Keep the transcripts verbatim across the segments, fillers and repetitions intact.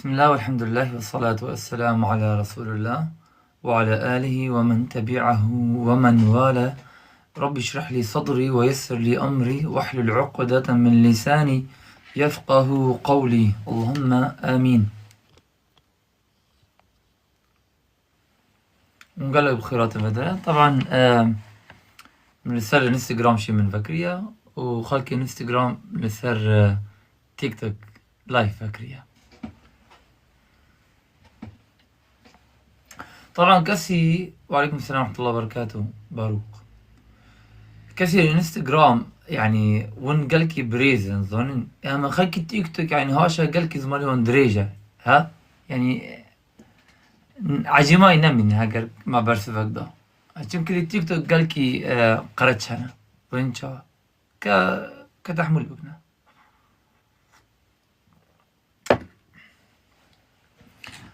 بسم الله والحمد لله والصلاة والسلام على رسول الله وعلى آله ومن تبعه ومن والاه. رب اشرح لي صدري ويسر لي أمري واحلل عقدة من لساني يفقه قولي. اللهم آمين. Hûn gelek bi xêr hatin vê derê. Teban, e, min li ser Instagram jî min vekiriye û xelkê Instagram li ser, e, TikTok live vekiriye. Teban kesî, we aleykum selam we rahmetullah we berekatuh, Barûk. Kesî li Instagram, yanî, hûn gelkî birêz in, zanin. Ema xelkî TikTok, yanî, haşa gelkî zimanê wan dirêj e. Ha? Yanî, Ecêmayî nemîne heger me bersivek da. Çimkî li TikTok gelkî, e, qereç hene. Bin çawa? Ke, ke tehmûl bikine.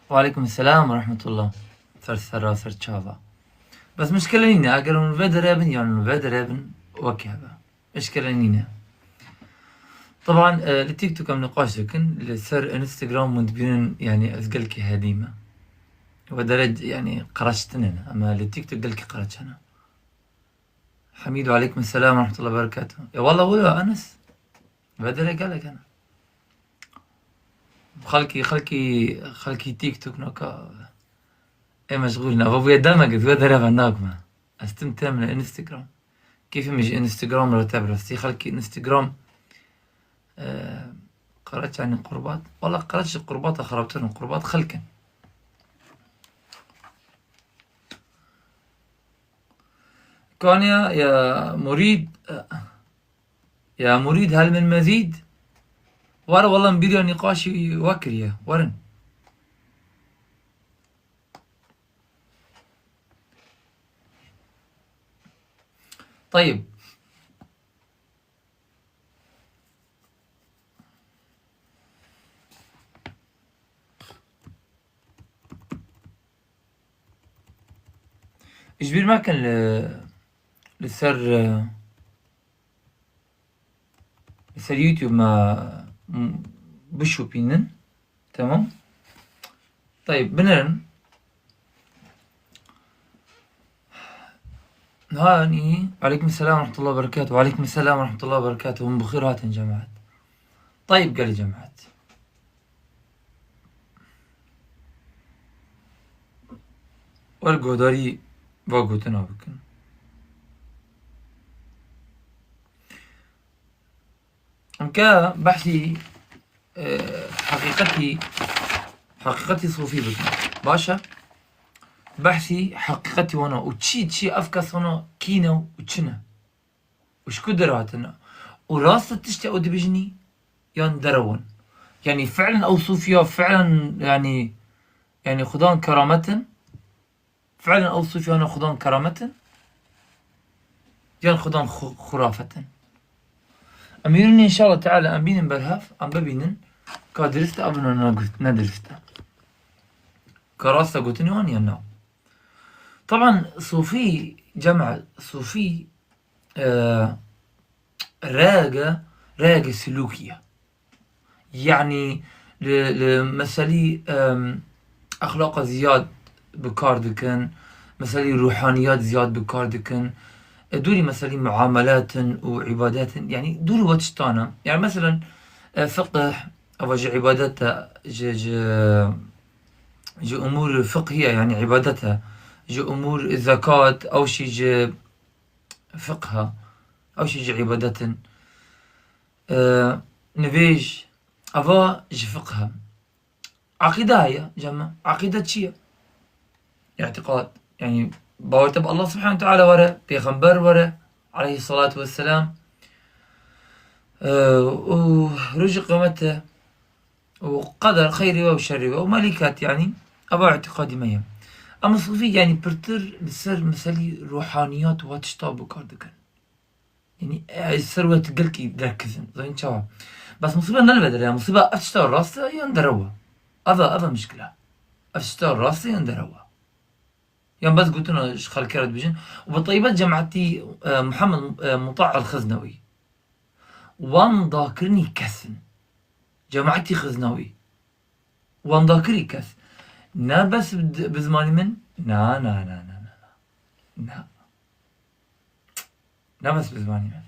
Wa aleykum selam we rahmetullah. Ser serra ser çava. Bes mişkile nîne, eger hûn vê derê bin yan hûn vê derê bin, wekî hebe. Eşkere nîne. Teban, e, li TikTok em niqaş dikin, li ser Instagram hûn dibînin, yanî ez gelkî hedî me. We derê, yanî qereç tune ne, ama li TikTok gelkî qereç hene. Hemîd, aleykum selam we rahmetullah we berekatuh. E, wala wilo Enes. Ve derê gelek hene. Xelkî, xelkî, xelkî TikTok naka. Ê meşgûl ne. Ava bûye demek ez we derê ve nakme. Ez tim tem li Instagram. Kêfê min ji Instagram re te bi rastî xelkî Instagram, e, qereç yanî qurbat. Wala qereç ji qurbata xerabtir in. Qurbat xelk in. Kaniya ya murîd, e, ya murîd hel min mezîd. Were wala min bîriya nîqaşî we kiriye. Werin. Tayib. Ji bîr mekin li, li ser, e, Li ser YouTube me, m-, bişopînin. Temam. Tayib, binerin. Hanî, aleykum selam ve rahmetullah ve berekatuhu. Aleykum selam ve rahmetullah ve berekatuhu. Hûn bi xêr hatin cemaet. Tayib gelî cemaet. Wer guhdarî va gotina bikin. Em ke behsî, e, heqîqetî, heqîqetî sofî bikin. Baş e? Behsî heqîqetî wana û çi, çi ev kes wana kî ne û çi ne. Û ji ku derhatine. Û rast e tiştê ew dibijinî yan derewin. Yanî fi'len ew sofiya, fi'len yanî, yanî xudan keramet in. Fi'len ew sofiyana xudan keramet in, yan xudan xu-, xurafet in. Em hûn înşallah teala em bînin berhev, em bibînin ka dirist e, abin ne, ne dirist e. Ka rast e gotinê wan yan na. Teban sofî, cema sofî, e, rege, rege silûkî ye. Yanî li, li meselî, em, exlaqa ziyad bi kar dikin, meselî ruhaniyat ziyad bi kar dikin. E, dûrî meselî muamelat in û îbadet in, yanî dûrî we tiştan e. Yanî meselen, e, fiqh, eva ji îbadet e, ji, ji, ji umûr fiqhî ye, yanî îbadet e. Ji umûr zekat, ew jî ji fiqh e. Ew jî ji îbadet in. E, nivêj, eva ji fiqh e. Eqîde heye, cema. Eqîde çi ye? Îtîqad. Yanî bawer te bi Allah subhanahu teala were, pêxember were, aleyhissalatu vesselam. E, û rojê qiyamete û qeder xeyrê we û şerê we û melîket, yanî eva îtîqadî me ye. Em sofî, yanî pirtir li ser meselî ruhaniyat û tişta bi kar dikin. Yanî, e, ser we tu gelkî derkizin. Zanî çawa? Bes musîbe ne li vê derê ye. Musîbe ev tişta rast e yan derew e? Ev e, ev e mişkile. Ev tişta rast e yan derew e? Yan bes gotina ji xelkê re dibêjin. Û bi taybet cemaetî, e, Muhammed, e, Muta el-Xiznewî. Wan dakirinî kes in. Cemaetî Xiznewî. wendakirî kes. Ne bes bi, bi zimanî min? Na, na, na, na, na. Na. Ne bes bi zimanî min.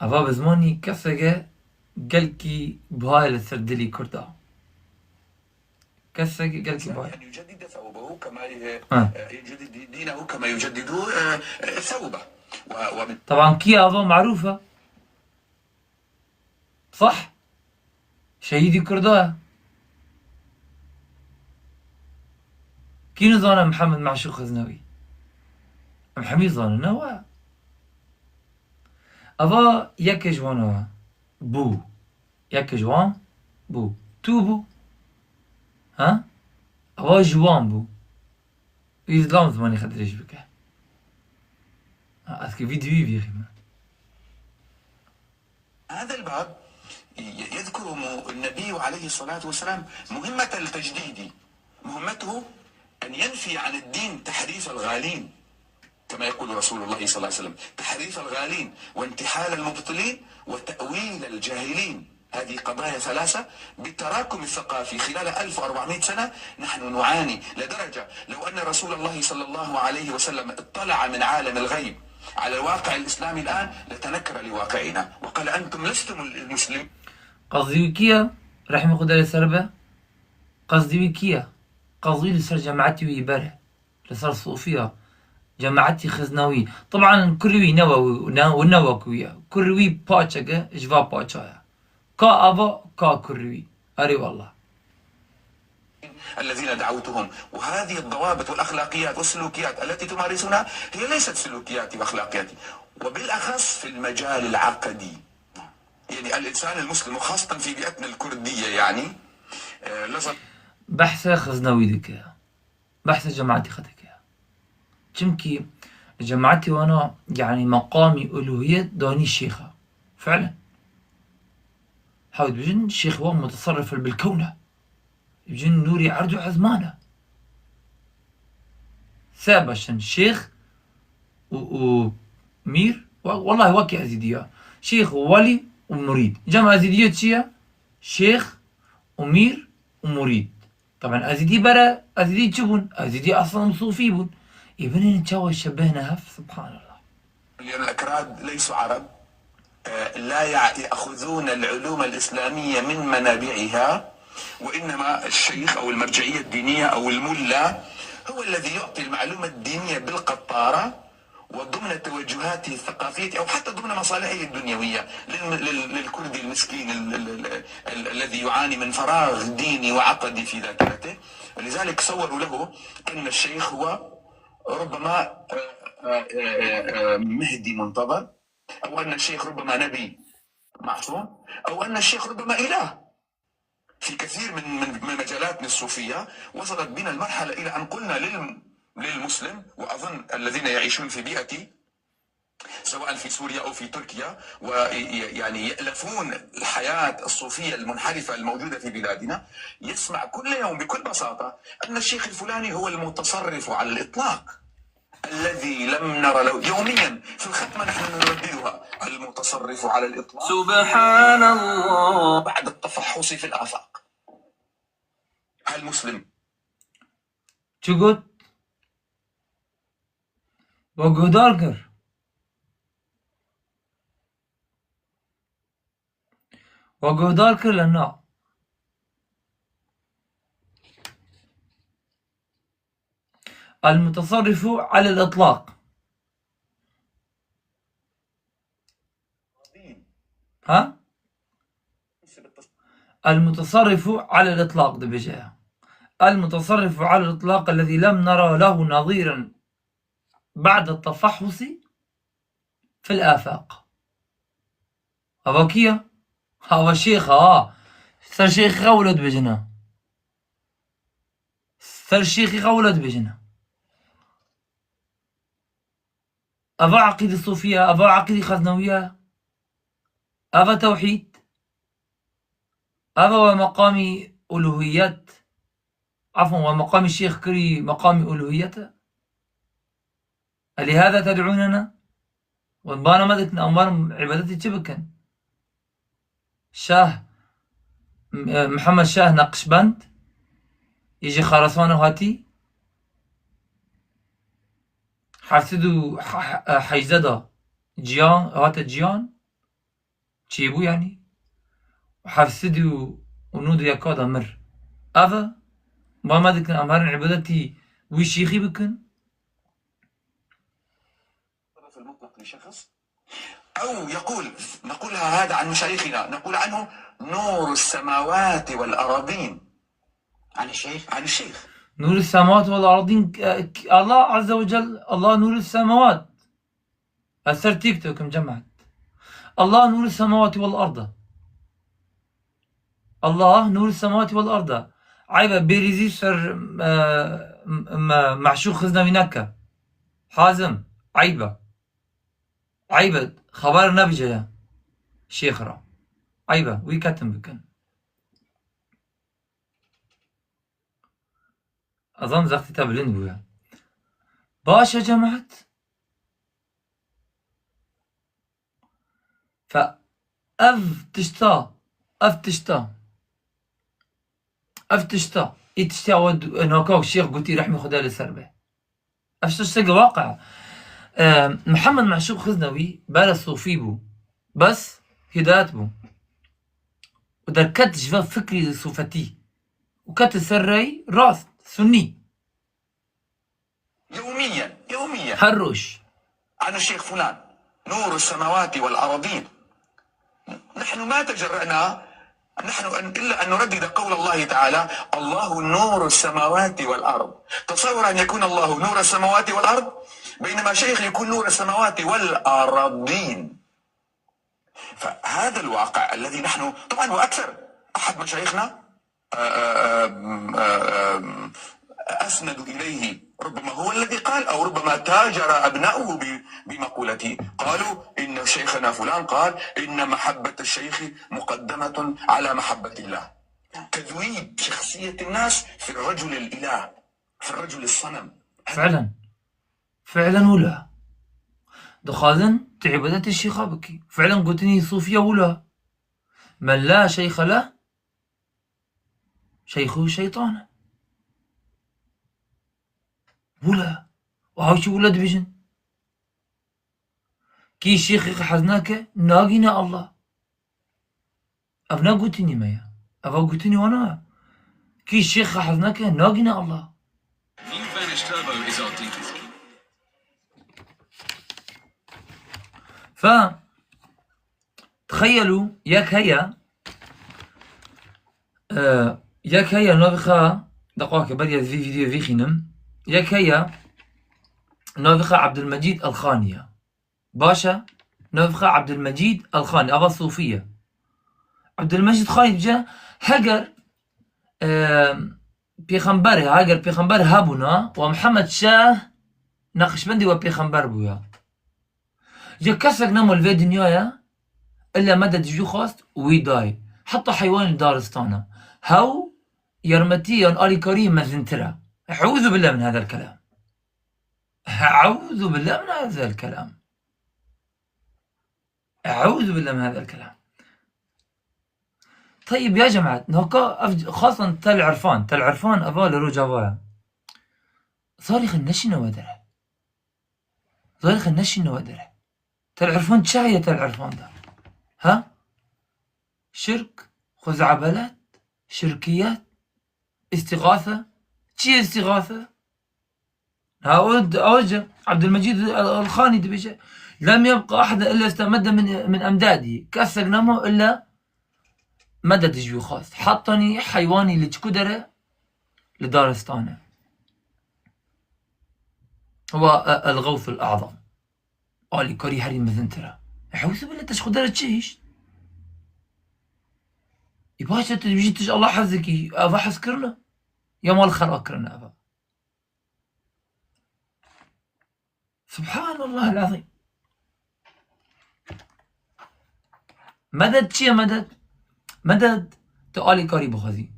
Eva bi zimanî keseke gelkî buha ye li ser dilî Kurda. Keseke gelkî buha ye. أن يجدد ثوبه كما ي-، Ha. يجدد دينه كما يجدد، آه، ثوبه. و-، ومن Taban kî ava marûf e? Sah? Şehîdî Kurda ye. Kî nizane Mihemed Meşûq Xiznewî? Em hemî zanin, ne wa? Eva yekê ji wan e bû. Yekê ji wan bû. Tu bû. Ha? Eva ji wan bû. Wî zilam zimanê xwe dirêj bike. Ha, ez ki vîdyoyî vîrîme. هذا الباب ي-، يذكر م-، النبي عليه الصلاة والسلام مهمة التجديد. مهمته أن ينفي عن الدين تحريف الغالين، كما يقول رسول الله صلى الله عليه وسلم: تحريف الغالين، وانتحال المبطلين، وتأويل الجاهلين. هذه قضايا ثلاثة. بالتراكم الثقافي خلال ألف وأربعمائة سنة نحن نعاني لدرجة لو أن رسول الله صلى الله عليه وسلم اطلع من عالم الغيب على الواقع الإسلامي الآن لتنكر لواقعنا وقال: أنتم لستم المسلمين. Qazî wî kî ye? Rehmê Xwedê li ser be. Qazî wî kî ye? Qazî li ser cemaetî wî ber e. Li ser Sofiya. Cemaetî Xiznawî. Teban kurî wî ne we, ne, ne wek wî ye. Kurî wî paçek e, ji va paça ye. Ka ava, ka kurî wî. Erê wallah. الذين دعوتهم، وهذه الضوابط والأخلاقيات والسلوكيات التي تمارسونها هي ليست سلوكياتي وأخلاقياتي، وبالأخص في المجال العقدي. يعني الإنسان المسلم، وخاصة في بيئتنا الكردية، يعني، آه، لازم Behsa Xiznawî dike. Behsa cemaetî xwe dike. Çimkî cemaetî wana, yanî meqamî uluhiyet danî şêxa. Fi'len. Hew dibêjin şêx wa muteserrif bil kewn e. Dibêjin nûrî erd û ezman e. Se beş in şêx û, û mîr, we-, wellahî wekî ezîdî ya. Şêx, welî û murîd. Cem ezîdiyê çi ye? Şêx û mîr û murîd. Taban ezîdî bere, ezîdî çi bûn? Ezîdî eslan sufî bûn. Ê binên çawa şebehne hev, subhanallah. لأن الأكراد ليسوا عرب، آه، لا يع-، يأخذون العلوم الإسلامية من منابعها، وإنما الشيخ أو المرجعية الدينية أو الملا هو الذي يعطي المعلومة الدينية بالقطارة، وضمن توجهاته الثقافية أو حتى ضمن مصالحه الدنيوية للم-، لل-، للكردي المسكين ال-، ال-، ال-، ال-، الذي يعاني من فراغ ديني وعقدي في ذاكرته. لذلك صوروا له أن الشيخ هو ربما، آه، آه، آه، آه، مهدي منتظر، أو أن الشيخ ربما نبي معصوم، أو أن الشيخ ربما إله. في كثير من، من، من مجالاتنا الصوفية وصلت بنا المرحلة إلى أن قلنا للم-، للمسلم، وأظن الذين يعيشون في بيئتي سواء في سوريا أو في تركيا، وي-، يعني يألفون الحياة الصوفية المنحرفة الموجودة في بلادنا، يسمع كل يوم بكل بساطة أن الشيخ الفلاني هو المتصرف على الإطلاق. الذي لم نر له يوميا في الختمة نحن نرددها: المتصرف على الإطلاق سبحان الله بعد التفحص في الآفاق. هالمسلم Çi got? We guhdar kir. We guhdar kir le na. المتصرف على الإطلاق. Ha? المتصرف على الإطلاق dibêje. المتصرف على الإطلاق الذي لم نرى له نظيرا بعد التفحص في الآفاق. Ava kî ye? Ava şêx e, ha. Ser şêxî xwe wilo dibêjin ha. Ser şêxî xwe wilo dibêjin ha. Ava eqîdî sufî ye, ava eqîdî xeznewî ye. Ava tewhîd. Ava we meqamî uluhiyet. Efon, we meqamî şêx kirî meqamî uluhiyet e. ألهذا تدعوننا؟ Wan bana me dikin, em wan îbadetê çi bikin? Şah, M-, e, Mihemed Şah Neqşbend, yê ji Xerasana hatî, heft sed û heyzdeh de ciyan, hate ciyan, çêbû yanî. Heft sed û nod û yeka de mir. Ev e, ba me dikin, em herin îbadetî wî şêxî bikin. الطرف المطلق لشخص، أو يقول، نقولها هذا عن مشايخنا، نقول عنه: نور السماوات والأراضين. عن الشيخ؟ عن الشيخ. نور السماوات والأراضين، ك-، ك-، الله عز وجل، الله نور السماوات. أثر تيك توك مجمعة. الله نور السماوات والأرض. الله نور السماوات والأرض. عيبة بيريزي سر، آه، م-، م-، معشوق خزنوي نكا. حازم، عيبة. عيبة، خبر نبجة يا شيخ را. عيبة، وي كتم بكن. Ez an zextê te bilind bûye. Baş e cemaet. Fe ev tişta, ev tişta, ev tişta, ê tiştê awe du-, naka şêx gotî rehmê Xwedê li ser be. Ev tişt tiştekî waqe. E, Mihemed Meşûk Xiznewî bere sofî bû. Bes hidayet bû. Û derket ji ve fikrî sofetî. Û ket ser rey rast, sunnî. يوميا، يوميا. Her roj. عن الشيخ فلان، نور السماوات والأرضين. نحن ما تجرأنا، نحن أن، إلا أن نردد قول الله تعالى: الله نور السماوات والأرض. تصور أن يكون الله نور السماوات والأرض، بينما شيخ يكون نور السماوات والأرضين. فهذا الواقع الذي نحن، طبعا، وأكثر، أحد مشايخنا، آه، آه، آه، آه، أسندوا إليه، ربما هو الذي قال، أو ربما تاجر أبناؤه ب-، بمقولته. قالوا إن شيخنا فلان قال إن محبة الشيخ مقدمة على محبة الله. تذويب شخصية الناس في الرجل الإله، في الرجل الصنم. فعلا. فعلا ولا. Dixwazin tu îbadetê şêxa bikî. Fîlen gotinî sofiya wila. Men la şeyxe leh, şeyxu şeytan e. Wila. Û hawşî wila dibêjin. Kî şêxê xwe hez nake, nagîne Allah. Ev ne gotinî me ye. Ev gotinî wana ye. Kî şêx hez nake, nagîne Allah. New Vanish Turbo is our deepest. Fe, txeyelû, yek heye, e, yek heye navê xwe, deqake beriya ez vî vîdyoyê vîxînim. Yek heye navê xwe Abdulmecîd Elxanî ye. Baş e, navê xwe Abdulmecîd Elxanî, ava sofî ye. Abdulmecîd Xanî dibêje, heger, e, pêxember, heger pêxember hebûna, wa Mihemed Şah Neqşbendî we pêxember bûya. Ji kesek nemo li vê dinyaya, illa medet ji wî xwest û wî dayê. Heta heywanê li daristana. Hew yarmetî yan alîkarî mezintir e. Eûzu billah min hezal kelam. Eûzu billah min hazel kelam. Eûzu billah min hazel kelam. Teyib ya cemaet, naka ev xasan Tel Irfan, Tel Irfan eva li Rojava ye. Zarî xwe neşîne we dere. Zarî xwe neşîne we dere. Tel Irfan çi heye Tel Irfan de? Ha? Şirk, xuzabelet, şirkiyet, îstîxase. Çi ye îstîxase? Ha, o, o ji Abdulmecîd El-, Elxanî dibêje, "Lem yebqa ahad illa istemedde min, min emdadî." Kesek nemo illa medet ji wî xwest. Hetanî heywanî li çiku dere? Li daristan e. Wa, e, El-Xewsul Azam. Alîkarî herî mezintir e. Eûzu billah, te ji xwe dere çi hişt? Ê baş e, tu dibêjî tu ji Allah hez dikî, eva hez kirine? Ya mal xera kirine eva? Subhanallah el-azîm. Medet çi ye medet? Medet tu alîkarî bixwazî.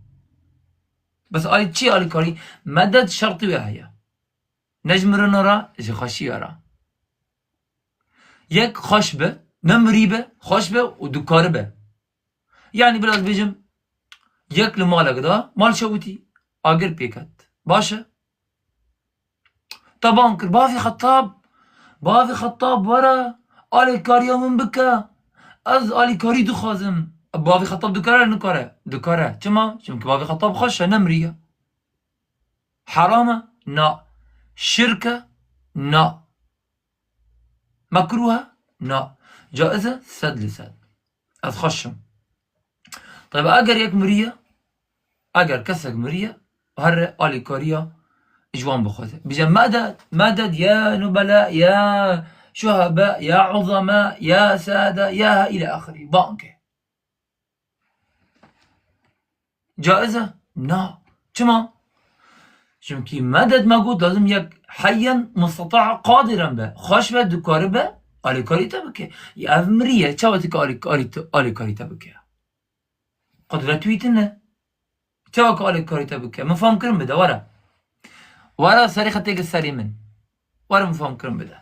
Bes alî çi alîkarî? Medet şertî wê heye. Ne ji mirina re, ji xweşiya re. Yek xweş be, ne mirî be, xweş be û dikaribe. Yanî bila ez bêjim, Yek li malek da, mal şewitî, agir pê ket. Baş e. Te bang kir, bavê Xettab, bavê Xettab were, alîkariya min bike. Ez alîkarî dixwazim. Bavê Xettab dikare, nikare? Dikare. Çima? Çimkî bavê Xettab xweş e, nemiriye. Heram e? Na. Şirk e? Na. Mekruh e? Na. Caiz e? Sed li sed. Ez xweş im. Tabi eger yek miriye, eger kesek miriye, here alîkariya ji wan bixwaze. Bije, "Medet, medet ya nubela, ya şuhebe, ya uzeme, ya sade, ya" île axirî. Banke. Caiz e? Na. Çima? Çimkî medet me got lazim yek heyyen musteta qadiren be. Xweş be, dikare be, alîkarî te bike. Ya ev miriye, çawa dike alî-, alî-, alîkarî te bike? Qudret wî tune. Çawa ku alîkarî te bike? Min fam kirin bide, were. Were serê xetê ki serê min. Were min fam kirin bide.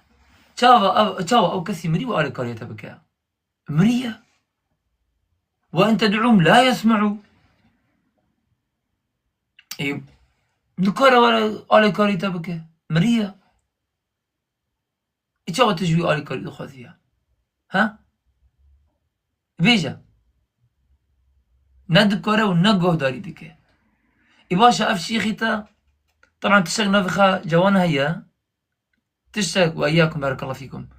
Çawa ev, çawa ew kesî mirî û alîkarî te bike? Miriye. Ve in ted'ûhum la yesme'û. Ê, nikare were alîkarî te bike. Miriye. Ê çawa tu ji wî alîkarî dixwazî ya? Ha? Bêje. Ne dikare û ne guhdarî dike. Ê baş e, ev şêxî te, teban tiştek navê xwe cewan heye. Tiştek, ve iyyakum, barakallahu fikum.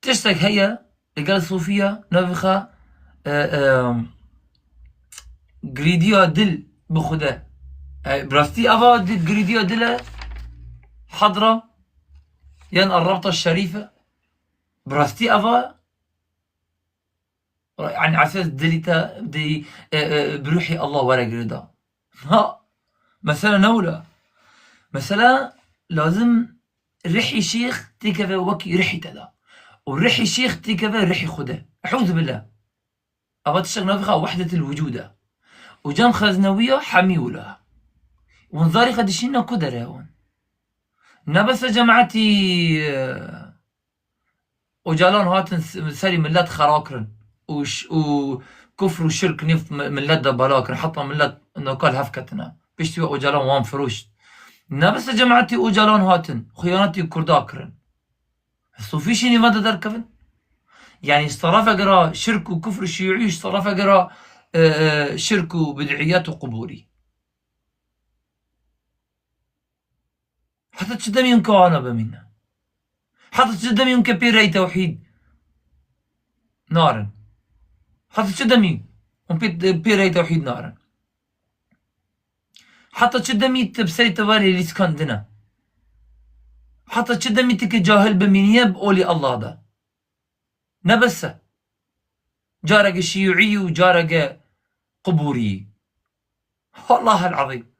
Tiştek heye, li gel sofiya, navê xwe, e, e, girîdiya dil bi Xude. E, bi rastî eva di-, girîdiya dil e, hedra, yan el-rabta şerîfe. Bi rastî eva, yani esas dilî te di, e, e, bi ruhî Allah were girêda. Ha, mesele ne wila. Mesele lazim rihî şêx têkeve wekî rihî te de. Û rihî şêx têkeve rihî Xude. Eûzubillah. Eva tiştek navê xwe wehdetil wicûd e. Û cem xeznewiya hemî wila. Wan zarê xwe dişîne ku dere wan. Ne bes e cemaetî, e, Ocalan hatin s-, serî millet xera kirin û ş-, û kufr û şirk nêv mi-, millet de bela kirin. Heta millet noka li hev ketine. Piştî wê Ocalan wan firoşt. Ne bes e cemaetî Ocalan hatin, xiyanetî Kurda kirin. Sofî jî nîve de derkevin. Yanî ji terefeke re şirk û kufr û şîûî, ji terefeke re, e, e, şirk û bid'iyet û qubûrî. Heta çi demî hûn kahana bimîne? Heta çi demî hûn ke pê rey tewhîd narin? Heta çi demî hûn pê, pê rey tewhîd narin? Heta çi demî tu bi serê te ve lêlîskandine? Heta çi demî tu ke cahil bimîniye bi olî Allah de? Ne bes e. Careke şîûî û careke qubûrî. Wallahel azîm.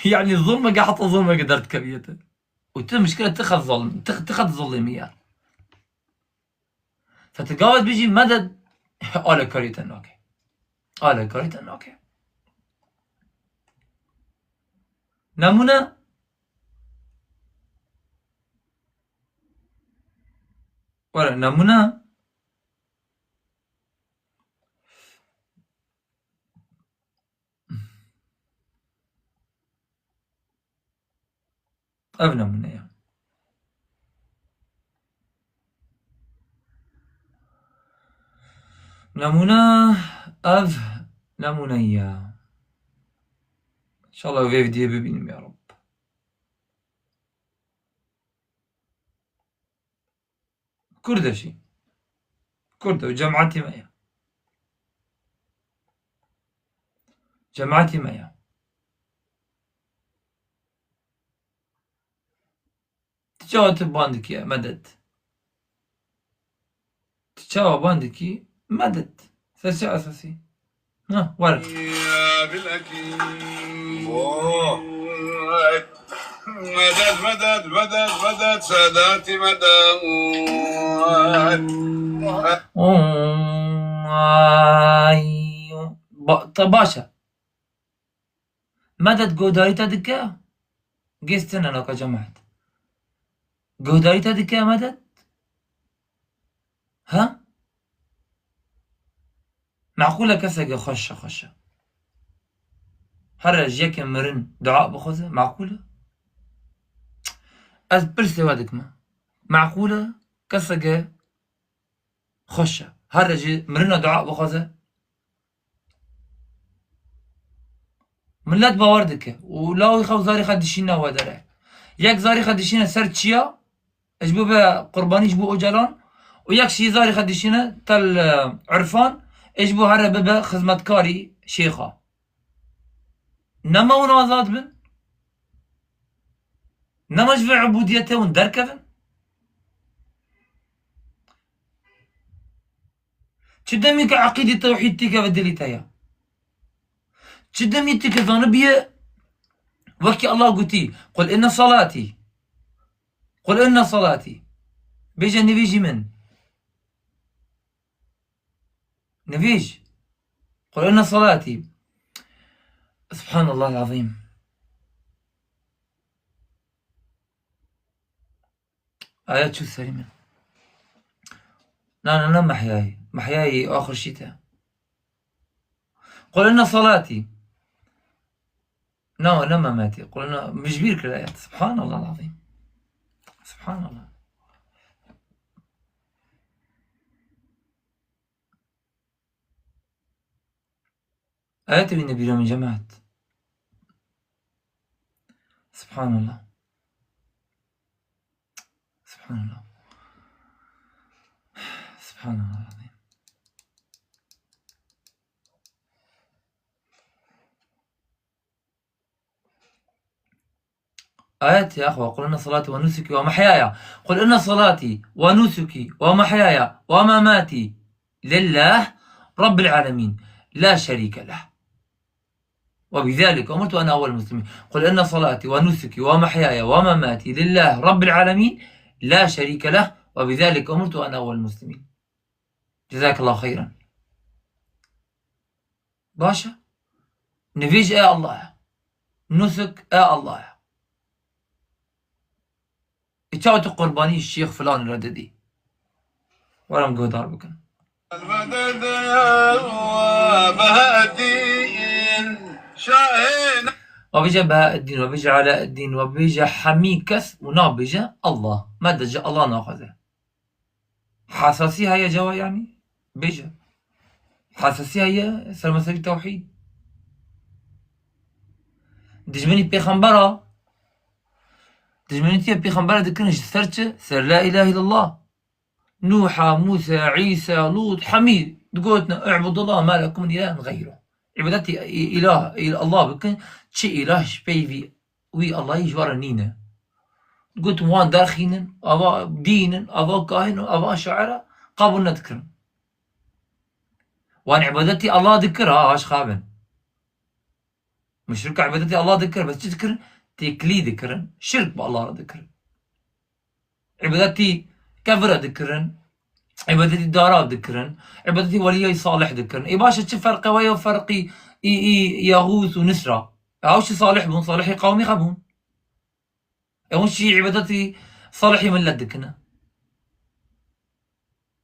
Yanî zulmeke heta zulmeke derdikeviyete. Û tu mişkile ti xet zol-, ti, ti xet zulmî ya. Fe tu gavê dibêjî medet, alêkarî te nake. Alêkarî te nake. Nemûne. Were nemûne. Ev nemûne ye. Nemûne, ev nemûne ye. İnşallah vê videoyê bibînim ya Rab. Kurd e jî. Kurd e û cemaetî me ye. Cemaetî me ye. Tu çawa tu ban dikî medet? Tu çawa ban dikî medet? Ser çi esasî? Ha, were. Oh. Medet, medet, medet, medet, Sedatî medet. Ay. Ba-, ta baş e. Medet guhdarî te dike? Gêstine naka cemaet. Guhdarî te dike medet? Ha? Meqûl e keseke xweş e, xweş e. here ji yekê mirin dua bixwaze, maqûl e? Ez pirsê we dikim. Maqûl e? Keseke xweş e. Here ji mirina dua bixwaze? Millet bawer dike û lawî xwe û zarê xwe dişîne we dere. Yek zarê xwe dişîne ser çiya, ji bo be qurbanî ji bo Ocalan û yek jî zarê xwe dişîne tel, e, Irfan, ji bo here bibe xizmetkarî şêxa. Nema hûn azad bin? Nema ji vê ubûdiyetê hûn derkevin? Çi demî ku eqîdî tewhîd têkeve dilî te ya? Çi demî tu ku zanibiye, wekî Allah gotî, "Qul inne salatî." "Qul inne salatî." Bêje nivîjî min. Nivîj. "Qul inne salatî." Subhanallah azîm. Ayet çû serî min. Na, na, na mehyayî. Mehyayî axir şîte. "Qul inne salatî." Na, ne Mehmetî. "Qul inne", mijbîr kir ayet. Subhanallah azîm. Subhanallah. Ayetê wî nebîra min cemaet. Subhanallah. Subhanallah. Subhanallah. Ayet ya xwe, "Qul inne salati ve nusuki ve mehyaya." "Qul inne salati ve nusuki ve mehyaya ve mamati lillah rabbil alemin. La şerike leh. Ve bizalike umirtu ve ene evvel muslimin." "Qul inne salati ve nusuki ve mehyaya ve mamati lillah rabbil alemin. La şerike leh. Ve bizalike umirtu ve ene evvel muslimin." Cezakallahu xeyran. Baş e. Nivêj e Allah e. Nusuk e Allah e. E çawa tu qurbanî şêx filan re didî? Were em guhdar bikin. Wa bêje Behaeddîn, wa bêje Alaeddîn, wa bêje hemî kes û nabêje Allah. Me de ji Allah naxwaze. Hesasî heye cawa yanî? Bêje. Hesasî heye ser meselî tewhîd. Dijminî pêxembera, dijminîtiye pêxembera dikin ji ser çi? Ser la ilahe illallah. Nûha, Mûsa, Îsa, Lût, hemî digotin, "I'budullah ma lekum min ilahin xeyru." Îbadetî î-, îlah, îl-, Allah bikin, çi îlah ji pey vî wî Allahî ji we re nîne. Gotin wan derxînin, ava dîn in, ava kahin in, ava şair e, qebûl nedikirin. Wan îbadetî Allah dikir, ha, aş xabin. Muşrik îbadetî Allah dikir, bes çi dikirin? Têkilî dikirin, şirk bi Allah re dikirin. Îbadetî kevira dikirin, îbadetî dara dikirin, îbadetî weliyê salih dikirin. Ê baş e, çi ferqe we ya ferqî î, î, Yağûs û Nisra? Ew jî salih bûn, salihê qewmî xwe bûn. Ew jî îbadetî salihê millet dikine.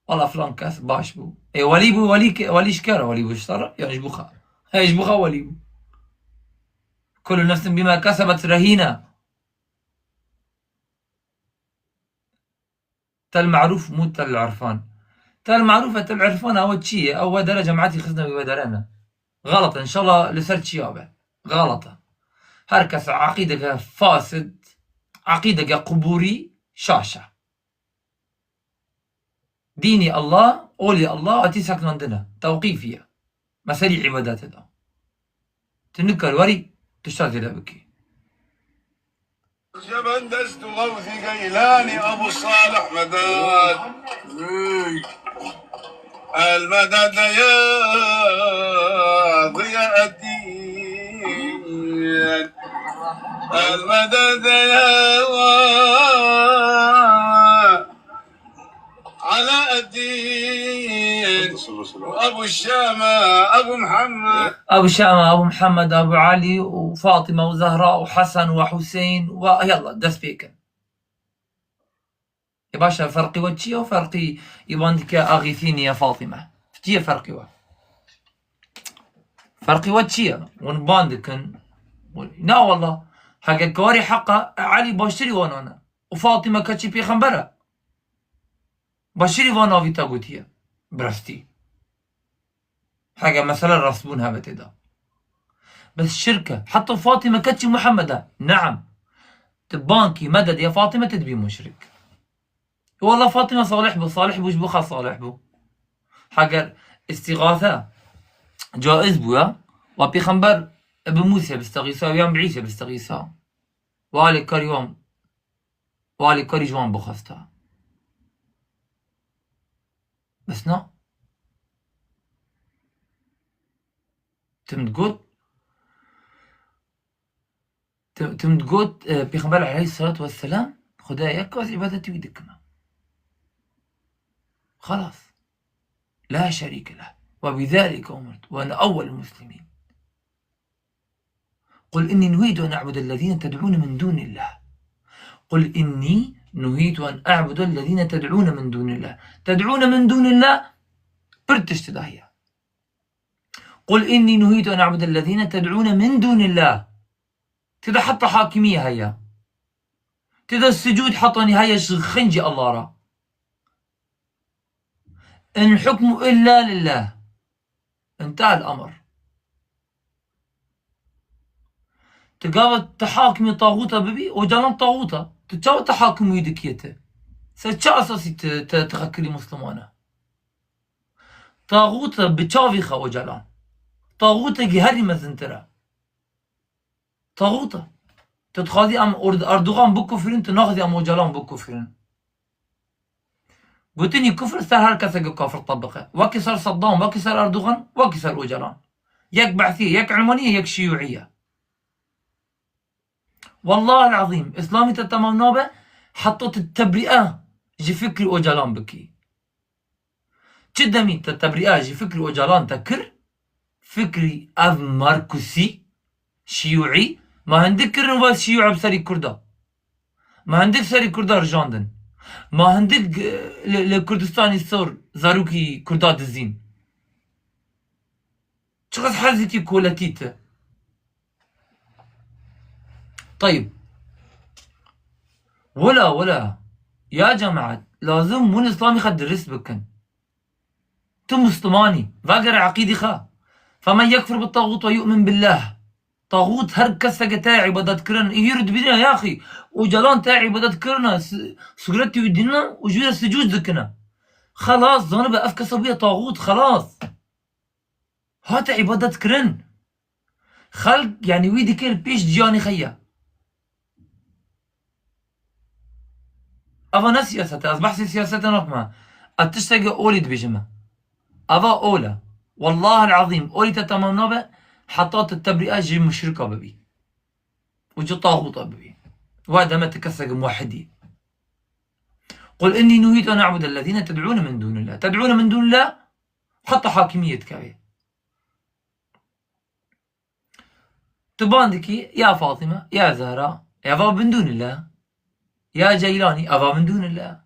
Wala filan kes baş bû. Ê welî bû, welî ke-, welî ji kera welî bû, ji te re? Yan ji bo xwe? He, ji bo xwe welî bû. Kullu nefsin bima kesebet rehîne. Tel marûf mû tel irfan. Tel marûf e, tel irfan ew çi ye? Ew we dere cemaetî xizne wî we dere ne. Xelet e. Înşallah li ser çi ya be. Xelet e. Her kes eqîdeke fasid, eqîdeke qubûrî şaş e. Dînî Allah, olî Allah hatî seknandine. Tewqîfî ye. Meselî îbadetê de. Tu nikar werî tişta zêde bikî. Ji bin dest û xewzî Geylanî Ebu Salih Medet. El medet ya Ziya Eddîn. El medet ya Alaeddîn, Ebu Şama, Ebu Muhammed. Ebu Şama, Ebu Muhammed, Ebu Elî û Fatima û Zehra û Hesen û Huseyîn û yallah, dest pê kin. Ê baş e, ferqî we çi ye? Ferqî î ban dike Axîfînî ye Fatîme. Çi ye ferqî we? Ferqî we çi ye? Hûn ban dikin, Na wallah. Heke karê heq e, Elî baştirî wanan e. Û Fatîme keçî pêxember e. Baştirî van navî te gotiye. Bi rastî. Heke mesele rastbûn hebe tê de. Bes şirk e. Heta Fatîme keçî Muhammed e. Neam. Tu bankî meded ya Fatîme, tu dibî muşrik. Walla Fatîme salih bû, salih bû, ji bo xwe salih bû. Heger îstîxase caiz bûya, wa pêxember bi Mûsê bistexîsa, yan bi Îsê bistexîsa. Wa alê karî wan, wa alê karî ji wan bixwesta. Bes na. Tim digot, tim, tim digot, e, Pêxember aleyhissalatu vesselam, Xwedaya yek e, ez îbadetî wî dikime. Xelas. La şerîke leh. Ve bizalike umirtu. Ve ene ewwelul muslimîn. قل إني نهيت أن أعبد الذين تدعون من دون الله. قل إني نهيت أن أعبد الذين تدعون من دون الله. تدعون من دون الله pir tişt dahiye. قل إني نهيت أن أعبد الذين تدعون من دون الله. Tê de heta hakimiyê heye. Tê de sicûd hetanî heye ji xincî Allah re. إن الحكم إلا لله. انتهى الأمر. Tu gava tu hakimî taxûta bibî, Ocalan taxûta. Tu çawa tu hakim wî dikî tu? Ser çi esasî tu, tu, tu xwe kirî Musliman e? Taxût e bi çavî xe Ocalan. Taxûtekî herî mezintir e. Taxût e. Tu dixwazî em Ord-, Erdogan bikufirin, tu naxwazî em Ocalan bikufirin. Gotinî kufir ser her keseke kafir tebiqe. Wekî ser Saddam, wekî ser Erdogan, wekî ser Ocalan. Yek Behsî ye, yek Elmanî ye, yek Şiyûî ye. Wallahil azîm, Îslamî te temam nabe, heta tu tebrîa ji fikrî Ocalan bikî. Çi demî te tebrîa ji fikrî Ocalan te kir, fikrî ev Markusî, Şiyûî, ma hindik kirin wez Şiyûî bi serî Kurda. Ma hindik serî Kurda rijandin. Ma hindik, e, li, li Kurdistanî sor zarokî Kurda dizîn. Çiqas hezekî koletî te. Tayib. Wela, wela. Ya cemaet, lazim hûn Îslamî xwe dirist bikin. Tu Muslimanî, vegere eqîdî xwe. Femen yekfur bi taxût ve yu'min billah. Taxût her keseke te îbadet kirin, îhîr dibîne yaxî. Ocalan te îbadet kirine, s-, sûretî wî dînine û ji wî re sicûd dikine. Xelas, zanibe ev kesa bûye taxût, xelas. Hate îbadet kirin. Xelk, yanî wî dike li pêş ciyanê xwe ye. Eva ne siyasete, ez behsê siyasete nakime. Ez tiştekê olî dibêjime. Eva ol e. Wallahil azîm, olî te temam nabe, heta tu tebrîa ji muşrika bibî. Û ji taxûta bibî. Wa deme tu keseke muwehhidî. قل إني نهيت أن أعبد الذين تدعون من دون الله. تدعون من دون الله, heta hakimiyê dikevê. Tu ban dikî, ya Fatîme, ya Zehra, eva min dûnillah. Ya Ceylanî, eva min dûnillah.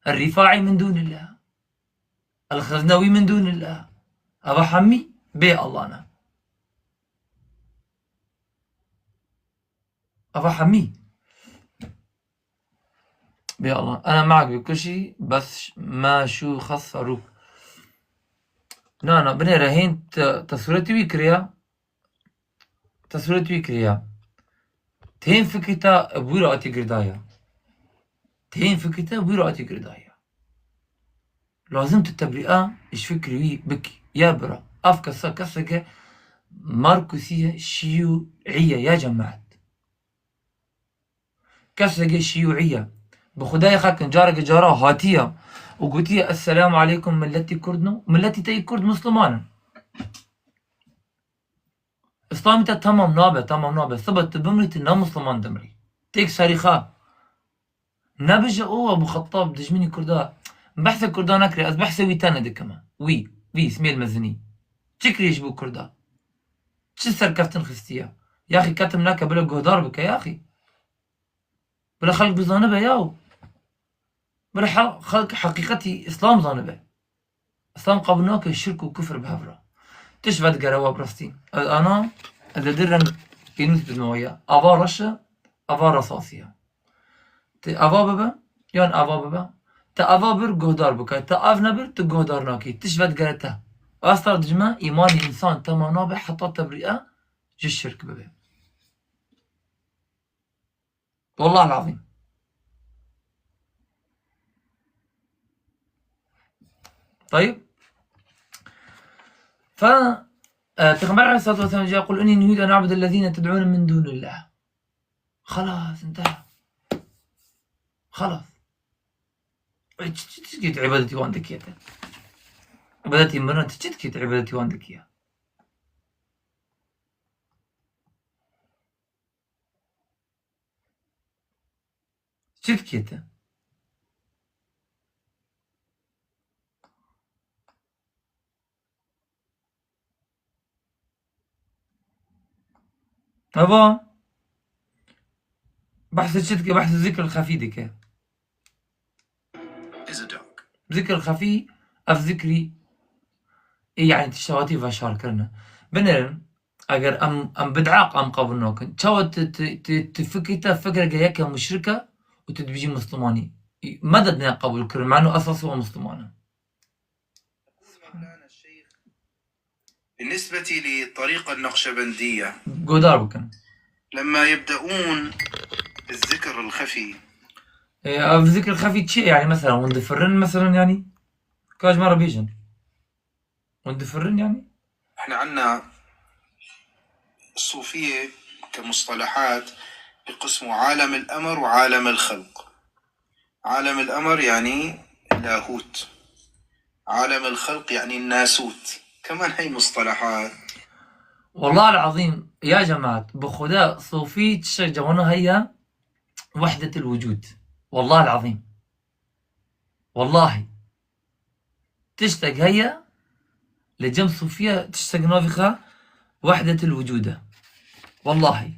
El Rîfaî min dûnillah. El Xeznewî min dûnillah. Eva hemî bê Allah ne. Eva hemî. Bê Allah. Ene me'ek bi kul şey, bes ma şu xas sarûk. Na, na, binêre hên te, te sûretî wî kiriya. Te sûretî wî kiriya. Te hên fikrî te bi wî re hatî girdaya. Te hên fikrî te bi wî re hatî girdaya. Lazim tu tebrîa ji fikrî wî bikî. Ya bira. Ev kesa keseke Markusî ye, Şiyûî ye, ya cemaet. Keseke Şiyûî ye. Bi Xwedayê xwe kin, careke cara hatiye û gotiye, "Esselamu aleykum, milletî Kurd no." Milletî te yî Kurd Musliman in. Îslamî te temam nabe, temam nabe. Sibe tu bimrî, tu ne Musliman dimrî. Têk serî xwe. Nebije o Ebû Xettab dijminî Kurda. Behsê Kurda nekire, ez behsê wî tenê dikime. Wî, wî, Îsmaîl Mezinî. Çi kiriye ji bo Kurda? Çi serkeftin xistiye? Yaxî ketim neke, bila guhdar bike, yaxî. Bila xelk bizanibe, yaw. Bila he-, xelk heqîqetî Îslam zanibe. Îslam qebûl nake şirk û kufr bi hev re. Tişt vedigere we bi rastî. Ez ana, ez ê dirin Kî nûs bi nû ye. Ava reş e, ava resasî ye. Ti ava bibe, yan ava bibe. Ti ava bir guhdar bike. Ti av nebir, ti guhdar nakî. Tişt vedigere te. Asta dijme îmanê însan tema nabe heta tebrîe ji şirk bibe. Wallah lazim. Tayib. Fe, e, Peyxember aleyhissalatu vesselam dice, "Kul inni nuhitu en a'bude lezine ted'une min dunillah." Xelas, inteha. Xelas. E, çi, çi, çi, çi ibadetî wan dikiye te? Ibadetî mirin, tu çi dikiye te ibadetî wan dikiye? Çi dikiye te? Eva behsê çi dike? Behsê zikr xefî dike. Zikr xefî, ev zikrî, ê, yani tişta hatî veşarkirine. Binêrin, eger em, em bid'a em qebûl nakin. Çawa tu, tu, tu, tu fikirî te fikreke yeke muşrik e û tu dibêjî Muslimanî? Medet ne qebûl kirin, manu esas o Musliman e. بالنسبة للطريقة النقشبندية Guhdar bikin. لما يبدأون بالذكر الخفي. E, ev zikr xefî çi ye? Yani mesela hûn difirin mesela yani? Ka ji me re bêjin. Hûn difirin yani? احنا عنا الصوفية كمصطلحات بقسموا عالم الأمر وعالم الخلق. عالم الأمر يعني اللاهوت. عالم الخلق يعني الناسوت. كمان هي مصطلحات. Wallah el-azîm, ya cemaat, bi Xuda sofî tiştek cewano heye, wehdetil wucûd. Wallah el-azîm. Wallahî. Tiştek heye, li cem sofiye tiştek navê xwe wehdetil wucûd e. Wallahî.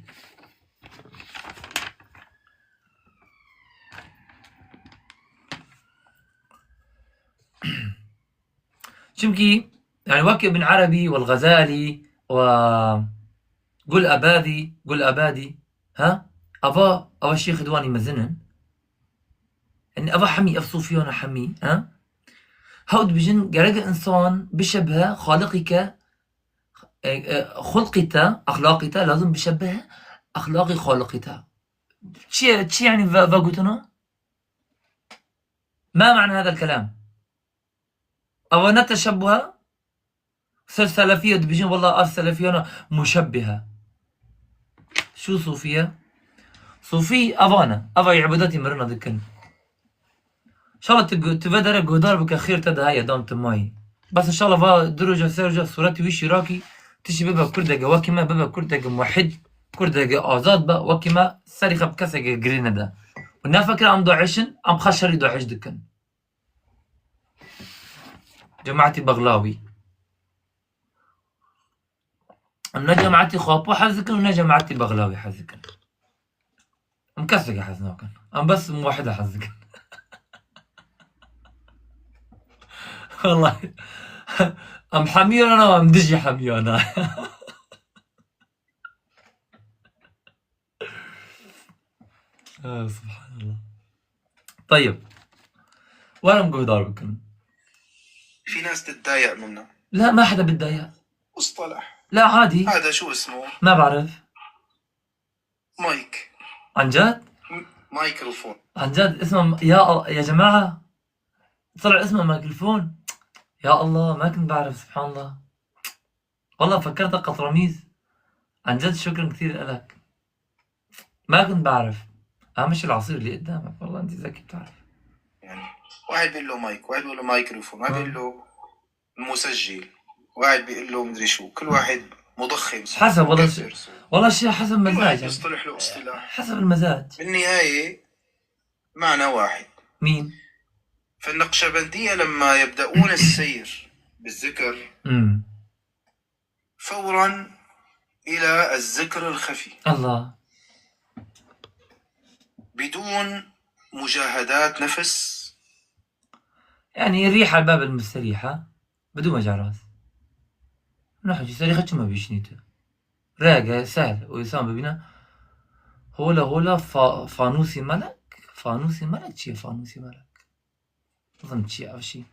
Çimkî, yani wek Ibn Arabi, wel Gazali, we Gul Abadi, Gul Abadi, ha? Ava, ava şêxê di wanî mezin in. Yani ava hemî, ev sofiyana hemî, ha? Hew dibêjin, gerek insan bişebihe xaliqî ke, e, e, xulqî te, exlaqî te, lazim bişebihe exlaqî xaliqî te. Çi ye, çi yani ve, vegotina? Ma mana hada el-kelam? Ava ne teşebbuh e? Ser selefiye dibêjin, wallah ev selefiyana muşebbihe. Şu sufiye? Sufî evan e. Eva îbadetî mirina dikin. Şala tu, tu vê dere guhdar bike, xêr te de heye, dam tu mayî. Bes inşallah va du roja, sê roja sûretî wî şîrakî, tu jî bibe kurdeke wekî me, bibe kurdeke muwehhid, kurdeke azad be, wekî me serî xwe bi keseke girê nede. Û nefekire em DAIŞ in, em xwe şerî DAIŞ dikin. Cemaetî Bexlawî. Em ne cemaetî Xapo hez dikin û ne cemaetî Bexlawî hez dikin. Em kesekê hez nakin. Em bes muwehide hez dikin. Wellahî. Em hemiyana ne, em dijî hemiyana. Ha, subhanallah. Tayib. Werin guhdar bikin. في ناس تتضايق منه. لا، ما حدا بتضايق. مصطلح. لا، عادي. هذا شو اسمه؟ ما بعرف. مايك. عن جد؟ م-، مايكروفون. عن جد اسمه م-، يا ال-، يا جماعة. طلع اسمه ميكروفون. يا الله، ما كنت بعرف، سبحان الله. والله فكرتك قطرميز. عن جد شكرا كثير لك. ما كنت بعرف. أهم شي العصير اللي قدامك. والله أنت ذكي بتعرف. يعني، واحد بيقول له مايك، واحد بيقول له مايكروفون، واحد آه. بيقول له مسجل، واحد بيقول له مدري شو. كل واحد مضخم صوت، حسب والله مكبر شي-، صوت. والله شي حسب كل واحد مزاجك. بيصطلح له اصطلاح. حسب المزاج. بالنهاية، معنى واحد. مين؟ فالنقشبندية لما يبدأون السير بالذكر، مم. فورا إلى الذكر الخفي. الله. بدون مجاهدات نفس. يعني الريحة الباب المستريحة، بدون مجاراة. نحجي سريخة ما بيشنيته. Rege, sehl. O insan bibîne. Hola, hola, fa-, fanûsî melek. Fanûsî melek çi ye, fanûsî melek? Nizam çi ye ev şey.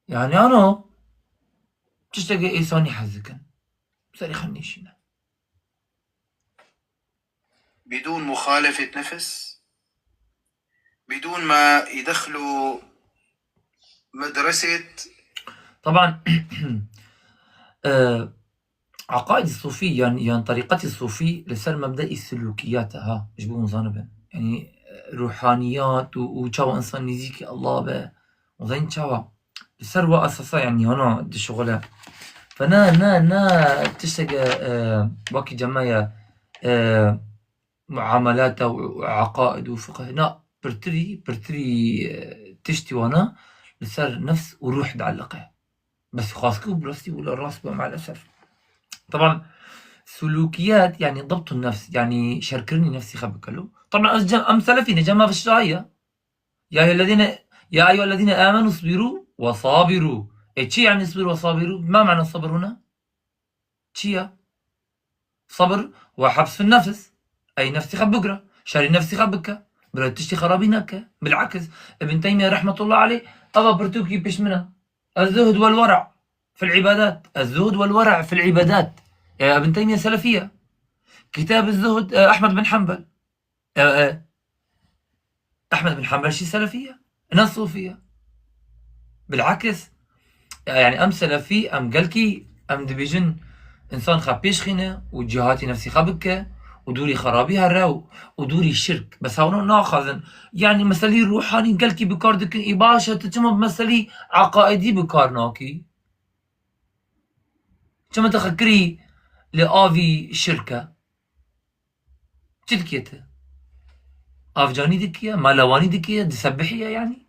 Yani ano, tiştekî êsanî hez dikin. Serê xwe nêşîne. بدون مخالفة نفس، بدون ما يدخلوا مدرسة. طبعا، e, عقائد الصوفي، yani, yani, طريقة الصوفي لسر مبدأ السلوكيات، ha, ji bo hûn zanibin. Yani, e, ruhaniyat û, û çawa insan nêzîkî Allah be, û zên çawa. Li ser wa esasa, yani, hana dişuxile. Fe na, na, na tişteke, e, wekî cemaye, e, muamelata û, û eqaid û fiqh. Na, pirtirî, pirtirî, e, tiştî wana li ser nefs û ruh dieliqe. Bes xwaskî û birastî wila rast bû, maalesef. Taban, sulûkiyet, yani, ضبط النفس, yani, şerkirinî nefsî xwe bike lo. Taban, ez cem, em selefî ne, cema vişta ye. يا أيها الذين، يا أيها الذين آمنوا اصبروا وصابروا. E, çi yani اصبروا وصابروا? ما معنى الصبر هنا? Çi ya? Sabir ve hibs fi nefs. Ey nefsî xwe bigire. Şerî nefsî xwe bike. Bira tiştî xerabî neke. Bilakis, Ibn Teymiyye rahmetullah aleyh, eva pirtûkî pişt min e. الزهد والورع في العبادات. الزهد والورع في العبادات. E, Ibn Teymiyye selefî ye. Kitab الزهد, e, Ahmed bin Hanbel. E, e, Ahmed bin Hanbel jî selefî ye, ne sofî ye. Bilakis, e, yani em selefî, em gelkî, em dibêjin, însan xwe pêş xîne û cihatî nefsî xwe bike û dûrî xerabî here û, û dûrî şirk. Bes hewno naxwazin. Yani meselî ruhanî gelkî bi kar dikin, î baş e, tu çima bi meselî eqaidî bi kar nakî? Çima tu xwe kirî li avî şirk e? Çi dikiye te? Avcanî dikiye, malewanî dikiye, disebihiye yani.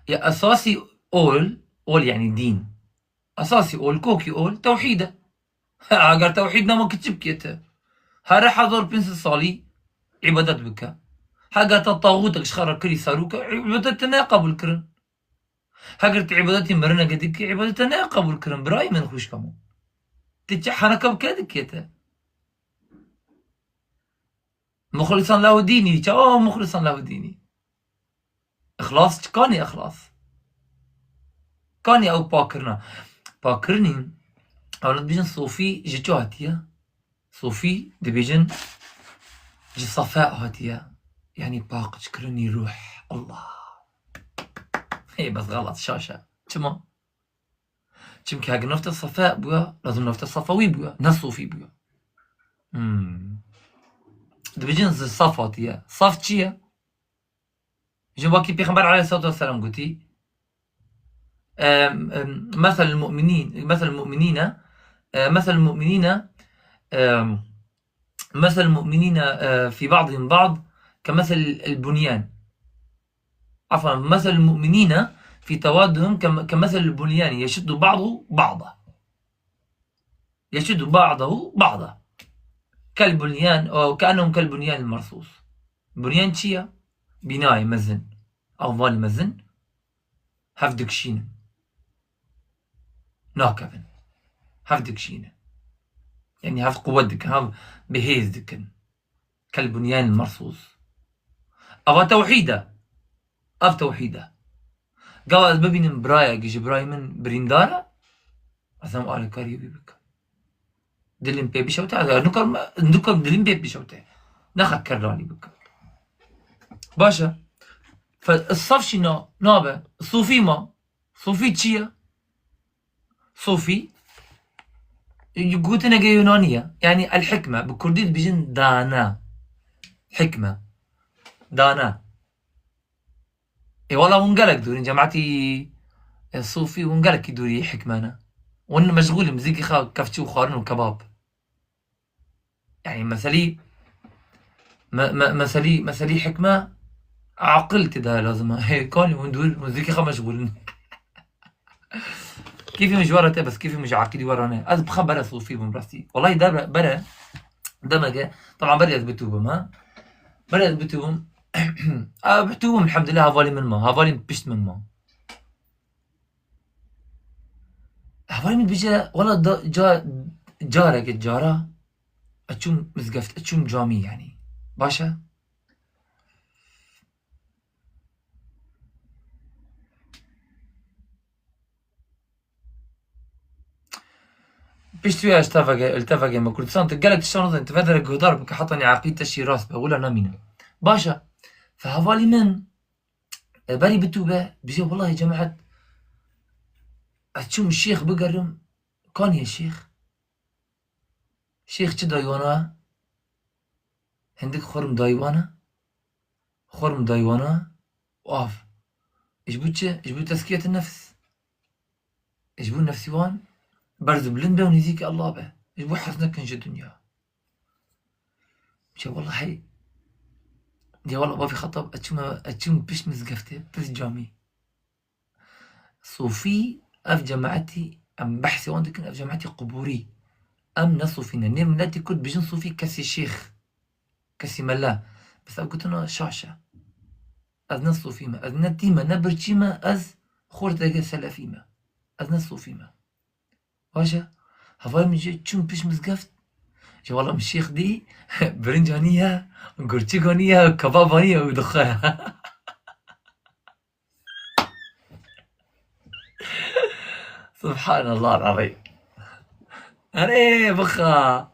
Ya esasî ol, ol yani dîn. Esasî ol, kokî ol, tewhîd e. Eger tewhîd nema ki çi bikiye te? Here hezar pênc sed salî îbadet bike. Heger te taxûtek ji xwe re kirî serûke, îbadet te nayê qebûl kirin. Heger tu îbadetê mirinekê dikî, îbadet te nayê qebûl kirin, birayê min, xwişka min. Tu çi heneke bi kê dikê te? Muxlisan lehu dînî, çawa muxlisan lehu dînî? Îxlas çi, kanî îxlas? Kanî ew pakkirina? Pakkirinî, ewle dibêjin sofî ji çi hatiye? Sofî dibêjin ji safa hatiye. Yani paqijkirinî ruh. Allah. Hey, bes xelat, şaş e. Çima? Çimkî heke nefte safa bûye, lazim nefte safawî bûye, ne sofî bûye. Hmm. Dibêjin ji saf hatiye. Saf çi ye? Ji wekî Pêxember aleyhissalatu vesselam gotî, em, em, "Meselul mu'minîn, meselul mu'minîne, e, meselul mu'minîne, em, meselul mu'minîne, e, fî ba'dihim ba'd, ke meselil bunyan." Afwan, "Meselul mu'minîne fî tewadduhum ke, ke meselil bunyan, yeşuddu ba'duhu ba'da." Yeşuddu ba'dahu ba'da. Kel bunyan, ew ke'ennehum kel bunyanil mersus. Bunyan çi ye? Binayê mezin. Ew valî mezin. Hev dikişînin. Nakevin. Hev dikişînin. Yani hev quwet dikin, hev bihêz dikin. Kel bunyanil mersus. Eva tewhîd e. Ev tewhîd e. Gava ez bibînim birayek ji birayê min birîndar e, ez em alîkariyê wî bikim. Dilîm pê bişewte, ez nikarim, nikarim dilîm pê bişewte. Nexe kerranî bikim. Baş e. Fe-, saf jî na-, nabe. Sofî ma. Sofî çi ye? Sofî, e, gotineke Yunanî ye. Yani el-hikme. Bi kurdî dibêjin dane. Hikme. Dane. Ê wala hûn gelek dûr in. Cemaetî, e, sofî hûn gelekî dûrî hikme ne. Hûn meşgûl in bi zikî xwe kevçî û xwarin û kebab. Yani meselî, me-, me-, meselî, meselî hikme, aqil tê de lazim e. Hê, kanî hûn dûr, hûn zikî xwe meşgûl in. Kêfî min ji we re tê, bes kêfî min ji aqilî we re ne. Ez bi xwe bere sofî bûm, rastî. Wellahî de be-, bere, demeke, taban berê ez bitûbim, ha. Berê ez bitûbim, a, bitûbim, elhamdulillah, hevalî min ma, hevalî pişt min ma. Hevalê min dibêje, wela da, ca, careke cara, ez çûm mizgeft, ez çûm camî, yanî. Baş e? Piştî wê ez teveke, li tevekê me Kurdistan, tu gelek tiştan nizanî, tu vedere guhdar bike, heta nê eqîd te şî rast be, wila namîne. Baş e. Fe hevalî min, e, berî bitûbe, bije, welahi cemaet, ez çûm şêx bigerim, kanî ye şêx? Şêx çi daywana? Hindik xurm daywana? Xurm daywana û av. Ji bo çi? Ji bo tezkiyet nefs. Ji bo nefsî wan berz û bilind be û nêzîkî Allah be. Ji bo hez nekin ji dinya. Çe wellahî. Ya wella bavê Xetab, ez çûme, ez çûm pişt mizgeftê, pişt camî. Sofî, ev cemaetî, em behsê wan dikin, ev cemaetî quburî. Em ne sofî ne. Nê miletî Kurd bijin sofî kesî şêx, kesî mela. Bes ev gotina şaş e. Ez ne sofî me, ez ne tî me, ne birçî me, ez xorteke selefî me. Ez ne sofî me. Baş e. Hevalê min jî çûm pişt mizgeft. Ji wela min şêx dî, birinc anî ye, gurçik anî ye, kebab anî ye û dixwe. Subhanallah el-azîm. Erê, bixa.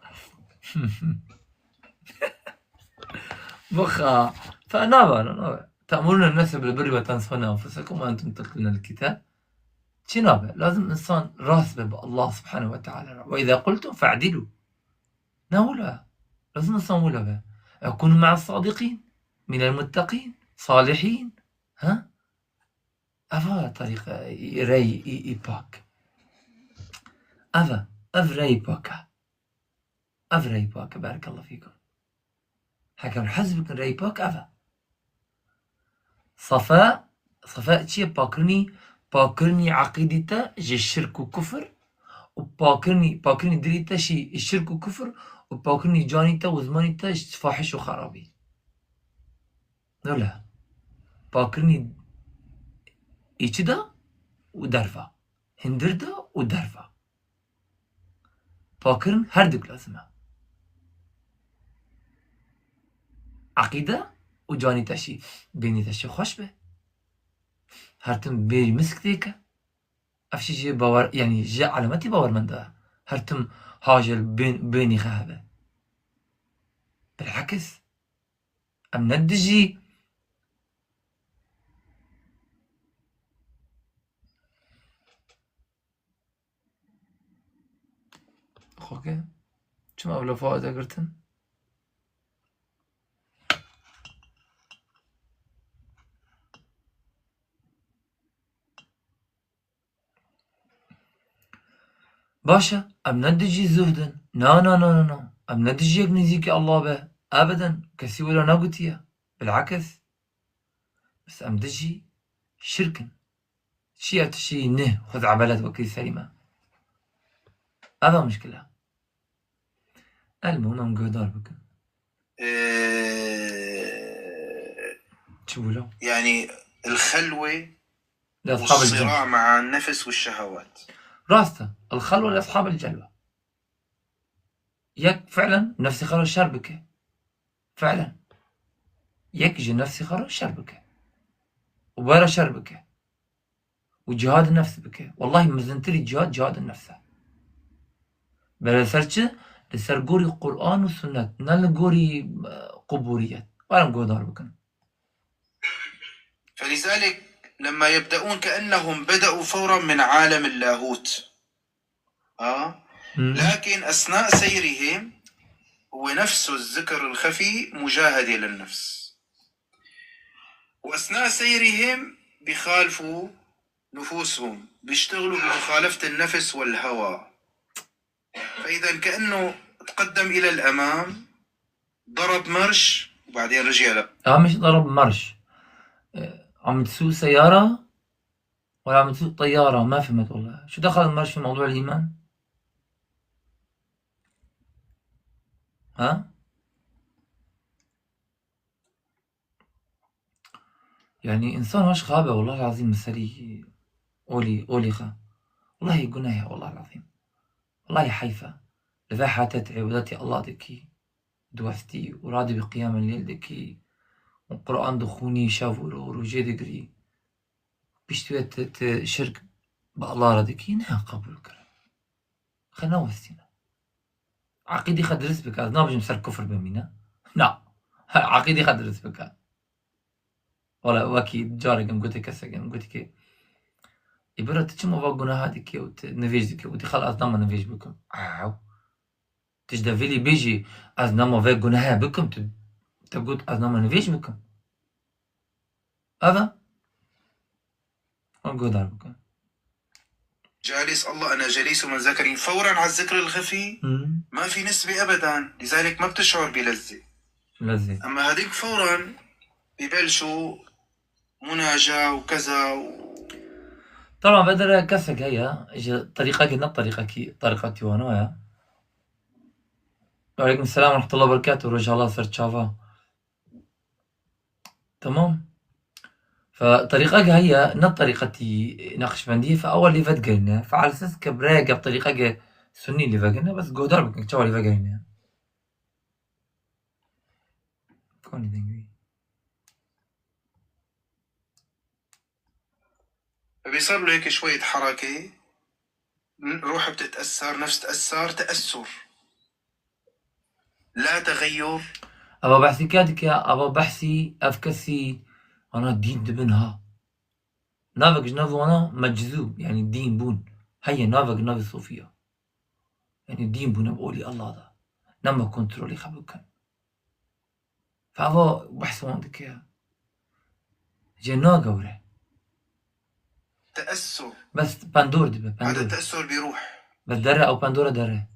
Bixa. Fe nabe, nabe. تأمرون الناس بالبر وتنسون أنفسكم وأنتم تتلون الكتاب. Çi nabe? Lazim insan rast be bi Allah subhanehu ve teala re. وإذا قلتم فاعدلوا. Ne wilo? Lazim insan wilo be. وكونوا مع الصادقين، من المتقين، صالحين. Ha? Eva tarîqa, rey î, î pak. Eva, ev rey pak e. Ev rey pak e, barekallahu fîkum. Hekem hez bikin rey pak ev e. Safa, safa çi ye? Pakirinî, pakirinî eqîdî te ji şirk û kufir û pakirinî, pakirinî dilî te jî şirk û kufir û pakirinî canî te û zimanî te ji fahiş û xerabî. Wele. Pakirinî îçi de û derva. Hindir de û derva. Pakirin her duk lazim e. Eqîde û canî te jî, bênî te jî xweş be. Her tim bêrî misk têke. Ev jî jê bawer, yanî jê elemetî bawermenda ye. Her tim hajel bên-, bênî xe hebe. Bilakis, em ne dijî. Xweke, çima ev lafa te girtin? Baş e, em ne dijî zuhd in. Na, na, na, na, na. Em ne dijî yek nêzîkî Allah be. Ebeden, kesî wilo negotiye. Bilakis. Bes em dijî şirk in. Çi ye tişî ne, xwez'ebelet wekî serî me. Ev e mişkile. El muhim em guhdar bikin. Ee, Çi bû la? Yani, el-xelwe Li eshab el-celwe. والصراع مع النفس والشهوات. Rast e. El-xelwe li eshab el-celwe. Yek fi'len nefsê xwe re şer bike. Fi'len. Yek ji nefsê xwe re şer bike. Û were şer bike. Û cihad nefs bike. Wellahî mezintirî cihad, cihad nefs e. Bere ser çi? Li ser gorî Qur'an û sunnet. Ne li gorî, e, quburiyet. Were em guhdar bikin. فلذلك لما يبدأون كأنهم بدأوا فورا من عالم اللاهوت. آه. مم. لكن أثناء سيرهم هو نفس الذكر الخفي مجاهدة للنفس. وأثناء سيرهم بيخالفوا نفوسهم، بيشتغلوا بمخالفة النفس والهوى. فإذا كأنه تقدم إلى الأمام، ضرب مارش، وبعدين رجع ل- عم ضرب مارش. آه، عم تسوق سيارة ولا عم تسوق طيارة؟ ما فهمت والله. شو دخل المارش في موضوع الإيمان؟ ها؟ Yani, însan haş xabe, wellahî ezîm, li serî olî, olî xe. Wellahî guneh e, wellahî lazîm. Wellahî heyf e. Li vê hate tu îbadetê Allah dikî, diwestî û radibî qiyamên leyl dikî û Quran dixwînî şev û ro-, rojê digirî. Piştî wê tu, tu şirk bi Allah re dikî, ne qebûl kirin. Xwe newestîne. Eqîdî xwe dirist bike. Ez nabêjim ser kufr bimîne. Na. Eqîdî xwe dirist bike. Wala wekî carek em gotê kesek em gotî ki, "Ê bira, tu çima va gunaha dikî û tu nivêj dikî?" Gotî, "Xala, ez nama nivêj bikim." Ew. Tu ji devilî bêjî, "Ez nema vê gunehê bikim." Tu, te got, "Ez nema nivêj bikim." Ev e. Hûn guhdar bikin. جالس الله، أنا جليس من ذكر فورا على الذكر الخفي، Hmm. ما في نسبة أبدا، لذلك ما بتشعر بلذة. Lezze. أما هذيك فورا ببلشوا مناجاة وكذا و- Tamam, vê dere kesek heye, ji terîqekê ne terîqekî, terîqetî wana ye. Aleykum selam ve rahmetullah ve berekatuh, roj hela ser çava. Tamam. Fe terîqek heye, ne terîqetî Neqşbendî ye, fe ew lê vedigihîne. Fe esas ke bi rêyeke bi terîqeke sunnî lê vedigihîne, bes guhdar bikin çawa lê vedigihîne. Konî deng wî. فبيصير له هيك شوية حركة، روح بتتأثر، نفس تأثر، تأثر. لا تغير. Ava behsî ke dike, ava behsî ev kesî ana dîn dibin ha. Navek ji nav wana meczû, yani dîn bûn. Heye navek navê sofiya. Yani dîn bûne bi olî Allah da. Nema kontrolê xwe bikin. Fava behs wan dike. Jê nagewre. تأثر. Bes pendor dibe, هذا pendor. تأثر بروح. Bes dere, ew pendora dere.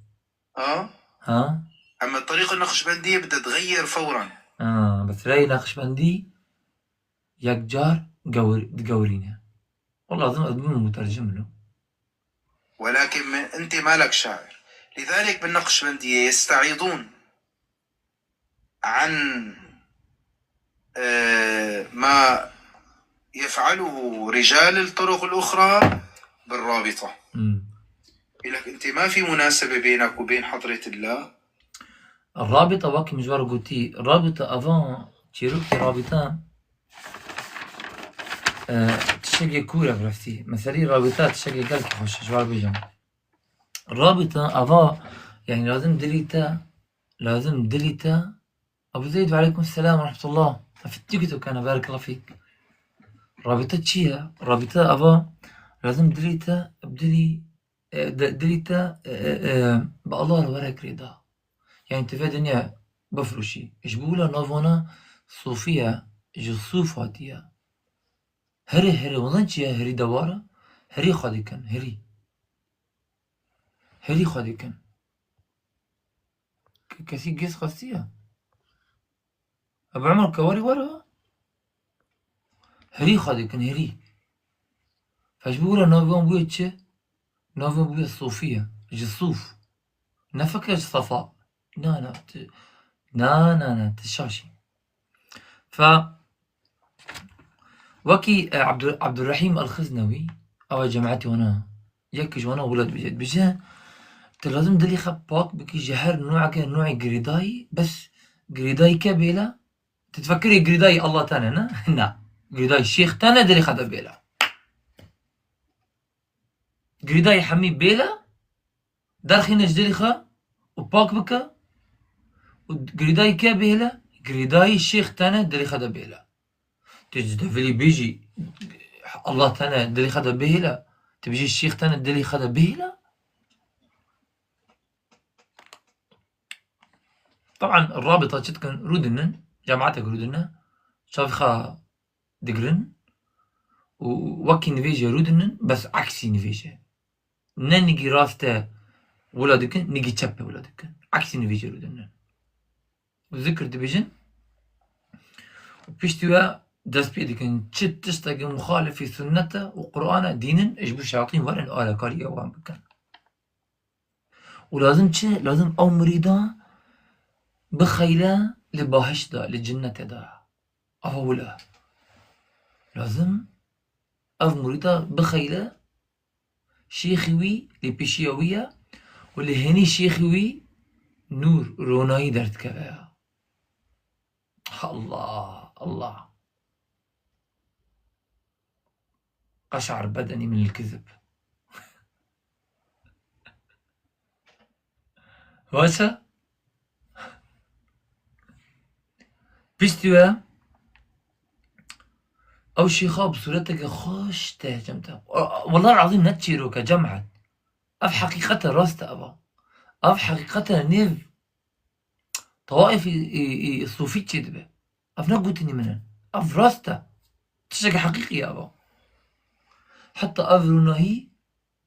ها؟ Ha? أما الطريقة النقشبندية بدها تغير فورا. Ha, bes rey Neqşbendî yek car gewr-, digewrîne. Wala lazim ez bibim mutercim lo. ولكن من، أنت مالك شاعر. لذلك بالنقشبندية يستعيضون عن، آه، ما يفعله رجال الطرق الأخرى بالرابطة. Hmm. يقول لك: "أنت ما في مناسبة بينك وبين حضرة الله." Rabita, wekî min ji we re gotî, rabita, ava çîrokê rabita, e, tiştekê kûr e bi rastî. Meselî rabita tiştekê gelkî xweş e, ji we re bêjim. Rabita ava, yani lazim dilî te, lazim dilî te. Abu Zeyd, ve aleykum selam ve rahmetullah. Ev TikTok kana, barakallah fîk. Rabita çi ye? Rabita ava, lazim dilî te, dilî e, de-, dilî te, e, e, e, bi Allah re were girêda. Yani tu vê dinya bifroşî. Ji bo wila navana sofiye, ji suf hatiye. Herî, herî, ondan çi ye herî dewara? Herî xwe dikin, herî. Herî xwe dikin. Ke-, kesî gêz xwestiye. Ebu Umar Kewarî were. Herî xwe dikin, herî. Fe ji bo wira navê wan bûye çi? Navê wan bûye Sofiye. Ji Sûf. Ne fekre ji Safa. Na, na, ti, na, na, na, ti şaşî. Fe, wekî, e, Abdul-, Abdurrahîm El-Xiznewî, ew e cemaetê wana. Yek ji wana wilo dibêje, dibêje, tu lazim dilê xwe pak bikî ji her nûeke, nûê girêdayî, bes girêdayî ke bêle, tu difekirî girêdayî Allah tane, ne? Na. Girêdayî şêx tane dilê xwe de bêle. Girêdayî hemî bêle, derxîne ji dilê xwe û pak bike û girêdayî ke bêle, girêdayî şêx tane dilê xwe de bêle. Tu ji devilî bêjî, Allah tane dilê xwe de bihêle. Tu bêjî şêx tane dilê xwe de bihêle. Taban rabita çi dikin? Rûdinin, cemaetek rûdine, çavê xwe digirin û wekî nivêje rûdinin, bes eksî nivêje. Ne nigî rast e wila dikin, nigî çep e wila dikin. Eksî nivêje rûdinin. Zikr dibêjin. Û piştî we dest pê dikin. Çi tiştekî muxalifî sunnet e û Qur'an e, dînin, ji bo şeyatîn werin alekariya wan bikin. Û lazim çi? Lazim ew mirîda bixeyle li bahişt de, li cinnetê de. Ava wila. Lazim ev mirîda bixeyle Şêxî wî li pêşiya wî ye û li hênî şêxî wî nûr, ronahî derdikeve ya. Allah, Allah. قشعر بدني من الكذب. Waça? Piştî we ew şêxa bi sûreteke xweş te cem te. Wellah azîm ne çîroke cemaet. Ev heqîqet e, rast e eva. Ev heqîqet e, nêv tawaif ê, ê, ê, sofî çêdibe. Ev ne gotinî min in. Ev rast e. Tişteke heqîqî ye eva. Heta ev ronahî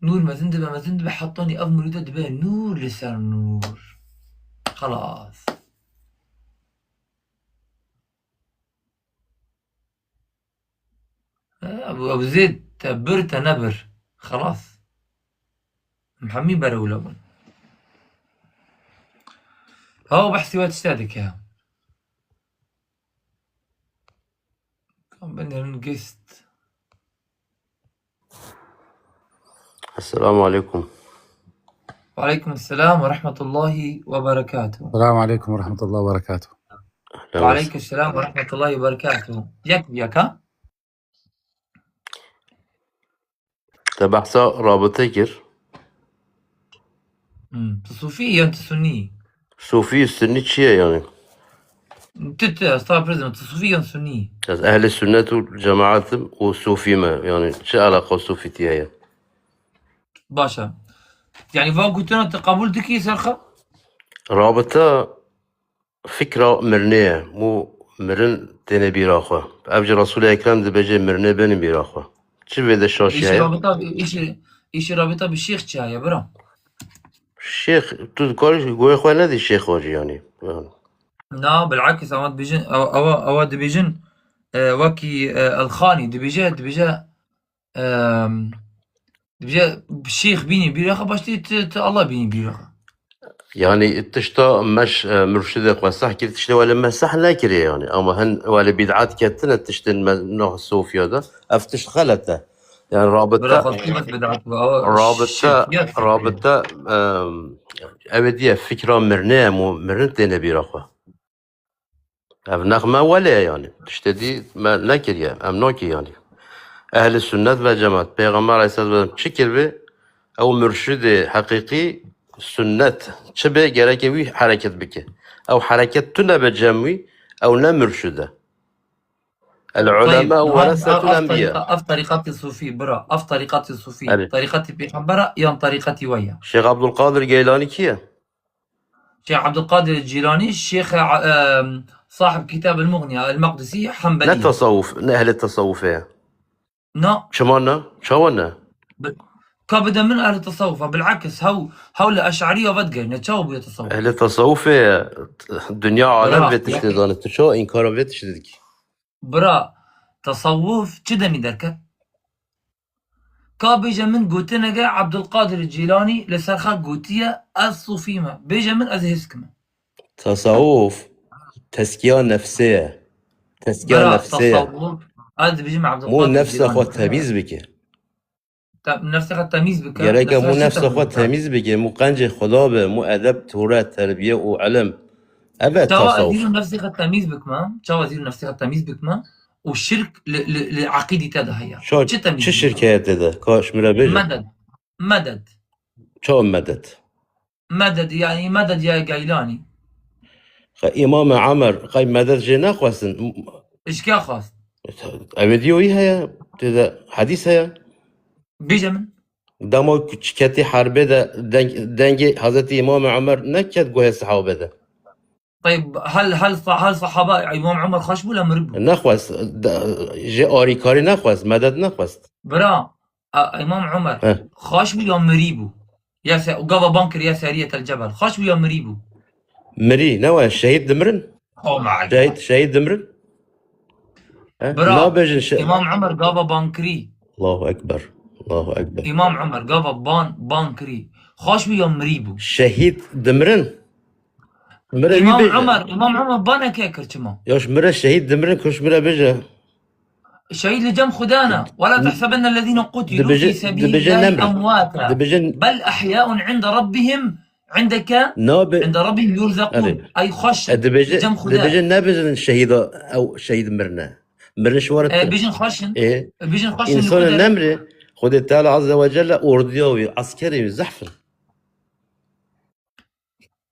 nûr mezin dibe, mezin dibe, hetanî ev mirîde dibe nûr li ser nûr. Xelas. Ebu, Ebu Zeyd, te bir, te nebir. Xelas. Em hemî berewle bûn. Ew behsî we tişte dike. Kam binêrin gist. Esselamu aleykum. Ve aleykum selam ve rahmetullahi ve berekatuhu. Selamu aleykum ve rahmetullahi ve berekatuhu. Ve aleykum selam ve rahmetullahi ve berekatuhu. Yek bi yek ha? Te behsa rabite kir. Hmm, tu sufî yan tu sunnî? Sufî sunnî çi ye yani? Tu, tu, estağfirullah, tu sufî yan sunnî? Ez ehli sünnet û cemaat im û sufî me. Yani çi alaqa sufîtî heye? Baş e. Yani van gotina tu qebûl dikî ser xwe? Rabite fikra mirinê ye. Mû mirin têne bîra xwe. Ev jî Resûlê Ekrem dibêje mirinê bênin bîra xwe. Çi vê de şaşî heye? Îşî rabita, îşî, îşî rabita bi şêx çi heye, bira? Şêx, tu dikarî guhê xwe nedî şêx wajî yanî. Na, bilakis, ewa dibêjin, ewa, ewa, ewa dibêjin, e, wekî, e, Elxanî dibêje, dibêje, Em, dibêje şêx bînî bîra xwe, baştî tu, tu Allah bînî bîra xwe. Yani tişta meş, e, murşidê xwe seh kir, tiştê welê me seh nekiriye yani. Ama hin welê bid'at ketine tiştên me noh sofiya de. Ev tişt xelet e. Yani rabite, Bira xwe kî wek bid'at bu, ew rabite, şirkiyet fikri. Rabite, em, ev diye fikra mirnê em û mirin têne bîra xwe. Ev nex me welê ye yani. Tiştê dî me nekiriye. Em nakî yani. Ehli sünnet ve cemaat. Peyxamber aleyhisselam çi kiribê? Ew murşidê heqîqî sünnet. Çi bê gereke wî hereket bike. Ew hereket tune be cem wî, ew ne murşid e. El ulema Tayyib, niha werasetul ev enbiya. Tariqa-, ev tariqatê sufî, bira. Ev tariqatê sufî. Erê. Tariqatê pêxembera yan tariqatê we ye? Şêx Abdulkadir Geylani kî ye? Şêx Abdulkadir Cîlanî, Şêx, e, sahib Kitab el-Mughniya, el-Maqdisî, Hanbelî. Ne tasawuf, ne ehlê tasawufê ye. Na. Çima ne? Çawa ne? Bi-, ka bide min ehlê tasawuf e, bilakis hew, hew li eş'eriya vedigihîne, çawa bûye tasawuf? Ehlê tasawufê ye, dinya alem vê tiştê dane. Tu çawa înkara vê tiştê dikî? Bira, tasawuf çi demî derket? Ka bêje min gotineke Abdulkadir Cîlanî li ser xwe gotiye, ez sufî me. Bêje min ez hêsk me. Tasawuf, teskiya nefsê ye. Teskiya nefsê ye. Bira, tasawuf, ez dibêjim Abdulkadir Cîlanî. Mû nefsa xwe temîz bike. Te-, nefsê xwe temîz bike. Gereke mû nefsa xwe temîz bike, mû qencê Xweda be, mû edeb, tore, terbiye û ilim. Ev e tasawuf. Çawa ez îro nefsê xwe temîz bikme? Çawa ez îro nefsê xwe temîz bikme? Û şirk li, li, li eqîdî te de heye. Çi temîz bikme? Çi şirk heye te de? Ka ji min re bêje. Meded. Meded. Çawa meded? Meded, yani meded ya Geylanî. Xe, Îmam Emer, qey meded jê nexwestin? Ji kê xwest? Ev diyo wî heye, tê de hedîs heye. Bêje min. Dema ku çi ketî herbê de deng-, dengê Hezretî Îmam Emer neket guhê sehabe de. Teyb, hel, hel sa-, hel sahaba Îmam Emer xweş bû le mirî bû? Nexwest, de, jê arîkarî nexwest, meded nexwest. Bira, A, Îmam Omer, He. Xweş bû ya mirî bû? Ya se-, gava ban kir ya Serîyetel Cebel. Xweş bû ya mirî bû? Mirî, ne we, şehîd dimirin? Oh my God. Şehîd, şehîd dimirin? He? Bira, Nabêjin şe- Îmam Omer gava ban kirî. Allahu Ekber. Allahu Ekber. Îmam Omer gava ban, ban kirî. Xweş bû ya mirî bû? Şehîd dimirin? Mire wî Îmam bêje. Omer, Îmam Omer baneke kir çima? Ya ji mire şehîd dimirin, kuş mire bêje. Şehîd li cem Xuda ne. ولا تحسبن الذين قتلوا في سبيل الله أمواتا بل أحياء عند ربهم عند ك عند ربهم يرزقون. Ay xweş in. Dibêje, cem Xuda. Dibêje nebêjin şehîda, ew şehîd mirine. Mirin ji we re E, tin. Bêjin xweş in. Ê, bêjin xweş in. Însanê nemrê, Xwedê Teala Azze ve Celle ordiya wî, eskerê wî zehf in.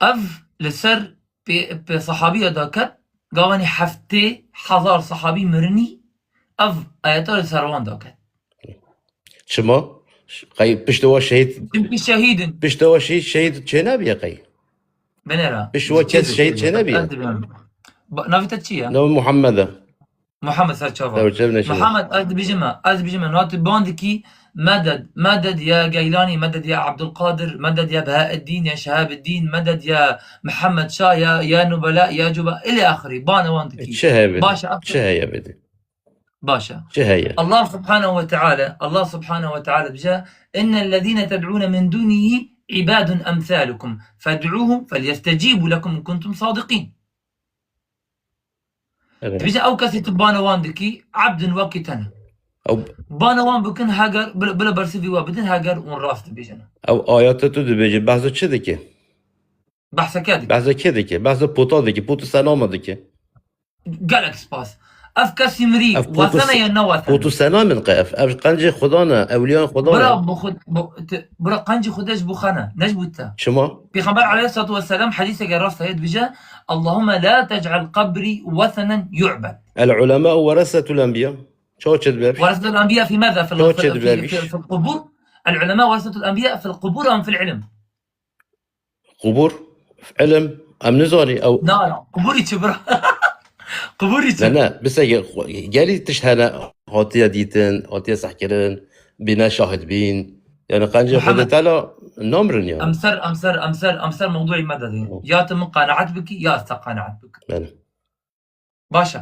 Ev li ser pê, pê sahabiya daket, gavanî heftê hezar sahabî mirinî, ev ayeta li ser wan daket. Çima? Qey pişta we şehîd, Çimkî şehîd in. Pişta we şehîd, şehîd çênebiye qey? Binêre. Pişta we kes şehîd çênebiye? Ez dibêm. Ba-, navê te çi ye? Navê Muhammed e. Muhammed ser çava. Ew çev neşe. Muhammed, ez dibêjim me, ez dibêjim me, na tu ban dikî, meded, meded ya Geylanî, meded ya Abdulkadir, meded ya Behaeddîn, ya Şehabeddîn, meded ya Mihemed Şah, ya, ya Nubela, ya Cuba, ilê axirî, bana wan dikî. Çi heye bidî? Baş e, Çi heye bidî? Baş e. Çi heye? Allah Subhanahu ve Teala, Allah Subhanahu ve Teala dibêje, "İnnellezîne ted'ûne min dûnihî ibadun emsâlukum, fed'ûhum felyestecîbû lekum in kuntum sadikîn." Evet. Dibêje, ew kesê tu bana wan dikî, ebdin wekî te ne. Ew Bana wan bikin, heger, bila, bila bersivî we bidin, heger hûn rast dibêjin. Ew ayete tu dibêjî, behsa çi dike? Behsa ke dike? Behsa kê dike? Behsa pota dike, pot û senama dike. Gelek spas. Ev kesî mirî, Ev pot û wesene se-, ya ne wesene? Pot û senam in qe ev. Ev qencê Xuda ne, ewliyan Xuda ne. Bira, bu xud-, bu, te, bira qencê Xuda ji bo xwe ne, ne ji bo te. Çima? Pêxember aleyhissalatu vesselam hedîseke rast heye dibêje, "Allahümme la tec'al qabri wesenen yu'bed." El ulema weresetul enbiya. Çawa çi dibe? Weresetul enbiya fi meza? Fil, Çawa çi fil, dibe fil, biş? Fil, fil qubur. El ulema weresetul enbiya fil qubur am fil ilm? Qubur, ilim, em nizanî ew. Na, na, quburî çi bira? Quburî çi? Ne, ne, biseke, gelî tişt hene, hatiye dîtin, hatiye sehkirin, bîne şahid bîn. Yani qencê Muhammed. Xwedê Teala namirin yani. Em ser, em ser, em ser, em ser mewdûî me de dîn. Hı. Ya tu min qenaet bikî, ya ez te qenaet bikim. Belê. Baş e.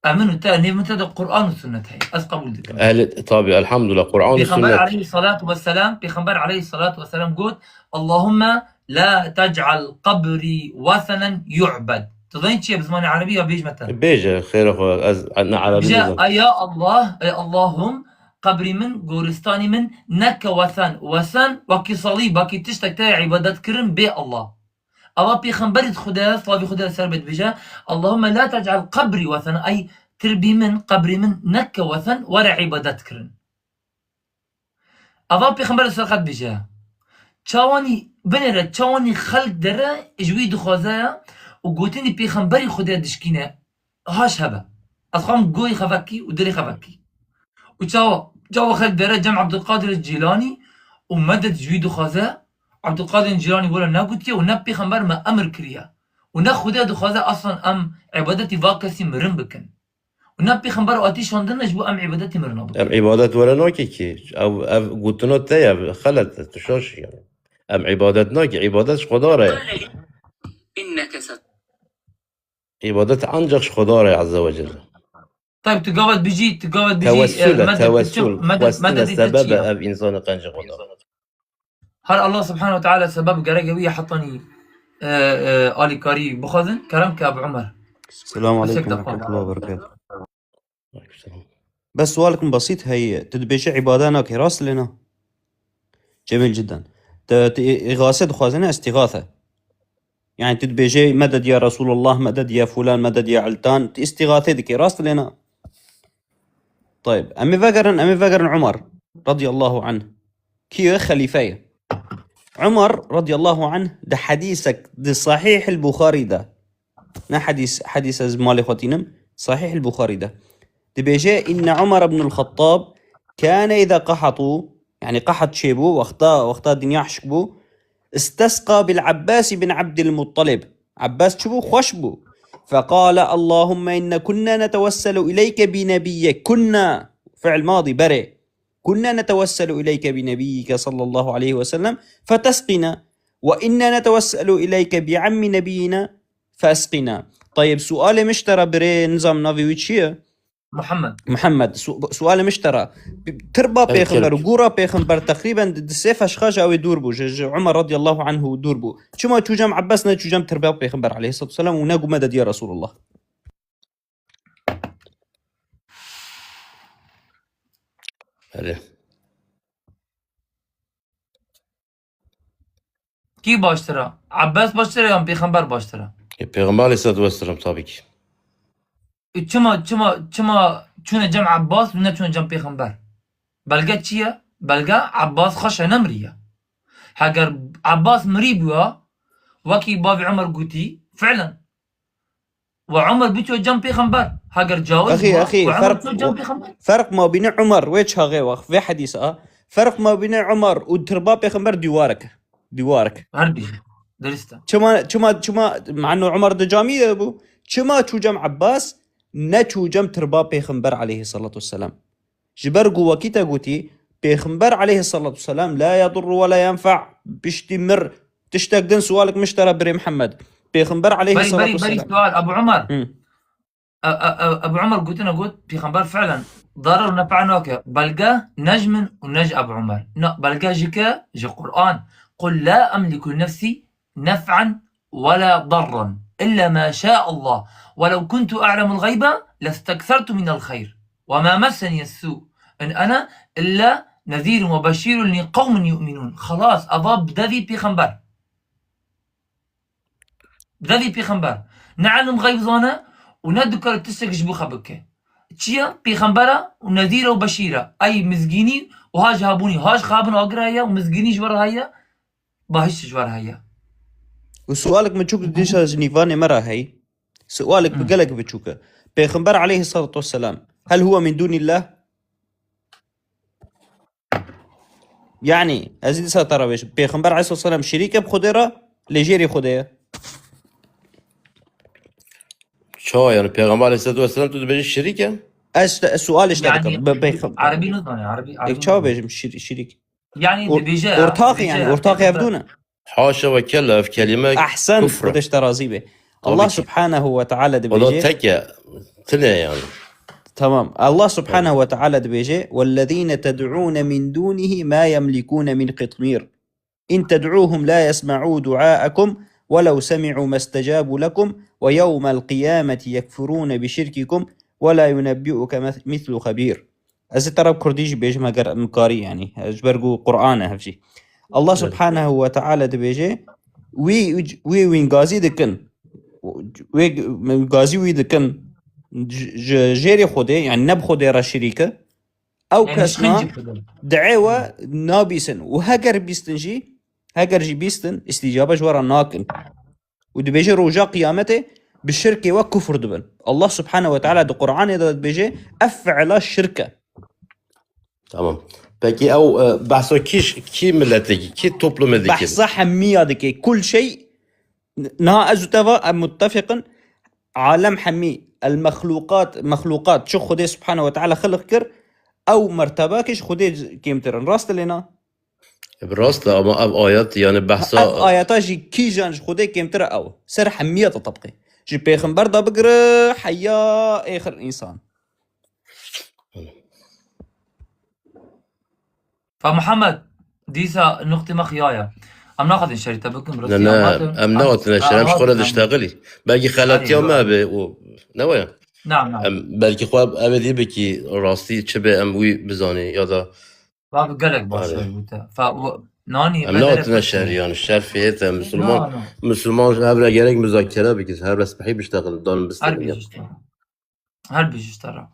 Em min û te, nêv min te de Quran û sunnet heye. Ez qebûl dikim. Ehli, tabi, elhamdulillah, Quran û Pêxember sunnet. Aleyhissalatu vesselam, Pêxember aleyhissalatu vesselam got, "Allahümme la tec'al qabri wesenen yu'bed." Tu zanî çi ye bi zimanê erebî ya bêj me te? Bêje, xêra xwe, ez ne erebî Bêje, nizam. "Ay ya Allah, ey Allahum, qabrî min, goristanî min neke wesen, wesen, wekî salîb, wekî tiştek te ye îbadet kirin bê Allah." Ava pêxemberî Xude, slavî Xude ser bê dibêje, "Allahümme la tec'al qabri wesen", ay tirbî min, qabrî min neke wesen, were îbadet kirin. Ava pêxember ser xwe dibêje, çawanî binêre, çawanî xelk dere ji wî dixwaze û gotinî pêxemberî Xude dişkîne, haş hebe. Ez xwam goyê xevekî û dilê xevekî. Û çawa, çawa xelk dere cem Abdulkadir Cîlanî û medet ji wî dixwaze, Abdulkadir Cîlanî were negotiye û ne pêxember me emir kiriye. Û ne Xude dixwaze aslan em îbadetî va kesî mirin bikin. Û ne pêxember hatî şandin ne ji bo em îbadetî mirina bikin. Em îbadet were nake ki. Ev, ev gotina te ye, xelet e, tu şaş î yani. Em îbadet nake, îbadet ji Xweda re ye. Îbadet ancak ji Xweda re ye Azze ve Celle. Tayyib, tu gavet bijî, tu gavet bijî, Tewessul e, e, medet, tewessul. Medet, xwestine medet sebebe çi ye? Ev insana qencê Xweda. Her Allah Subhanahu ve Teala sebeb gereke wî hetanî, e, e, alîkarî bixwazin. Kerem ke Ebu Umer. Selamun aleyküm ve rahmetullahi ve berekatuhu. Aleyküm selam. Bes sualikim besît heye. Tu dibêje îbade nake, rast lê na? Cemîl cidden. Tu, tu î-, îxase dixwaze ne, îstîxase? Yani tu dibêje, "Meded ya Resulullah, meded ya fulan, meded ya Iltan", tu îstîxase dike, rast lê na? Tayyib. Em ê vegerin, em ê vegerin Umar radiyallahu anh. Kî ye? Xelîfe ye. Umar radiyallahu anh di hedîsek di Sahîh el-Buxarî de, ne hedîs, hedîs ez malê xwe tînim, Sahîh el-Buxarî de dibêje, "Inne Umar ibn el-Xettab kâne îza qahatû", yani qahat çêbû, wexta, wexta dinya hişk bû, "istesqa bil Abbas bin Abdil Muttalib." Abbas çi bû? Xweş bû. "Feqale, Allahümme inne kunna netewesselu ileyke bi nebiyyik." Kunna, fi'l madi, berê. "Kunna netewesselu ileyke bi nebiyyike sallallahu aleyhi ve sellem fetesqina. Ve inna netewesselu ileyke bi ammi nebiyyina fesqina." Tayyib, sualê min ji te re birê, nizam navê wî çi ye? Muhammed. Muhammed, su-, sualê min ji te re. Bi-, tirba Ev pêxember û Tirk. Gûra pêxember teqrîben di, di sê feşqa ji ew ê dûr bû, ji, ji Umar radiyallahu anhu dûr bû. Çima çû cem Abbas, ne çû cem tirba pêxember aleyhissalatu vesselam û ne got meded ya Resulullah? Kî baştir e? Ebbas baştir e yan pêxember baştir e? E, Pêxember aleyhissalatu vesselam tabii ki. E, çima, çima, çima çûne cem Ebbas û ne çûne cem pêxember? Belge çi ye? Belge Ebbas xweş e, nemiriye. Heger Ebbas mirî bûya, wekî bavê Umer gotî, fi'len. Ve Umer biço cem pêxember. Heger cawaz Axî, bûya, axî, ve Umer ferq, ço cem pêxember. Ferq mabînê Umer wê çaxê wext, vê hedîsa, ferq mabînê Umer û tirba pêxember dîwarek e. Dîwarek. Her bî. Dirist e. Çima, çima, çima, mano Umer di camî de bû. Çima çû cem Ebbas, ne çû cem tirba pêxember aleyhissalatu vesselam? Ji ber ku wekî te gotî, Pêxember aleyhissalatu vesselam, "La yadurru ve la yenfa", piştî mir tiştek din, sualek min ji te re birê Mihemed. Pêxember Berî, aleyhissalatu berî, berî vesselam. Sual, Ebu Umer. Hı. E, e, e, Ebu Umer gotine got, Pêxember fi'len darar û nefa nake. Belge ne ji min û ne ji Ebu Umer. Na, belge ji ke? Ji Qur'an. "Qul la emliku li nefsî nef'an ve la darran illa ma şa'Allah. Ve lev kuntu a'lemul gaybe lesteksertu minel xeyr. Ve ma messeniyes su. In ene illa nezîrun ve beşîrun li qewmin yu'minûn." Xelas, eva bi devî pêxember. Bi devî pêxember. Ne ilim xeyb zane û ne dikare tiştek ji bo xwe bike. Çi ye? Pêxember e û nezîr e û beşîr e. Ey mizgînî û ha ji hebûnî, ha ji xabin agir heye û mizgînî ji we re heye, bahişt ji we re heye. Û sualek min çûk dîsa ji nîvanê me re heyî. Sualek bi Hı. gelek biçûk e. Pêxember aleyhissalatu vesselam, hel huwe min dûnillah? Yani, ez ê dîsa te re bêjim. Pêxember aleyhissalatu vesselam şirîk e bi Xwedê re, lê jêrê Xwedê ye. Çawa yani? Pêxember aleyhissalatu vesselam tu dibêjî şirîk e? Ez te, ez sualê ji te Yani, dikim. Bi, bi, Erebî nizane, Erebî, Erebî Ê, çawa nizane. bêjim şir-, şirîk? Yani, Or-, dibêje, ortaxê dibêje, yani, ortaxê ev dû ne? Haşa ve kella, ev kelîme Ehsen, kufr e. Xwedê ji te razî be. Tabii Allah ki. Subhanahu ve Teala Ola dibêje. tek e, tine yani. Tamam. Allah Subhanahu ve Teala dibêje, "Vellezîne ted'ûne min dûnihî ma yemlikûne min qitmîr. İn ted'ûhum la yesme'û du'âekum, ve lev semi'û mestecâbû lekum, ve yevmel qiyâmeti yekfurûne bi şirkikum, ve la yunebbi'uke mes-, mislu xebîr." Ez ê te re bi kurdî jî bêjim, eger em karî, yanî, ji ber ku Qur'an e hev jî. Allah Evet. Subhanahu ve Teala dibêje, wî, wî wîngazî dikin, wê gazî wî dikin, ji, ji jêrê Xwedê, yanî ne bi Xwedê re şirîk e, ew Yani kesna şirîk dikin. Di'ê we nabîsin. Û heger bîstin jî, heger jî bîstin, îstîcabe ji we re nakin. Û dibêje roja qiyametê bi şirkê we kufr dibin. Allah Subhanahu ve Teala di Qur'anê de dibêje, ev fi'la şirk e. Tamam. Peki ew, e, behsa kî ş-, kî miletekî, kî toplumê dikir? Behsa hemiya dike. Kul şey, n-, niha ez û te va, em muttefîq in, alem hemî, el mexluqat, mexluqat, çi Xwedê Subhanahu ve Teala xiliq kir, ew mertebakî ji Xwedê kêmtir in. Rast e lê na? E, bi rast e, ama ev ayet, yani, behsa Ev ayeta jî kîjan ji Xwedê kêmtir e ew. Ser hemiya te tebqê. Ji pêxember de bigire heya êxir însan. Fa Muhammed, dîsa nuqtê me xiya ye. Em naxwazin şerî te bikin, Ne, rastî ne, em hatin, em em, nehatine em şer, em ji xwe re hatin, em diştexilî. Belkî xelatiya Erê, me be û ne waya? Naam, naam. Em belkî xwe ev ê dî bikî rastî çi be em wî bizanî ya da Bab gelek baş Erê. Wî te. Fa, nanî Em bedere nehatine piştî. Şer, yani şer fiyete Müslüman, Na, na. Müslüman her bire gerek muzakere bikir, her bire spehî biştexil, dan Her bistexil. Bijîşte. Her bijîşte ra.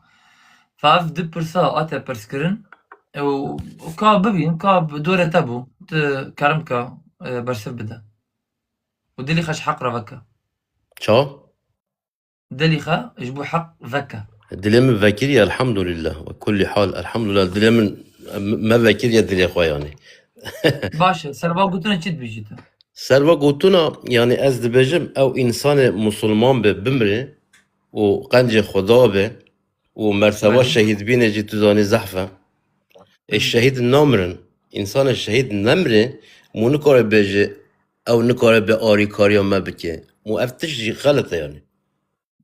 Fa ev di pirsa ate pirs kirin. E, û, û ka bibîn, ka bi dore te bû. Tu kerem ke, e, bersiv bide. Û dilî xwe ji heq re veke. Ça? Dilî xwe ji bo heq veke. Dilê min vekiriye, elhamdulillah. Ve kulli hal, elhamdulillah. Dilê min, me vekiriye dilê xwe yani. Baş e, serva gotine çi dibêjî tu? Serva gotuna, yani ez dibêjim, ew însanê musulman be, bimre û qencê Xweda be û merteba Belê. Şehîdbînê jî tu zanî zehf e. Ê Hı. Şehîd namirin. Însanê şehîd nemre, mû nikare bêje, ew nikare bi arîkariya me bike. Û ev tişt jî xelet e yani.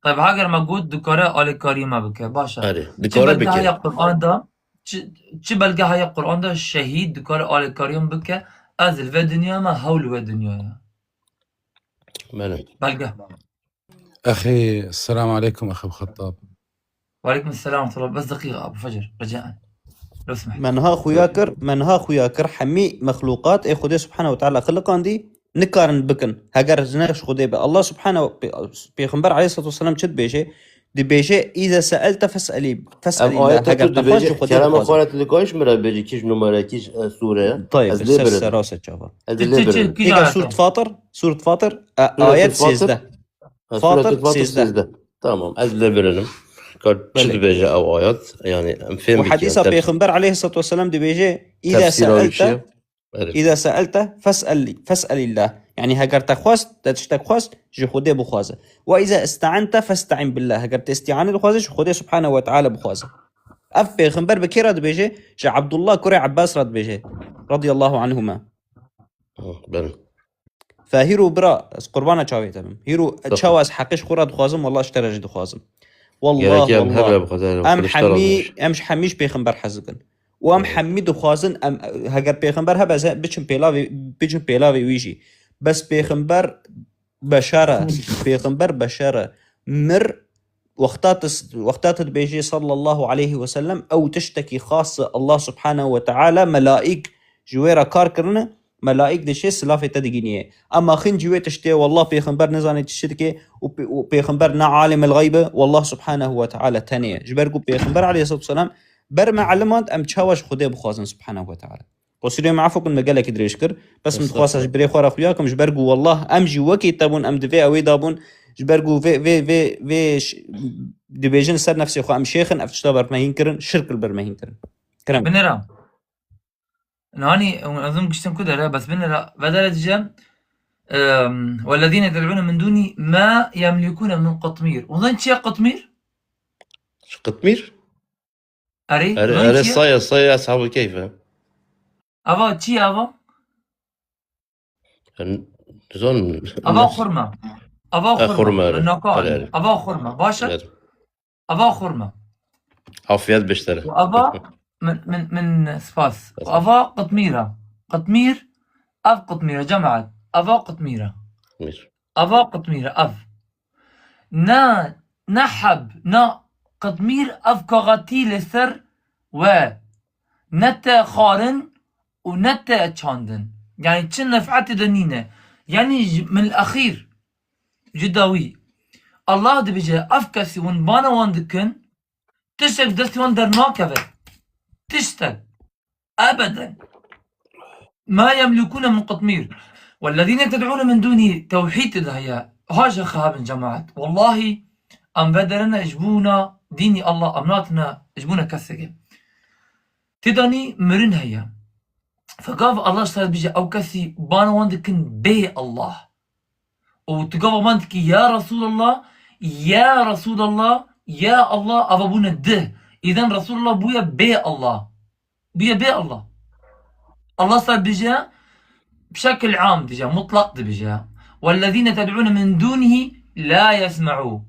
Tabi heger me got dikare alîkariyê me bike. Baş e. Erê, Çi dikare belge bike. Heye Qur'an de, çi, çi belge heye Qur'an de şehîd dikare alîkariyê me bike, ez li vê dinya me, hew li vê dinya ye. Belê. Belge. أخي، السلام عليكم أخي أبو خطاب. وعليكم السلام ورحمة الله. بس دقيقة أبو فجر، رجاء. لو سمحت. Me niha xuya kir, me niha xuya kir, hemî mexlûqat ê Xwedê Subhanahu ve Teala xiliqandî nikarin bikin. Heger ji ne ji Xwedê be. Allah Subhanahu, Pê-, Pêxember aleyhissalatu vesselam çi dibêje? Dibêje, "Îze seelte fes'elî, Ev fes'elîllah." Ayet Heger tu te xwest ji dibêje, Xwedê kerema bixwaze. Xwe re tu dikayî ji min re bêjî kîj numare, kîj, e, sûre ye? Tayyib, Ez lê ser birim. sera ser çava. Ez Çi, lê çi, çi, birim. kîj Pêka ayet Sûret e? Fatir, Sûret Fatir, e, Sûret ayet Fatir. sêzdeh. Ha, Fatir Sûret Fatir sêzdeh. sêzdeh. Tamam, ez lê birinim. Ka çi Belê. dibêje ew ayet? Yani, em fêm Û bikin, hadîsa tefs-, Pêxember aleyhissalatu vesselam dibêje, "Îze tefsîra wî çi seelte, ye? Belê. îze seelte fes'el, fes'elillah." Yani, heger te xwest, te tiştek xwest, ji Xwedê bixwaze. "Ve îze iste'ente festa'in billah." Heger te îsti'ane dixwaze, ji Xwedê Subhanahu ve Teala bixwaze. Ev Pêxember bi kê re dibêje? Ji Abdullah kurê Abbas re dibêje. Radiyallahu anhuma. Hı, belê. Fe hîro bira, ez qurbana çavê te bim. Hîro Estağfurullah. çawa ez heqê ji xwe re dixwazim, wallah ji te re jî dixwazim. Wallah, Gerek em wallah. her re bi Xwedê re Em xwedê ji te razî hemî, be. em ji hemî ji Pêxember hez dikin. Û em Hı. hemî dixwazin, em, heger Pêxember hebe, ez biçim pêlavê, biçim pêlavê wî jî. Bes Pêxember beşer e. Pêxember beşer e. Mir, wexta tu, wexta tu dibêjê sallallahu aleyhi ve sellem, ew tiştekî xas e, Allah Subhanahu ve Teala, melaîk ji wê re kar kirine, melaîk dişê silafê te digîniye. Ema xîncî wê tiştê, wallah Pêxember nizane tişt dike û pê-, û Pêxember ne alimil xeyb e, wallah Subhanahu ve Teala tenê ye. Ji ber ku Pêxember aleyhissalatu vesselam ber me elimand, em çawa ji Xwedê bixwazin Subhanahu ve Teala. Qusûrê me efû kin, me gelekî dirêj kir. Bes min dixwast ez ji birê xwe re xuya kim, ji ber ku wallah em jî wekî te bûn, em di vê ewê de bûn. Ji ber ku vê, vê, vê, vê ş-, dibêjin ser nefsê xwe, em şêx in, ev tişta ber me hîn kirin, şirk li ber me hîn kirin. Kerem. Binêra. Nanî, ez hûn giştin ku dere, bes binêra, vedere diyeceğim. Em, "Wellezîne ted'ûne min dûnî ma yemlikûne min qitmîr." Ondan çi ye qitmîr? Qitmîr? Erê, Erê, bunun erê, çi ye? Saya, saya Eshab-ı Keyf e. Ava çi ye ava? Ben, dizon. Ava xurma. Ava E, xurma. xurma, erê. Naka. Erê, erê. Ava xurma. Başa? Erê. Ava xurma. Afiyet biştere. Ava min, min, min spas. Spas. Ava qitmîra. Qitmîr, ev qitmîra, cemaat. Ava qitmîra. Qitmîr. Ava qitmîra, ev. Na, na heb, na qitmîr ev kaxetî li ser we ne te xwarin û ne te çandin. Yani çi nef'etê de nîne. Yani ji, min exîr ji dawî. Allah dibêje, ev kesî hûn bana wan dikin, tiştek destê wan dernakeve. Tiştek. Ebeden. Ma yemlikûne min qitmîr. Wellezîne ted'ûne min dûnî tewhîd de heye. Haşa xabin cemaat. Wallahî em vederine ji bûna dînî Allah, em natine ji bûna keseke. Têdanî mirin heye. Fegav Allah ji te bije ew kesî bana wan dikin bê Allah. Û tu gava wan dikî, "Ya Resulallah, ya Resulallah, ya Allah", ava bûne dih. Îden Resulallah bûye bê Allah. Bûye bê Allah. Allah sa dibêje, bi şekil am dibêje, mutlaq dibêje. "Wellezîne ted'ûne min dûnihî la yesme'û."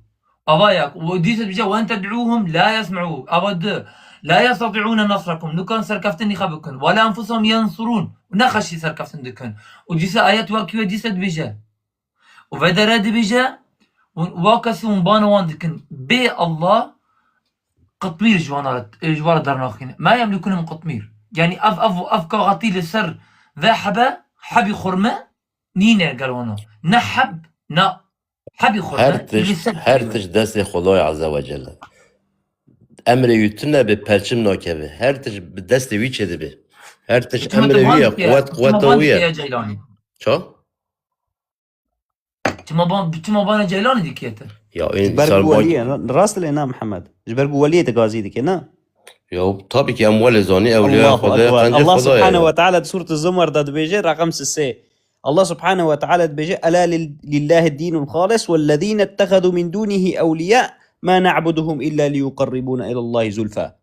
Ava yek. Û dîsa dibêje, "Wen ted'ûhum la yesme'û." Ava du. "La yestati'ûne nasrakum." Nikan serkeftinî xwe bikin. "Wela enfusuhum yensurûn." Û ne xwe jî serkeftin dikin. Û dîsa ayet wekî we dîsa dibêje. Û vedere dibêje, hûn, wa kesî hûn bana wan dikin. Bê Allah qitmîr ji wan re, ji wan re dernaxîne. Ma yemlikûne min qitmîr. Yanî ev, ev, ev kaxetî li ser ve hebe, hebî xurme, nîne gel wana. Ne heb, ne hebî xurme, Her tişt, li ser her dibe. tişt destê Xwedayê Azze ve Celle. Emrê wî tune bê perçim nakeve. Her tişt bi destê wî çêdibe. Her tişt Çima emrê tu wî van ye, dikiye, quwet, çima quweta van wî ye. dikiye Ceylanî? Ça? Çima ban, çima bana Ceylanî dikiye te? Ya, ên Ji ber sar ku ban welî ye, rast lê na Mihemed. Ji ber ku weliyê te gazî dike, na? Ya, tabii ki em welê zanî, ewliya Allahu Xwedê, Ekber. qencê Allah Xwedê Subhanahu ye. ve Teala di Sûret Zumar de dibêje, reqem sisê. Allah Subhanahu ve Teala dibêje, "Ela lil-, lillahi dînul xalis, wellezîne ittehedû min dûnihi ewliya, ma na'buduhum illa liyuqerribûna ilallahi zulfa."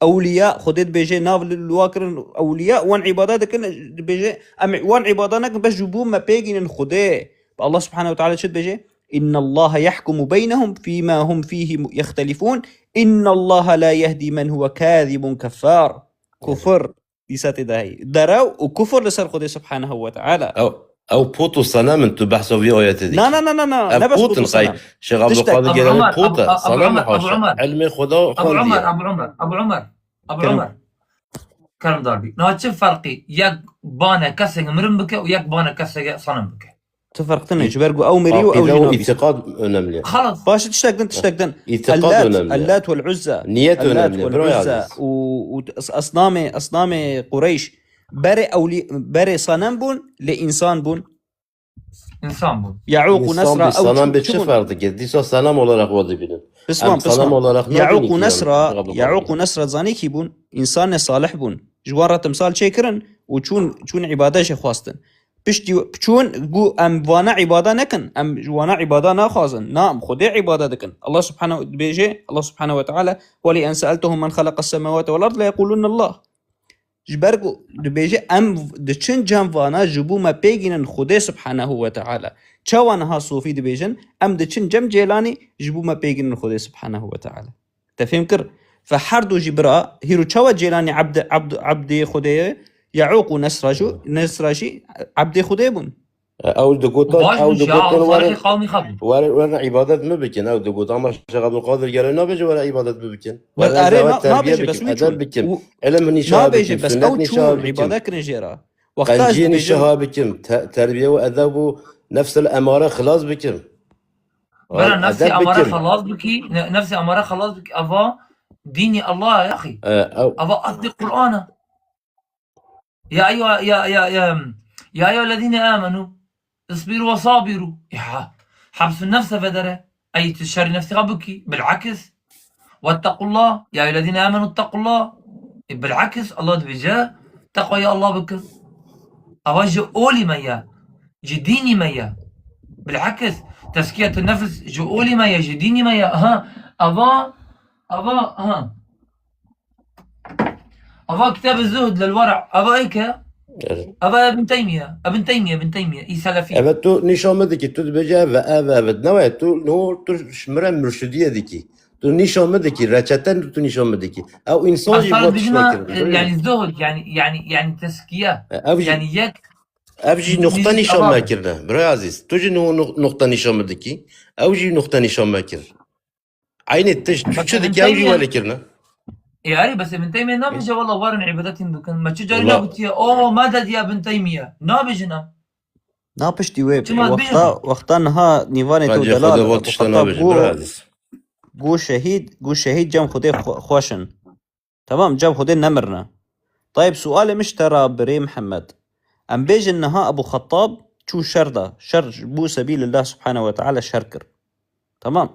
Ewliya, Xwedê dibêje, nav li, li wa kirin ewliya, wan îbada dikin, dibêje, em wan îbada nekin, bes ji bo me pêgînin Xwedê. Allah Subhanahu ve Teala çi dibêje? "Innallaha yahkumu beynehum fîma hum fîhî yextelifûn. Innallaha la yehdi men huwe kâzibun keffâr." Kufr, dîsa tê de heye. Derew û kufr li ser Xwedê Subhanahu ve Teala. Ew, ew pût û senem in, tu behsa vî ayetê dikî. Na, na, na, na, na. Ev ne bes pût pût in, û qey senem. Şêx Tiştek. Abdulkadir Gelî Abu Umar, pût e, Abu, Abu senem Umar, Abu haşa. Umar. Ilmê Xweda Abu Umar, xwendiye. Abu Umar, Abu Umar, Abu Kerem. Umar. Kermdar bî. Niha çi ferqî yek bane kesek mirin bike û yek bane kesek senem bike? Çi ferq tine? Ji ber ku ew mirî û ew Aqîde jî û nabî. Îtîqad önemli. Xelas. Baş e, tiştek din, tiştek din. Îtîqad Ellat, önemli. Ellat wal Uzza. Niyet Ellat önemli, wal bro Uzza Aziz. Û, û es-, esnamê, esnamê Qureyş berê ewlî-, berê sanem bûn, lê însan bûn. Însan bûn. Yaûq û Nesra, ew çi, çi bûn? Sanam bi çi ferq dike? Dîsa sanam olarak we dibînin. Pisman, em sanam olarak nabînin ki yani. Yaûq û Nesra, Yaûq û Nesra zanî kî bûn? Însanê salih bûn. Ji wan re timsal çêkirin û çûn, çûn îbade jê xwestin. Piştî çûn got, em vana îbade nekin, em ji wana îbade naxwazin. Na, em Xwedê îbade dikin. Allah Subhanahu dibêje, Allah Subhanahu ve Teala, "Wele in se'eltehum men xeleqes semawati vel ard le yequlunne Allah." Ji ber ku dibêje, em diçin cem vana ji bo me pêgînin Xwedê Subhanahu ve Teala. Çawa niha sofî dibêjin, em diçin cem Cêlanî ji bo me pêgînin Xwedê Subhanahu ve Teala. Te fêm kir? Fe her du jî bira, hîro çawa Cêlanî ebd-, ebd-, ebdê Xwedê ye, Yaûq û Nesra jî, Nesra jî ebdê Xwedê bûn. Ew digotin, Baş ew bûn, digotin, şaha were, zarê qewmî xwe bûn. Were, were îbadet mi bikin, ew digot. Ama Şêx Ebdulkadir gere nabêje were îbadet mi bikin. Were erê, were na-, terbiye nabêje, bikin, bes wî edeb çûn. Bikin. Û-, elm nîşa bikin, nabêje, bes sünnet ew nîşa çûn, bikin. Îbadet kirin jê re. Wexta ez dibêjim, nîşa bikin, te-, terbiye û edeb û nefsel emare xilas bikin. Bera nefsê emare xelas bikî, ne-, nefsê emare xelas bikî, ava dînî Allah ya, axî. E, ew. Ava eslê Qur'an e. Ya eyyuha-, ya, ya, ya, ya eyyuhellezîne âmenû isbirû ve sabirû. Ya, hepsûn nefse vedere. Ey, tu şerî nefsê xwe bikî. Bil'eks. Vettequllah. Ya eyyuhellezîne âmenû ittequllah. E, bil'eks, Allah dibêje, teqwaya Allah bikin. Ava ji olî me ye. Ji dînî me ye. Bil'eks. Tezkiyetun nefs ji olî me ye, ji dînî me ye. Ha, ava, ava, ha. Ava kitab Zuhd lil Wara', ava eke? Evet. Ava Ibn Teymiye, Ibn Teymiye, Ibn Teymiye, î Selefî. Evet, tu nîşan me dikî, tu dibêje ev, ev, ev, ne waya, tu, no, tu ji min re murşidiye dikî. Tu nîşan me dikî, reçete tu nîşan me dikî. Ew însan jî Aslında vot dibêjin tiştekir, ha, biliyor musun? Yani zuhd, yani, yani, yani tezkiye. E, ev jî, yani yek ev jî nokta nîşan me kirine, bira Aziz. Tu jî no-, no-, nokta nîşan me dikî. Ew jî nokta nîşan me kir. Eynî tişt, tu çi dikî, ew jî welê kirine. E, erê, bes Ibn Teymiye nabêje, wela werin îbadetên bikin. Me çi carî nagutiye, "O, meded ya Ibn Teymiye." Nabêjin em. Na piştî wê, çima dibêjin? Wexta, wexta niha nîvanê te delal, Xwedê Ebu Xettab got, got şehîd, got şehîd cem Xwedê xwe-, xweş in. Temam, cem Xwedê nemirine. Tayib, sualê min ji te re birê Mihemed. Em bêjin niha Ebu Xettab çû şer de, şer ji bo sebîlillah subhanehu ve teala şer kir. Tamam.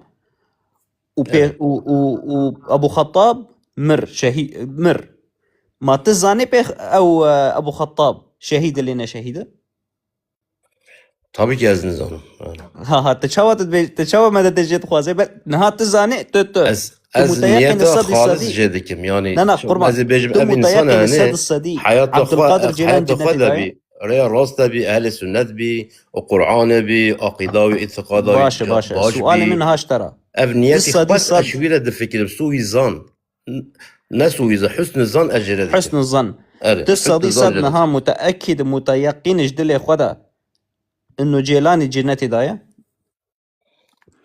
Û pê-, Evet. û, û, û Ebu Xettab mir, şehî-, mir. Ma tu zanî pê ew, e, Ebu Xettab şehîd e lê ne şehîd e? Tabii ki ez nizanim. Yani. Ha, ha, tu çawa tu dibê-, tu çawa me de te jê dixwaze? Be-, niha tu zanî, tu, tu. Ez, tu ez muteyaqin niyeta sedî xalis sedî jê dikim. Yani, na, na, qurban. Ez ê bêjim, tu ev insan muteyaqin yani sedî sedî. Heyata xwe, Abdulkadir Cîlan cennetê daye. Rêya rast de bî, ehlê sunnet bî, û Qur'anê bî, aqîda wî, îtîqada wî baş e, baş e. Sualê min niha ji te re. Ev niyetî xwe, ez ji wî re difikirim, sûîzan. N-, ne sûîzan, husnî zan ez jê re dikim. Husnî zan. Erê, tu sedî sed niha muteekid, muteyaqîn ji dilê xwe de. Ino Cêlanî cennetê daye?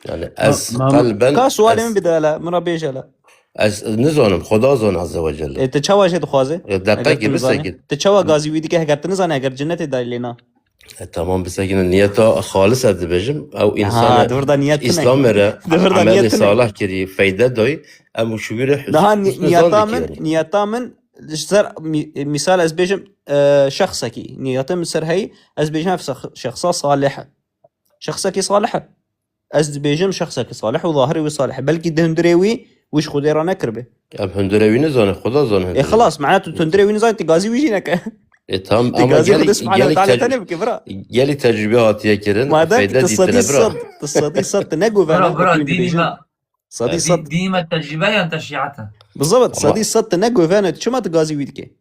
Yani ez qelben ka sualê min bide hele, min re bêje hele. Ez nizanim, Xweda zane Azze ve Celle. E, tu çawa jê dixwaze? E, deqekê bisekî. Tu çawa gazî wî dike, heger tu nizane, heger cennetê daye lê na? E, tamam, bisekîne niyeta xalis ez dibêjim. Ew însan e, di vir de niyet tune. Îslamê re emelê salih kirî, feyde dayî, em û şiwî re husn-, husnî zan dikî. Daha ni-, niyeta min, niyeta min ji ser mî-, mîsal ez bêjim, e, şexsekî, niyeta min ser heyî, ez bêjim ev şex-, şexsa salih e. Şexsekî salih e. Ez dibêjim şexsekî salih û zahirê wî salih e. Belkî di hundirê wî, wî ji Xwedê re nekiribe. Em hundirê wî nizane, Xweda zane hundirê wî. E, xilas, mana tu hundirê wî nizanî, tu gazî wî jî neke. E, tam, ama gelî, gelî tecrû-, gelî tecrûbe hatiye kirin, feyde dîtine, bira. Madem ki tu sedî sed, tu sedî sed tu ne govene, bira, bira, dînî me, sedî sed. Dî-, dînî me tecrûbe yan te şîet e? Bizewit, sedî sed tu ne govene, tu çima tu gazî wî dike?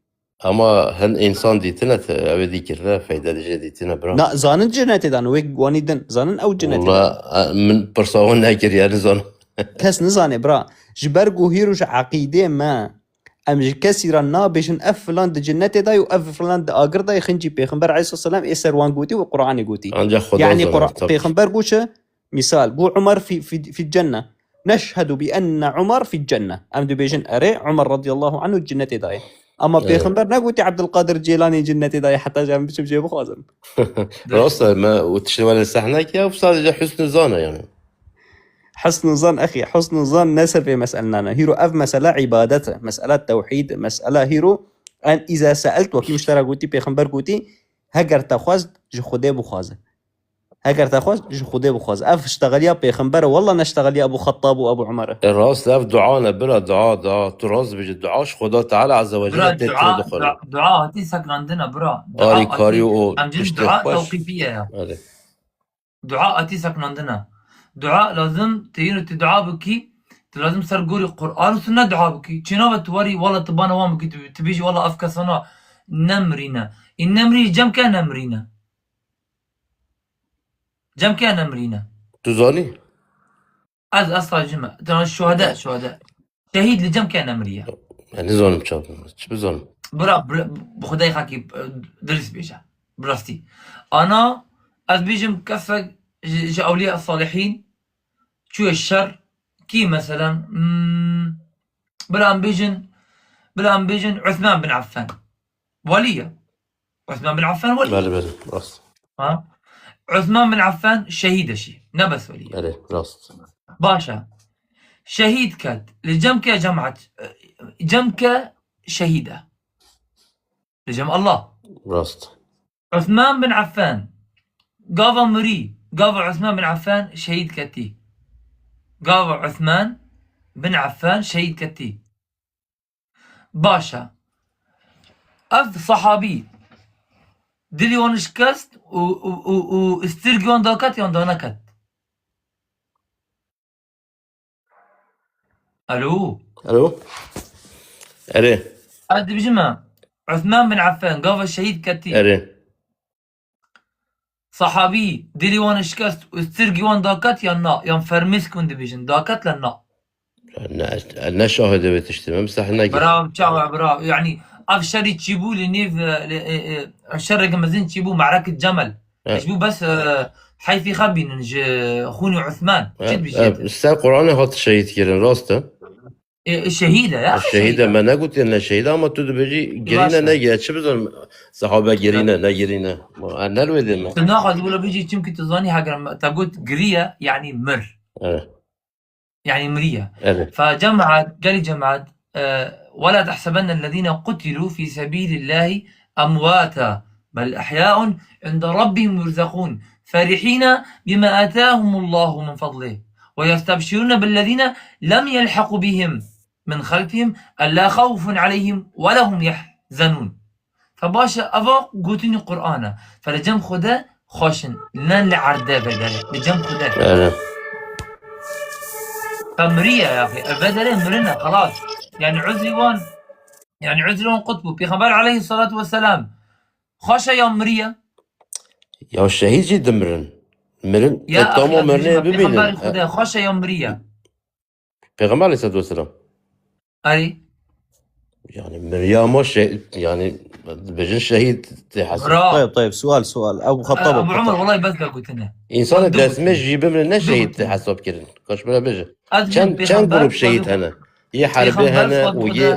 Ama hin însan dîtine te, ew ê dî kirine, feyde dijê dîtine, bira. Na, zanin cennetê dan, wê wanî din. Zanin ew cennetê dan. Wala, e, min pirsa wan nekiriye, nizanim. Kes nizane, bira. Ji ber ku hîro ji eqîdê me, em ji kesî re nabêjin, ev filan di cennetê de ye û ev filan di agir de ye, xincî Pêxember aleyhisselam ê ser wan gotî û Qur'anê gotî. Ancak Xweda zane, tabii ki. Yanî Qur'an, Pêxember got çi? Misal, got Umar fî, fî, fî cenne. Neşhedu bi enne Umar fî cenne. Em dibêjin, erê, Umar radiyallahu anhu cennetê de ye. Ama Evet. Pêxember negotî Ebdulkadir Cêlanî cinnetê dayê heta ji em biçim jê bixwazim. Rast e, me û tiştê wele sehne ki ew sadece husnü zan e yani. Husnü zan, exî, husnü zan ne ser vê meselena ne. Hîro ev mesela îbadet e. Mesela tewhîd, mesela hîro en îza seelt, wekî min ji te re gotî, Pêxember gotî, heger te xwest, ji Xwedê bixwaze. Heger te xwest, ji Xwedê bixwaze. Ev ştexeliya Pêxember e, wella ne ştexeliya Ebu Xettab û Ebu Umer e. E, rast, ev dua ne, bira, dua, dua. Tu rast dibêjî, dua ji Xweda Teala Azze ve Bira, Celle tê dua, tê dixwere. dua, dua hatî seknandina, bira. Dua Arîkarî hatî, û em cin tiştê dua xweş. tewqîfî ye ya. Erê. Dua hatî seknandina. Dua lazim, te yîno tu dua bikî, tu lazim ser gorî Qur'an û Sunnet dua bikî. Çênabe tu warî, wela tu bana wan bikî, tu, tu bêjî, wela ev kesana nemirîne. Ê nemirî cem ke nemirîne. Cem ke nemirîne. Tu zanî? Ez, ez sajim e. Tena şuhede, şuhede. Şehîd li cem ke nemiriye. Ez nizanim çawa, çi bizanim? Bira, bira, bi Xwedayê xakî, e, dirist bêje. Bi rastî. Ana, ez bêjim kesek ji, ji ewliya salihîn çûye şer, kî meselen, hmm, bila em bêjin, bila em bêjin Uthman bin Affan. Welî ye. Uthman bin Affan welî. Belê, belê, rast. Ha? Uthman bin Affan şehîd e jî. Ne bes welî ye. Belê, rast. Baş e. Şehîd ket. Li cem ke cemaat, cem ke şehîd e. Li cem Allah. Rast. Uthman bin Affan. Gava mirî. Gava Uthman bin Affan şehîd ketî. Gava Uthman bin Affan şehîd ketî. Baş e. Ev sahabî dilî wan şikest û, û, û, û stirgî wan daket yan daneket? Alo? Alo? Erê. Ez dibijim e, Uthman bin Affan gava şehîd ketî. Erê. Sahabî dilî wan şikest û stirgî wan daket yan na? Yan fermîsk hûn dibêjin, daket le na? Ne, ne şahidê vê tiştê me, min sehne kir. Bravo, çawa, bravo. Yani, ev şerî çîbû li nêv, e, li, e, e, şereke mezin çîbû, Me'reket Cemel. He. Ji bo bes, e, heyfî xwe bînin ji xûnî Uthman. He, Çi dibêjî e, tu? Ser Qur'anê hat şehîd kirin, rast e? E, şehîd e, ya, Şehîd e, şehîd e. Me negotiye ne şehîd e, ama tu dibêjî Baş girîne e. negire. Çi bizanim, sahabe girîne, Tabii. negirîne. Ma, e, nerwê dê me. Tu naxwazî wilo bêjî, çimkî tu zanî, heger me, te got giriye, yani mir. Evet. Yani miriye. Evet. Fe cemaat, gelî cemaat, e, ولا تحسبن الذين قتلوا في سبيل الله أمواتا بل أحياء عند ربهم يرزقون فرحين بما آتاهم الله من فضله ويستبشرون بالذين لم يلحقوا بهم من خلفهم ألا خوف عليهم ولا هم يحزنون. Fe baş e, eva gotinî Qur'an e. Fe li cem Xwede xweş in. Ne li erdê vedere. Li cem Xwede. Evet. Fe miriye ya. Fe vedere mirine. Xelas. Yani uzrî wan, yani uzrî wan qut bû. Pêxember aleyhissalatu vesselam xweş e ya miriye? Ya şehîd jî dimirin. Mirin, Ya e, tamam, axî, mirinê ez bibînin. Pêxember Xwede xweş e ya miriye? Pêxember aleyhissalatu vesselam. Erê. Yani miriya ma şe-, yani dibêjin şehîd tê hesab. Bravo. Tayeb, tayeb, sual, sual. Ebu Xettab, Ebu Ebu Umer, Xettab. Welay bes vegotine. Însanê destmêj jî bimire ne şehîd tê hesab kirin. Kaş bira bêje. Çend, çend grup şehîd hene? Yê herbê hene û yê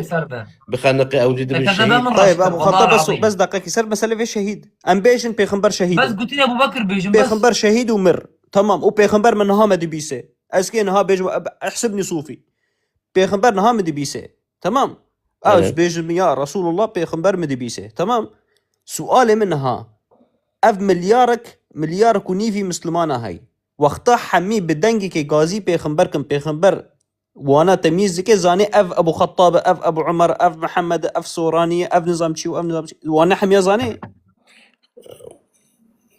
bixeniqê ew jî dibin şehîd. Tayeb, Ebu Xettab, bes, bes deqekî ser mesele vê şehîd. Em bêjin pêxember şehîd. Bes gotinê Ebu Bekir bêjin, bes. Pêxember şehîd û mir. Tamam, û pêxember min niha me dibîse. Ez kê niha bêjim, ehsibnî sûfî. Pêxember niha min dibîse. Tamam. Ez Evet. bêjim, ya Resulullah, pêxember min dibîse. Tamam. Sualê min niha. Ev milyarek, milyarek û nîvî Mislimana hey. Wexta hemî bi dengekê gazî pêxember kin, pêxember wana temyîz dike, zanê ev Ebu Xettab e, ev Ebu Umer e, ev Mihemed e, ev Soranî ye, ev nizam çi û ev nizam çi. Wane hemiya zanê.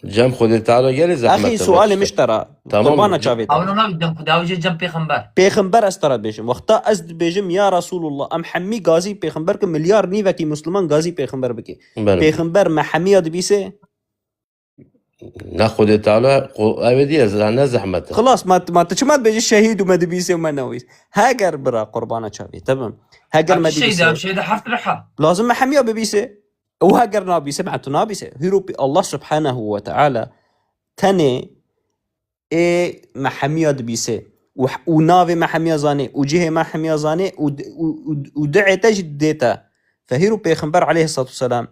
Cem Xwedê Teala gelê zehmet Axî e, sualê bak min işte. ji te re. Tamam. Qurbana çavê te. Ew ne navê cem Xwedê, ew jê cem pêxember. Pêxember ez te re dibêjim. Wexta ez dibêjim, ya Resulullah, em hemî gazî pêxember kin, milyar nîvekî Musliman gazî pêxember bike. Benim. Pêxember me hemiya dibîse? Ne Xwedê Teala, qo-, ev ê diye, ze-, ne zehmet e. Xilas, ma, ma tu çima dibêjî şehîd û me dibîse û me newîs? Heger bira qurbana çavê te bim. Heger me Şehîd dibîse. Şehîd heft reha. Lazim me hemiya bibîse. Û heger nabîse, me tu nabîse. Hîro pê Allah Subhanahu ve Teala tenê ê me hemiya dibîse. Û, û navê me hemiya zanê. Û cihê me hemiya zanê. Û, û, û, û duê te jî didê te. Fe hîro Pêxember aleyhissalatu vesselam,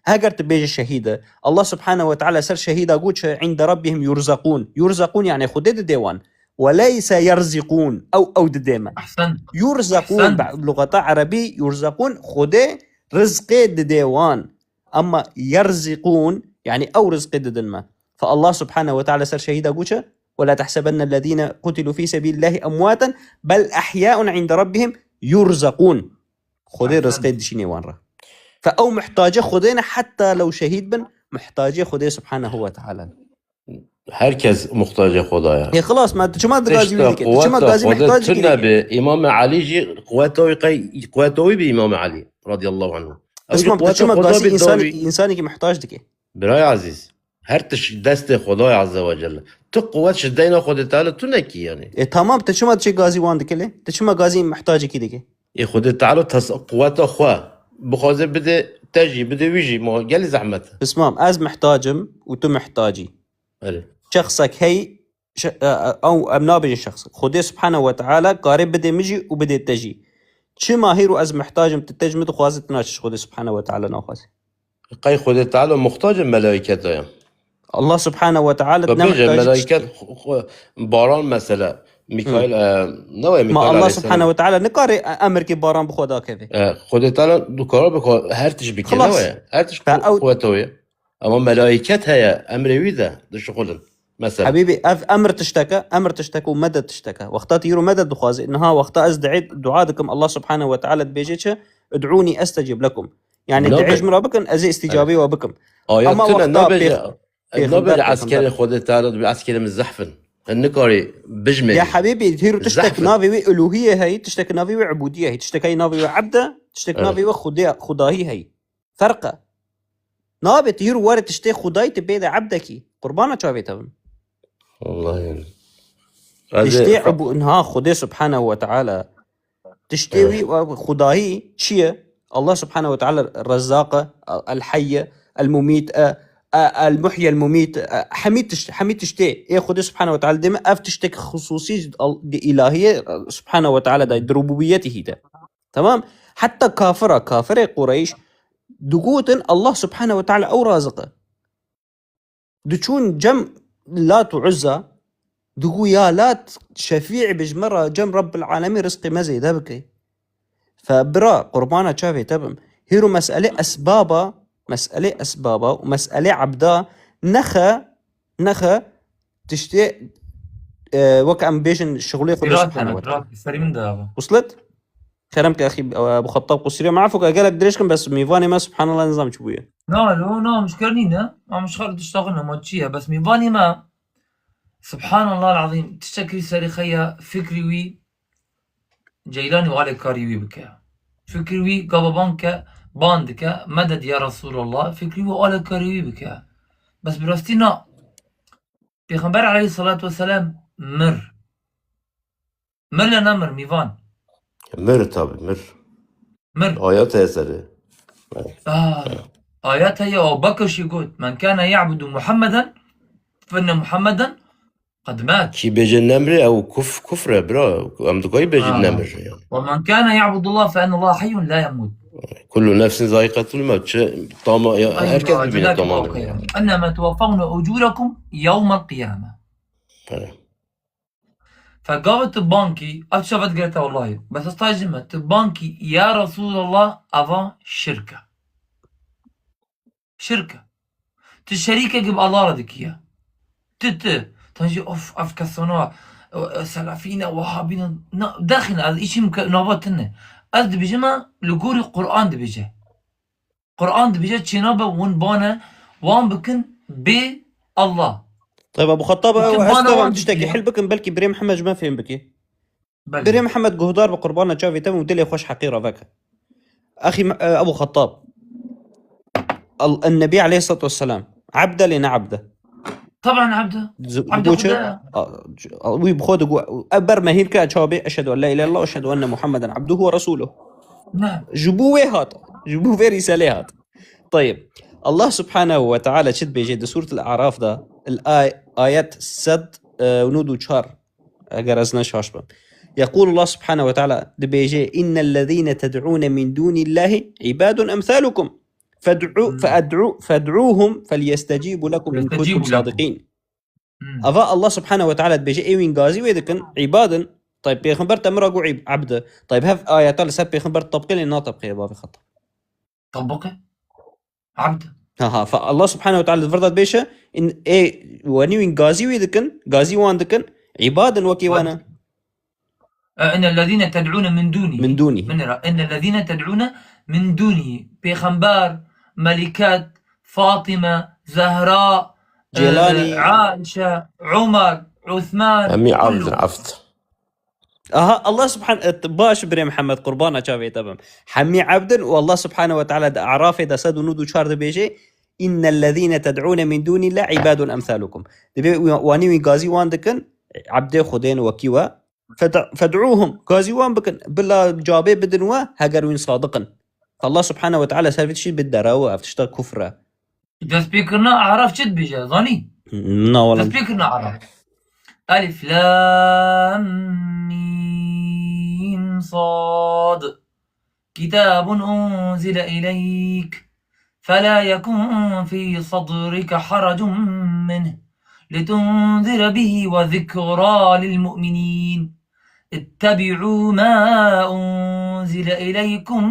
heger tu bêje şehîd e, Allah subhanehu ve teala ser şehîda got çi, "Inde rabbihim yurzakûn." Yurzakûn yani Xwedê didê wan. Ve leyse yerzikûn. Ew, ew didê me. Ahsen. Yurzakûn, Ahsen. be-, lugeta erebî, yurzakûn, Xwedê rizqê didê wan. Ama yerzikûn, yani ew rizqê didin me. Fe Allah subhanehu ve teala ser şehîda got çi, "Ve la tehsebennellezîne qutilû fî sebîlillâhi emwâten, bel ehyâun inde rabbihim yurzakûn." Xwedê Ahsen. rizqê dişînê wan re. Fe ew muhtacê Xwedê ne, heta lew şehîd bin, muhtacê Xwedê subhanehu ve teala ne. Her kes muhtacê Xweda ye. Ê, xilas, me, tu çima di gazî wî dike? Tu çima gazî muhtac dikî dike? Îmam Elî jî quweta wî qey, quweta wî bi Îmam Elî radiyallahu anhu. Ew jî Pismam, tu quweta çima Xweda gazî bi însanî, dawî. Însanîkî muhtac dikî? Birayê ezîz, her tişt destê Xwedayê Azze ve Celle. Tu quwet ji deyna Xwedê Teala tu nekî yani. E, tamam, tu çima diçî gazî wan dikî lê? Tu çima gazî muhtacekî dikî? Ê Xwedê Teala tas-, quweta xwe bixwaze bide te jî, bide wî jî, ma gelî zehmet e. Pismam, ez muhtac im û tu muhtac î. Erê. Şexsek hey, şe-, e, e, ew, em nabêjin şexsek. Xwedê Subhanahu ve Teala karê bidê min jî û bidê te jî. Çima hîro ez muhtac im, tu te ji min dixwazî, tu naçî ji Xwedê Subhanahu ve Teala naxwazî? Qey Xwedê Teala muhtac e melaîketa ye? Allah Subhanahu ve Teala ne muhtac e. Melaîket xwe, xwe, baran mesela. Mikail, e, ne wayê Mikail aleyhisselam. Ma Allah Subhanahu ve Teala nikare, e, emir ke baran bi xwe dakeve. E, Xwedê Teala dikare bike her tişt bike, ne wayê? Her tişt quweta wê. Ama melaîket heye, emrê wî de dişixulin. Mesela. Hebîbî, ev emr tişteke, emr tişteke û meded tişteke. Wexta tu îro meded dixwazî, niha wexta ez diê, dua dikim, Allah Subhanahu ve Teala dibêje çi? "Ud'ûnî estecib lekum." Yani, diê ji min re bikin, ez ê îstîcabê we bikim. Ama tune wexta nabêje, pêx-, pêxember, nabêje pêxember. Eskerê Xwedê Teala dibê eskerê min zehf in. Hin nikarî bijmê. Ya hebîbî, hîro tiştek navê wê uluhiyê heyî, tiştek navê wê ubudiyê heyî, tiştek heyî navê wê ebd e, tiştek navê wê Xwedê, Xwedahî heyî. Ferq e. Nabe tu hîro were tiştê Xwedayî tu bê de ebdekî. Qurbana çavê te bim. Wallahî. Tiştê ebu-, niha Xwedê Subhanahu ve Teala. Tiştê wî, Xwedayî çi ye? Allah Subhanahu ve Teala Rezzaq e, El Heyy e, El Mumît e, e, El Muhyi El Mumît e, hemî tişt-, hemî tiştê. Ê Xwedê Subhanahu ve Teala dê me ev tiştek xusûsî di al-, di îlahiyê, Subhanahu ve Teala de, di rububiyetihî de. Tamam? Heta kafira, kafirê Qureyş, digotin Allah Subhanahu ve Teala ew raziq e. Diçûn cem Lat û Uzza, digo ya Lat, şefî be ji me re cem Rabbil Alemîn rizqê me zêde bike. Fe bira, qurbana çavê te bim. Hîro meselê esbaba, meselê esbaba û meselê ebda nexe, nexe tiştê, e, wek em bêjin şixulê Xwedê Subhanahu ve Teala. Serî min de ava. Wuslet? Kerem ke axî, e, Ebu Xettab qusiriya. Mafû ke gelek dirêj kim, bes mîvanê me, subhanallah, nizam çi bûye. Na, lo, na, mişker nîne. Ma mişker tişta xwe nema çi ye? Bes mîvanê me, subhanallah el-azîm, tiştekî serî xeya fikrî wî, Ceylanî û alê karî wî bike. Fikrî wî gava ban ke, ban dike, "Meded ya Resulallah", fikrî wî alê karî wî bike. Bes bi rastî na. Pêxember aleyhissalatu vesselam mir. Mir le nemir, mîvan. Mir tabi, mir. Mir. Ayet heye serê. Ah, ayet heye, Ebu Bekir jî got, "Men kâne ya'budu Muhammeden, fe inne Muhammeden qed mât." Kî bêje nemrê, ew kuf-, kufr e, bira. Em dikarî bêjin nemir, yani. "Ve men kâne ya'budullah fe innallaha hayyun la yemût." Kullu nefsin zaiqetul mevt. Çi tama-, ya, herkes bibîne tamam. "Ennema tuwaffawne ucûrekum yewmel qiyame." He. Fe gava tu bankî, ev çavet girete wellahî. Bes ez tajî me, tu bankî, "Ya Resulallah", ava şirk e. Şirk e. Tu şerîkekî bi Allah re dikî ye. Tu, tu. Tan jî, of, ev kesana, e, e, selefî ne, wehabî ne. Na, dexîne, ez îçim ke-, nava tune. Ez dibêjime, li gorî Qur'an dibêje. Qur'an dibêje çênabe hûn bane wan bikin bê Allah. Tayeb, Ebu Xettab, ez tiştekî hil bikim, belkî birê Mihemed ji me fêm bike. Belê. Birê Mihemed guhdar bi, qurbana çavê te û dilê xweş heqî re veke. Axî, e, Ebu Xettab. El-, en-Nebî aleyhissalatu vesselam. Ebde lê ne ebde. Taban ebde. Ebde Xweda. A, a, wî bi xwe digo, ev ber me hîn ke çawa bê, "Eşhedü en la ilahe illallah, eşhedü enne Muhammeden abduhu ve resuluh." Ne. Ji bo wê hat. Ji bo vê rîselê hat. Tayeb. Allah Subhanahu ve Teala çi dibêje di Sûretul A'raf de, el ay-, ayet sed û nod û çar, eger ez ne şaş bim. يقول الله سبحانه وتعالى dibêje: "إن الذين تدعون من دون الله عباد أمثالكم فادعوا، فادعوا، فادعوهم فليستجيبوا لكم إن كنتم صادقين." Ava Allah subhanehu ve teala dibêje, ê wîn gazî wê dikin, îbad in. Tayyib, pêxember te min re got îb-, ebd. Tayyib, hev ayeta li ser pêxember tabqê lê natabqê bavê Xettab. Tabqê? Ebd. Ha, ha, fa Allah subhanehu ve teala di vir de dibêje, in, ê, wenî wîn gazî wê dikin, gazî wan dikin, îbad in wekî wan e. E, innellezîne ted'ûne min dûnî. Min dûnî. Min ra, innellezîne ted'ûne min dûnî. Pêxember, Meliket, Fatime, Zehra, Cêlanî. E, Aişe, Umar, Uthman, hemî kullu. Ebd, ebd. Aha, Allah subhan-, e, baş birê Mihemed, qurbana çavê te bim. Hemî ebd in û Allah subhanehu ve teala di E'rafê de sed û nod û çar dibêje, "İnnellezîne ted'ûne min dûnî le ibadun emsâlukum." Dibê wi-, wanî wî gazî wan dikin, ebdê Xwedên wekî we. Fed-, fed'ûhum, gazî wan bikin, bila cabê bidin we, heger wîn sadiq in. Allah subhanehu ve teala ser vî tiştî bi dera we, ev tişta kufr e. Destpêkirina Araf çi dibêje, zanî? Na, wala. Destpêkirina Araf. Elif, Lam, Mîm, Sad. كتاب أنزل إليك فلا يكن في صدرك حرج منه لتنذر به وذكرى للمؤمنين. اتبعوا ما أنزل إليكم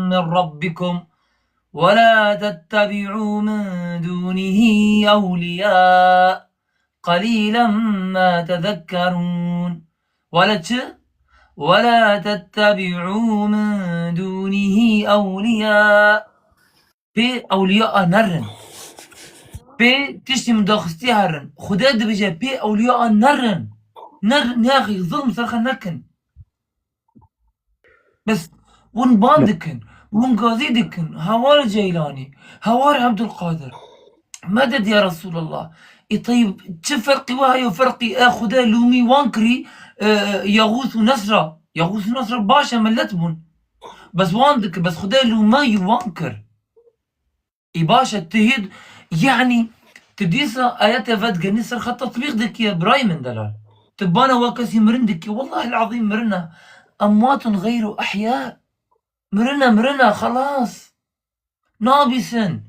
من ربكم ولا تتبعوا من دونه أولياء قليلا ما تذكرون. Wele çi? ولا تتبعوا من دونه أولياء. Pê ewliya nerin. Pê tiştî min daxistî herin. Xwedê dibêje pê ewliya nerin. Ner-, nexî, zulm ser xwe nekin. Bes hûn ban dikin, hûn gazî dikin, hawar Ceylanî, hawar Ebdulqadir. Medet ya Resulallah. Ê teyb, çi ferqî wa heye, ferqî e Xwedê lûmî wan kirî, e, Yaxûs û Nesra. Yaxûs û Nesra baş e, millet bûn. Bes wan dikir, bes Xwedê lûmî wan kir. Ê baş e, tu hê, yanî, tu dîsa ayetê vedigerînî ser xwe tetbîq dikî, birayê min delal. Tu bana wa kesî mirin dikî, wellahil ezîm mirin e. Emwatun xeyru ehya. Mirin e, mirin e, xelas. Nabîsin.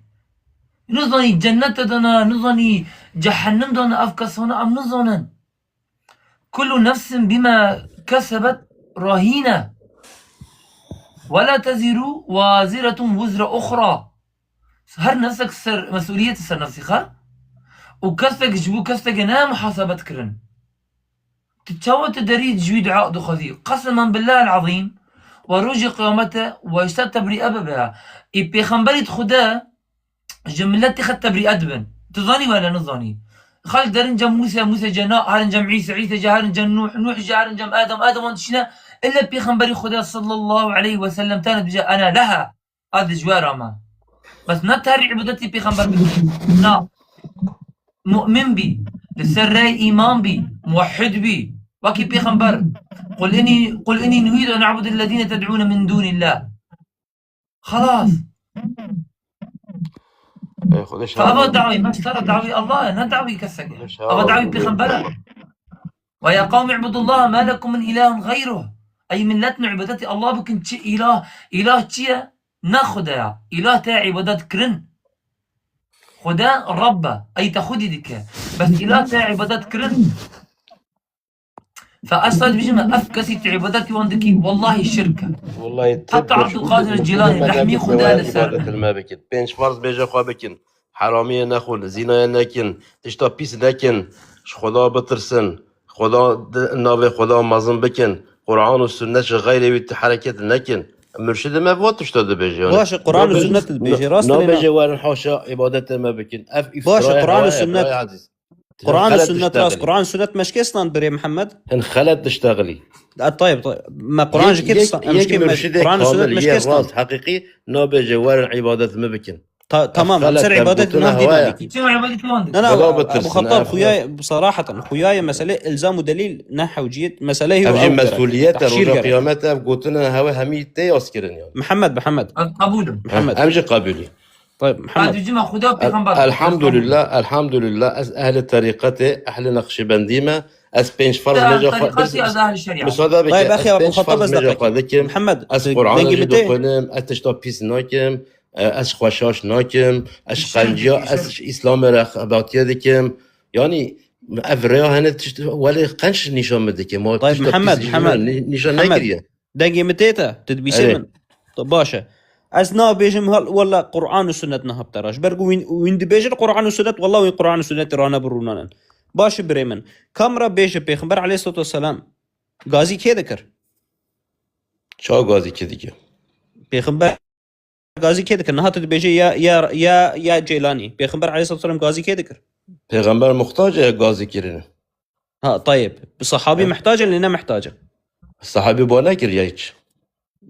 Nizanî cennete de ne, nizanî cehennem de ne, ev kesana em nizanin. كل نفس بما كسبت رهينة ولا تزر وازرة وزر أخرى. Her nefsek ser, mesûliyet ser nefsî xwe. Û kesek ji bo kesek ne muhasebet kirin. Tu çawa tu derî ji wî dua dixwazî? Qesemen billahil ezîm, we rojê qiyamete we ji te tebrîe bibe. Ê pêxemberî Xwedê ji miletê xwe tebrîe dibin. Tu zanî wele nizanî. Xelk derin cem Mûse, Mûse ce na, herin cem Îse, Îse ce herin cem Nûh, Nûh ce herin cem Adem, Adem wan dişîne, ille pêxemberî Xwedê sallallahu aleyhi ve sellem tane dibêje, "Ena leha." Ez ji we re me. Bes ne terî îbadetî pêxember bikî. Na. Mu'min bî. Li ser rêyê îman bî. Muwehhid bî. Wekî pêxember. "Qul inni, qul inni nuhitu en a'budu lezîne ted'ûne min dûnillah." Xelas. Ey, Xwedê şahid. Ava dawî, me ji te re dawî Allah e, ne dawî kesek e. Xwedê şahid. Ava dawî pêxember e. "Ve ya qewmi ibudullaha ma lekum min ilahin xeyruh." Ey millet, min îbadetî Allah bikin, çi îlah, îlah çi ye? Ne Xwedê ye. Îlah tê îbadet kirin. Xwedê Reb e. Ey te xwedî dike. Bes îlah tê îbadet kirin. Fe ez dibêjim, ev kesî tu îbadetî wan dikî, wellahî şirk e. Wellahî, heta Abdulkadir Cîlanî, rehmî Xwedê li ser. Îbadet me bikin. Pênc ferz bêje xwe bikin. Heramiyê nexwin, zînayê nekin, tişta pîs nekin, ji Xweda bitirsin, Xweda di, navê Xweda mezin bikin, Quran û sunnet ji xeyrê wî tu hereket nekin. Murşidê me va tişta dibêje, yanî. Baş e, Quran û sunnet dibêje, rast e, nabêje werin haşa îbadetê me bikin. Ev îftira ye, Quran û sunnet. Quran û sunnet rast, Quran û sunnet me şikestan birê Mihemed. Hin xelet diştexilî. E, tayeb, tayeb. Me Quran jî kir, em jî kir me, Quran û sunnet me şikestan. Rast, heqîqî nabêje werin îbadet min bikin. Ta-, tamam, em ser îbadet navdî navdî. Çi îbadet wan dikin? Na, na, Ebu Xettab, xuyayê, saraheten, xuyayê meselê ilzam û delîl ne hewciyet, meselê hî ev jî mesûliyet e, roja qiyamet ev gotina hewe hemî tê yaskirin yani. Mihemed, Mihemed. Ez qebûl im. Mihemed. Em jî qebûlî. Tayeb, Mihemed. Hadi cima Xuda pêxember. Elhamdülillah, elhamdülillah. Ez ehli terîqetê, ehli Neqşîbendî me. Ez pênc ferz Te mecê xwe, tariqatî ez ahli şeriat. Misade bike, Tayyip, ez axi, pênc muxatab ferz ez mecê dakim. Xwe dikim, Muhammed, ez Qur'an dengê jî min tê? Dixwînim, ez tişta pîs nakim, e, ez xweşaş nakim, ez Îşte, qenciya, îşte. Ez Îslamê re xebatiye dikim. Yani, ev rêya hene tişt, welê qenc nîşan min dike. Ma Tayyip, tişta Muhammed, pîs Muhammed, nî-, nîşan Muhammed. Nekiriye. Dengê min tê te? Tu dibîsê Erê. Min? To baş e. Ez nabêjim hal-, wela Qur'an û sunnet niha bi te re. Ji ber ku wîn, wîn dibêjin Qur'an û sunnet, wela wîn Qur'an û sunnetê rane birûnanin. Baş e birê min. Kamera bêje Pêxember aleyhissalatu vesselam gazî kê dikir? Ça gazî kê dike? Pêxember gazî kê dikir? Niha tu dibêjê ya, ya, ya, ya Cêlanî. Pêxember aleyhissalatu vesselam gazî kê dikir? Pêxember muxtac e gazî kirinê. Ha, tayib. Bi sahabî Evet. Muhtac in, lê ne muhtac in? Sahabî ba nekiriye hiç.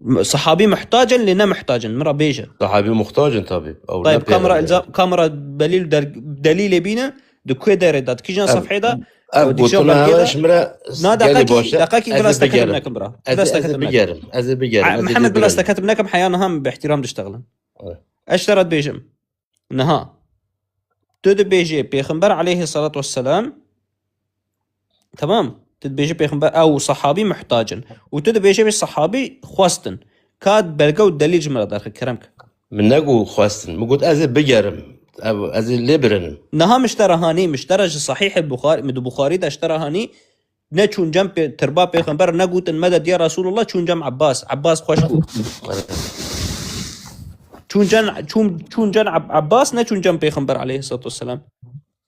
M-, sahabî muhtac in, lê ne muhtac in. Min re bêje. Sahabî muxtac in tabii. Ew Tayib, ne kamera pêxember. Ilza-, kamera delîl der-, delîlê bîne, di ku derê de, di kîjan Ev, sefhê de, ev ew di kîjan gotina belgê de. Hewe ji min re Na, gelî deqekî, baş e. Deqekî Ez ê biraz teketim bigerim. Nekim, bira. Ez ê, Biraz ez ê teketim nekim. Bigerim. Ez ê bigerim. A, Ez ê Mihemed, biraz bigerim. Teketim nekim, heya niha min bi îhtîram diştexilin. Evet. Ez ji te re dibêjim. Niha. Tu dibêjê Pêxember aleyhissalatu vesselam, tamam, tu dibêjê Pêxember, ew sahabî muhtac in. Û tu dibêjê vê sahabî xwestin. Ka belge û delîl ji min re derxe, kerem ke. Min negot xwestin. Min got ez ê bigerim. Ev, ez ê lê birinim. Niha min ji te re hanî, min ji te re ji Sahîhê Buxarî, min di Buxarî de ji te re hanî, ne çûn cem pê-, tirba Pêxember, ne gotin meded ya Resulullah, çûn cem Abbas. Abbas xweş bû. Çûn cem, çûn, çûn cem Ab-, Abbas, ne çûn cem Pêxember aleyhissalatu vesselam.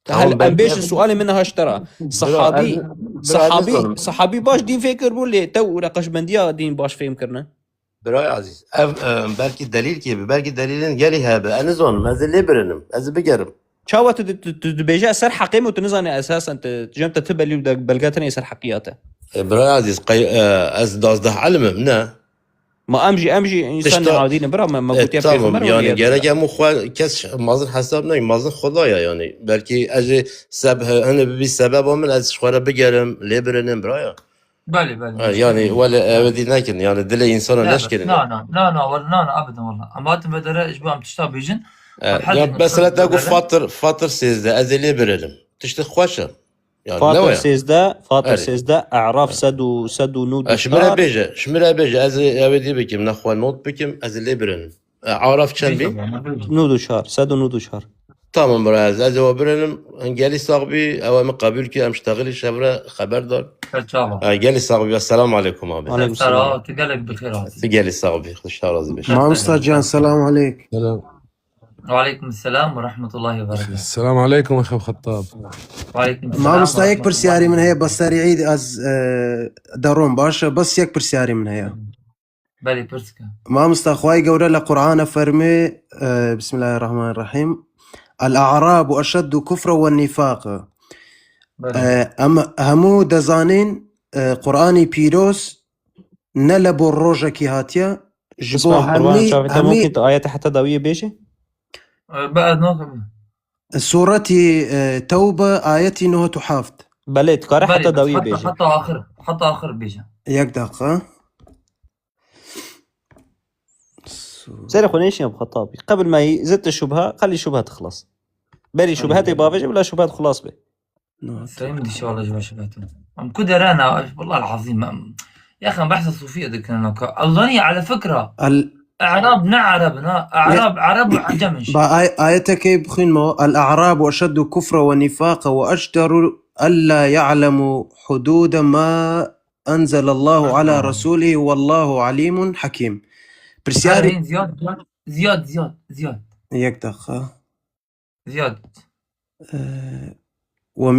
Tamam, Hel, em ben bêjin sualê min niha ji te re. Bira, Sahabî, ez, bira, ez sahabî, nizanim. Sahabî baş dîn fêr kiribû, lê te û reqeşbendiya dîn baş fêm kirine? Birayê ezîz, ev, e, belkî delîl kê bi, belkî delîlên gelî hebe. Ez nizanim, ez ê lê birinim, ez ê bigerim. Çawa tu, tu, tu, tu dibêje ez ser heqê me û tu nizanî esasen tu, cem te tu belî û de-, belge tine ser heqiya te? E, birayê ezîz, qey-, e, ez dazdeh ilim im, ne? Ma em jî, em jî însan Tişta-, adî ne, bira, me, me e, gotiye tamam, pêxember yani wî gerek ye. Em û xwe kes mazin hesab nayî, mazin Xweda ye yani. Belkî ez ê seb-, hene bibî sebeba min, ez ji xwe re bigerim, lê birinim, biraya. Belê, belê. Ha, yani, wele ev dî nekin, yani, dilê insana Ne, neşkirin. Na, na, na, na, wele, na, na, abadan, wele. Em hatin vê dere, ji bo em tişta bêjin. E, em ya, hezin mesela, te got Fatir, Fatir sêzdeh, ez ê lê birelim. Tiştê xweş e. Yani, Fatir ne waya? Sêzdeh, Fatir Erê. Sêzdeh, E'raf sed û, sed û nod û çar. E, ji min re bêje, ji min re bêje, ez ê ev dî bikim, ne xwe not bikim, ez ê lê birelim. E, Araf çend bî? Bêje bana, bêje. Nod û çar, sed û nod û çar. Tamam bira, ez, ez ê we birelim. Gelî sax bî, ew min qebûl kir, em ji texilî şevre xeber dar. Ser çava. E, gelî sax bî, esselamu aleykum abi. Aleykum selam. Ser çava, tu gelek bi xêr hatî. Tu gelî sax bî, Xwişta razî bî. Mamosta can, selam aleyk. Selam. Ve aleykum selam ve rahmetullahi ve berekatuhu. Selam aleykum, Xeb Xettab. Ve aleykum selam Mamosta, ve yek rahmetullahi pirsyarî min heye, bi serî ez, e, derom, baş e, bes yek pirsyarî min heye. Belê, pirs ke. Mamosta, Xwayê Gewre le Qur'ana fermê, e, Bismillahirrahmanirrahim. El-a'rabu eşeddu kufra ve nifaqı. Belê. E, em hemû dezanîn, e, Qur'anî pîroz ne le bo rojekî hatiye, ji bo Bismillah, Qur'an hemî, çavê te hemî mumkin tu ayete heta dawiyê bêjî? E, be, ez nakim. Suretî, e, Tewbe, ayetî nod û heft. Belê, dikare Belê, heta bes dawiyê heta, bêjî. Heta axir, heta axir bêje. Yek deqa. Serê xwe nêşîne bi xwe tabî. Qebil me yî, zitte şubha, xelî şubha tixlas. Berî şubha tê bavêje, bila şubha tixlas be. Sayın dişi, vallahi ji şubha tê. Em ku derena, vallahi azîm, em. Ya xan, behsa sufiye dikin, ka. Elzani, ala fikra. El E'rab ne Arab, na. E'rab, Arab û Ecem in. Ba ay-, ayetekê bixwînme. El-a'rabu eşeddu kufra ve nifaqa ve ecderu ella ya'lemu hudude ma enzelallahu ala resulî wallahu alîmun hakîm. Pirsyarî Ziyad, Ziyad, Ziyad, Ziyad. Yek deqa. Ziyad. Ee, ve,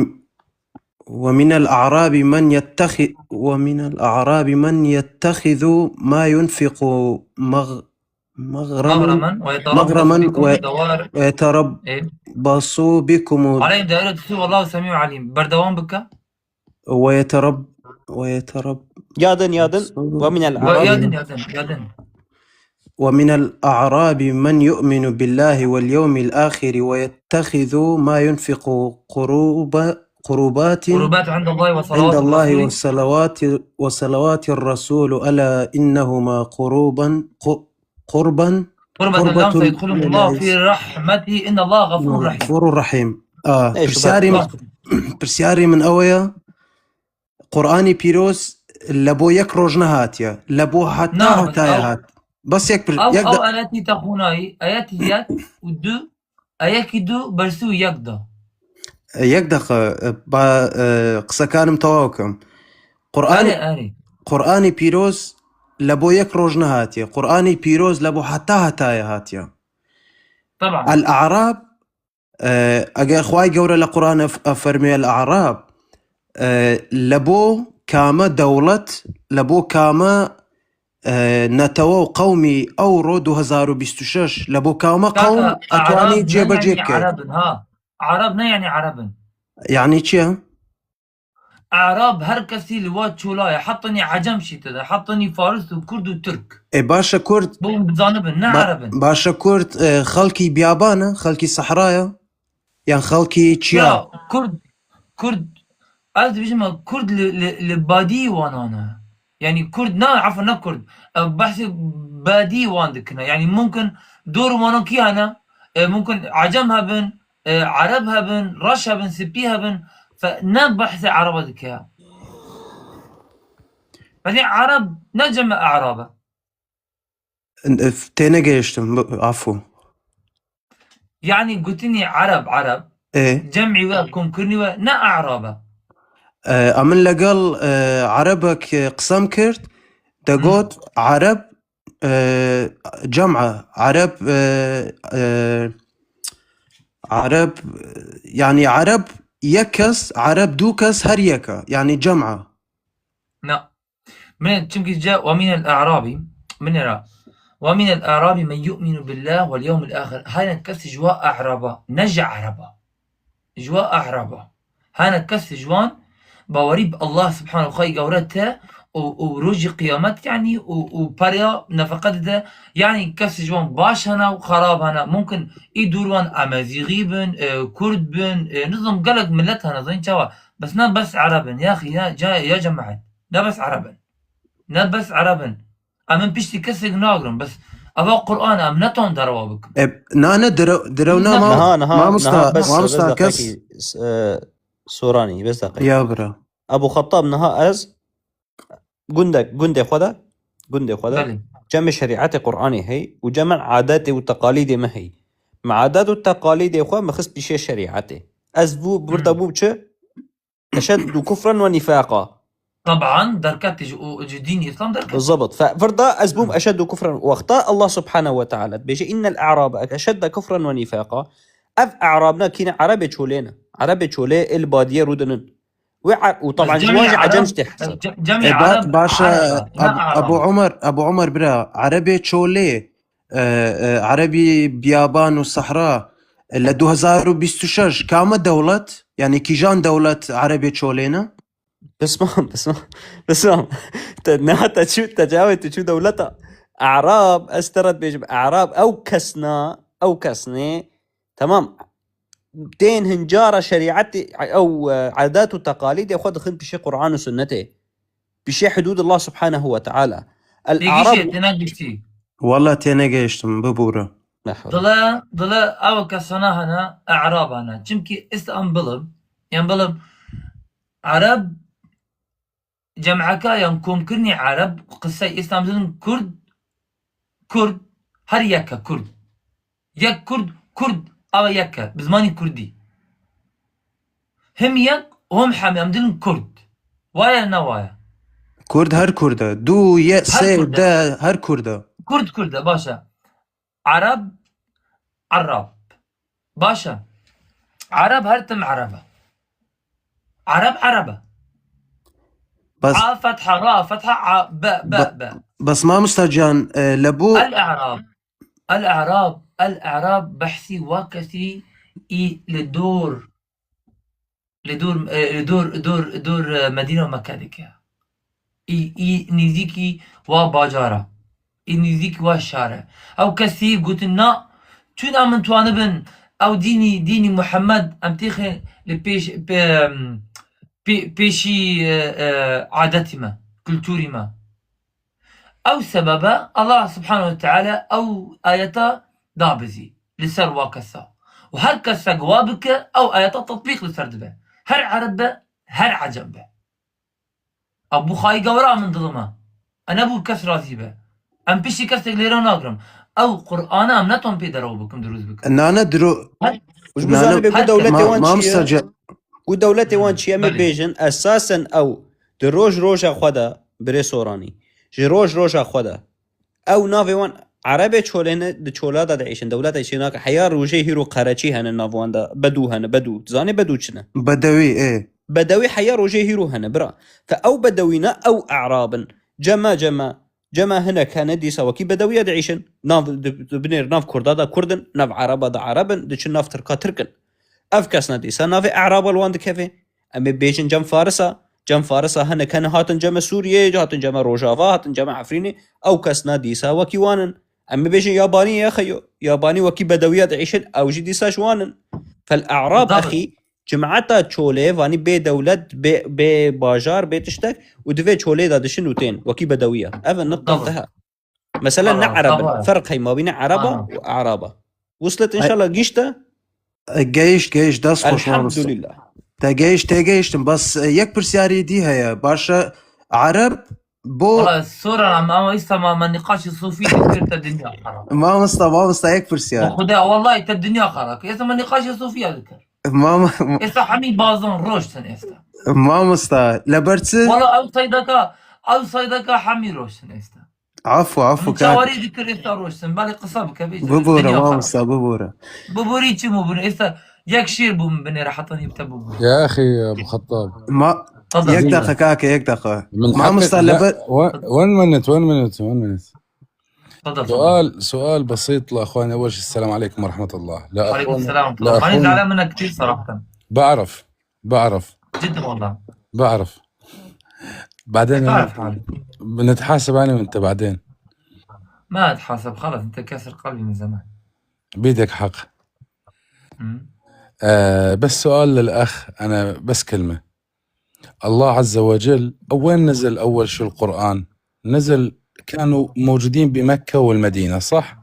ve minel a'rabi men yettehi-, ve minel a'rabi men yettehizu ma yunfiqu mag-, magramen, Magramen, ve yeterabbasu magramen bikum ve, dawar. Ve yeterabbasu bikum. Aleyhim dairatu su, vallahu semi'un alim. Berdewam bike. Ve yeterab-, ve yeterab-, Yadin, yadin. Ve minel Ve a'rabi. Yadin, yadin, yadin. ومن الأعراب من يؤمن بالله واليوم الآخر ويتخذ ما ينفق قروب-، قربات Qurbat indallahi ve عند salawat الله rasul. وصلوات، وصلوات الرسول، ألا إنهما قربا، ق-، قربا، Qurbatan قربة lahum, sayudkhiluhumullahu إلى fi rahmeti, innallaha ghafurur rahim. غفور رحيم. آه، Neyse, pirsyarî bak. Pirsyarî min ew ye. Qur'anê Pîroz le bo yek roj nehatiye. Le bo heta Na, bes hetaya ew, hat. Bes yek pir-, ew, yek ew de- ayetî te xunayî, ayetî yek û du, e, yekî du bersî û yek da. E, yek deqe, e, ba, e, qisekanim tewaw kim. Qur'anê, Erê, erê. Qur'anê Pîroz le bo yek roj nehatiye. Qur'anê Pîroz le bo heta hetaya hatiye. Taban. El-A'rab, e, eger Xway Gewre le Qur'an ef-, efermê El-A'rab, e, le bo kame dewlet, le bo kame, e, netewe û qewmî ewro du hezar û bîst û şeş, le bo kame Kaka, qewm etwanî A'rab ne cêbecê yanî bike? Arab in, ha. Arab ne yanî Arab in. Yanî çi ye? Arab her kesî li wa çola ye. Hetanî Ecem şî tede. Hetanî Faris û Kurd û Tirk. E, baş e Kurd. Bu bizanibin, ne Ba-, Arab in. Baş e Kurd, e, xelkî biyaban e, xelkî sehra ye. Yan xelkî çiya? Ya, Kurd, Kurd, ez dibêjim, Kurd li, li, li badî wanan e. Yanî Kurd ne, efû ne Kurd. E, behsê badî wan dikine. Yanî mumkin dor wanan kî hene? E, mumkin Ecem hebin, e, Ereb hebin, reş hebin, spî hebin. Fe, ne behsê Ereba dike. Yanî Ereb ne cem e Erab e. Tênegehiştim, bi-, afû. Yanî gotinî Ereb, Ereb. Ê. Cemî we, komkirinî we ne Erab e. E, a min legel, e, Erebek, e, qisem kir, de Hı. got, Ereb, e, cem e. Ereb, e, e, Ereb, yanî Ereb yek kes, Ereb du kes, her yek e. Yanî cem e. Na. Min, çimkî ce, "Ve minel a'rabi", min ra, "Ve minel a'rabi men yu'minu billahi vel yevmil ahir." Hene kes ji wa a'raba, ne ji Ereba. Ji wa a'raba. Hene kes ji wan bawerî bi Allah subhanahu xwey gewre te û, û rojî qiyamet, yanî, û, û pereya nefeqe dide. Yanî kes ji wan baş hene û xerab hene. Mumkin î dûr wan Emezîxî bin, e, Kurd bin, e, nizam gelek millet hene, zayîn çawa. Bes ne bes Ereb in, ya xî, ya, ya, ya cemaet. Ne bes Ereb in. Ne bes Ereb in. Em min piştî kesek nagrin. Bes eva Qur'an em neton derewa bikin. E, na, ne, dire-, direw na, Niha, niha, mamosta, niha, bes, mamosta bes kes. Deqekî, s-, e, Soranî, bes deqekî. Ya bira. Ebu Xettab niha ez gundek, gundê xwe de, gundê xwe de, Belê. Cemê şerîetê Qur'anê hey û cemê adetê û teqalîdê me hey. Me adet û teqalîdê xwe me xist pîşê şerîetê. Ez bû, Hmm. birda bû çi? Eşeddu kufren ve nifaqa. Taban, derketî ji, û ji dînî Îslam derketî. Bizabt. Fe-, virda ez bûm Hı. eşeddu kufren. Wexta Allah subhanehu ve teala dibêje, "Innel a'rabe eşedde kufren ve nifaqa." Ev a'rab ne kîne, Erebê çolê ne. Erebê çolê ê li badiyê rûdinin. Wê e-, û taban Bes ji wan cemî ji Ecem Ereb, jî tê hesab. ce-, cemî E, ba-, Ereb, baş e, Ereb, ne Ab-, Erab. Abu Umar, Abu Umar bira, Erebê çolê, e, e, Erebî biyaban û sehra, e, li du hezar û bîst û şeş kame dewlet, yanî kîjan dewlet Erebê çolê ne? Pismam, pismam, pismam. Te, niha te çû, te cawê tu çû dewleta. Erab, ez te re dibêjim, Erab, ew kes na, ew kes nê, temam. Tên hincara şerîetê, ew, e, adet û teqalîdê xwe dixin pişê Qur'an û sunnetê. Pişê hudûd Allah subhanehu ve teala. El Pêgî Arab jê têne giştî. Walla tênegehiştim, bibûre. Dile, dile ew kesana hene, Erab hene. Çimkî îslam bilim, yan bilim, Ereb, cem'eka yan komkirinî Ereb, qisey îslam dilin Kurd, Kurd, her yek e Kurd. Yek Kurd, Kurd, ew yek e, bi zimanî Kurdî. Him yek, him hemî, em dilin Kurd. Waye ne waye? Kurd her Kurd e. Du, ye, Her sê, Kurd e. de, her Kurd e. Kurd Kurd e, baş e. Ereb, Erab. Baş e. Ereb her tim Ereb e. Ereb, Ereb e. Bes A fetha, ra fetha, a, be, be, Be-, be. bes mamosta can, e, le bo- El-E'rab. El-E'rab, El-E'rab behsî wa kesî î li dor, li dor, e, li dor, dor, dor, e, Medîne û Mekke dike. Î, î nîzîkî wa bacara. Î nîzîkî wa şar e. Ew kesî gotin na, çûna min twanibin, ew dînî, dînî Muhammed, em têxê li pêş, pê-, pê-, pêşî, e, e, adetî me, kulturî me. Ew sebebe Allah subhanehu ve teala ew ayeta dabizî li ser wa kesa. Û her kesek wa bike, ew ayeta tetbîq li ser dibe. Her Ereb be, her Ecem be. Ew bû xayî gewra min dilime. E nebû kes razî be. Em piştî kesek lêra nagirim. Ew Qur'ana em neton pê derew bikim, dirûst bikim. Nane diro-, Her Ji nane zanê be, gu her dewletê ma-, wan çi ye? Mamosta ce- Gu dewletê wan çi ye? Em ê Belê. bêjin, esasen ew di roj roja xwe de, birê Soranî, ji roj roja xwe de, ew navê wan Erebê çolê ne, di çola de diêşin, dewleta çê nake. Heya rojê hîro qereçî hene nav wan de, bedû hene, bedû. Zanê bedû çi ne? Bedewî, ê. Bedewî heya rojê hîro hene, bira. Te ew bedewî ne, ew E'rab in. Cema, cema, cema hinek hene dîsa wekî bedewiya diêşin. Nav, di, di binêr nav Kurda de Kurd in, nav Ereba de Ereb in, diçin nav Tirka Tirk in. Ev kesna dîsa navê E'raba li wan dikeve. Em ê bêjin cem Farisa. Cem Farisa hinek hene hatin ceme Sûriyê, hatin ceme Rojava, hatin ceme Efrînê. Ew kesna dîsa wekî wan in. Em ê bêjin Yabanî ye xeyo. Yabanî wekî bedewiya diêşin, ew jî dîsa ji wan in. Fel E'rab Tabii. exî, cemaeta çolê, vanî bê dewlet, bê, bê bajar, bê tiştek û di vê çolê de dişin û tên, wekî bedewiya. Ev e niqta Tabii. teha. Mesela ne Tamam, Ereb in. tamam. Ferq heye mabînê Ereba Tamam. û E'raba. Wuslet Ay- înşallah gişte. E, gehişt, gehişt, dest xweş mamosta. Elhamdülillah. Te gehişt, te gehiştim. Bas, e, yek pirsyarî dî heye. Baş e, Ereb bo Wala Soran, ama, ama îsta ma, ma nîqaşê sofî dikir, te dinya xera. Mamosta, mamosta, yek pirsyar. Bi Xuda, wallahî te dinya xera kir. Îsta ma nîqaşê sofî ya dikir. Mam- Îsta hemî bazan roştin îsta. Mamosta, li ber çi? Wala ew seydeka, ew seydeka hemî roştin îsta. Afû, afû, Min kak. çawarî dikir, êsta roştin. Belê qisa bike, bêje. Bibore, Dinya xera. mamosta, bibore. Biborî çi bibore? Êsta yek şîr bû min binêre, heta nî bite bibore. يا أخي أبو خطاب. Ma-, Tafadal. yek deqa, kak, yek deqa. من حقك. Mamosta, لا، leber- و-، one minute, one minute, one minute. Tafadal, tafadal. سؤال، سؤال بسيط لأخواني. أول شيء السلام عليكم ورحمة الله. لا، وعليكم أخونا، السلام ورحمة لا، الله. ماني أخونا. زعلان منك كثير صراحة. بعرف، بعرف. جد والله. بعرف. بعدين بعرف حالي. بنتحاسب أنا وأنت بعدين. ما أتحاسب، خلص، أنت كاسر قلبي من زمان. بيدك حق. مم. آه، بس سؤال للأخ، أنا بس كلمة. الله عز وجل، وين نزل أول شي القرآن؟ نزل، كانوا موجودين بمكة والمدينة، صح؟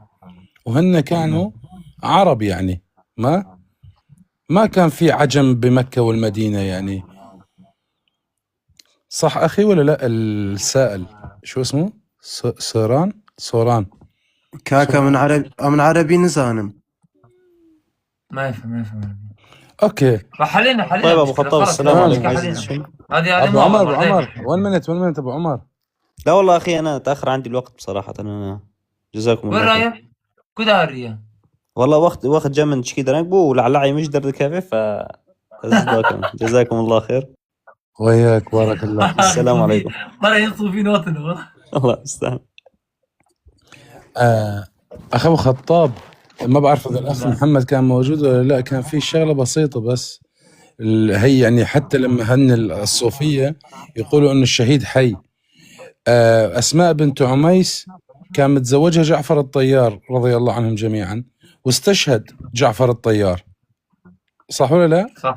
وهن كانوا عرب، يعني، ما، ما كان في عجم بمكة والمدينة، يعني. صح أخي ولا لا؟ السائل، شو اسمه؟ س-، سوران؟ سوران. Kaka, min Ereb-, min Erebî nizanim. ما يفهم، ما يفهم عربي. أوكي. فحلينا، حلينا طيب، أبو المشكلة، خطاب، خلاص، السلام المشكلة عليكم. حلينا. هذه، هذه أبو ما عمر، أبو عمر، بعدين. One minute، one minute، أبو عمر. لا والله أخي، أنا تأخر عندي الوقت بصراحة، أنا، جزاكم الله وين خير. رايح؟ كده هالريا. والله وقت، وقت جا من تشكي درنك بو، ولعلعي مش درد كافي، ف-، جزاكم، جزاكم الله خير. وياك، بارك الله. السلام عليكم. مرة ينصب في نوتنا. الله يستعان. آه، أخ أبو خطاب، ما بعرف إذا الأخ نعم. محمد كان موجود ولا لا، كان في شغلة بسيطة بس. ال-، هي يعني حتى لما هن ال-، الصوفية يقولوا إنه الشهيد حي. آه، أسماء بنت عميس كان متزوجها جعفر الطيار رضي الله عنهم جميعًا، واستشهد جعفر الطيار. صح ولا لا؟ صح.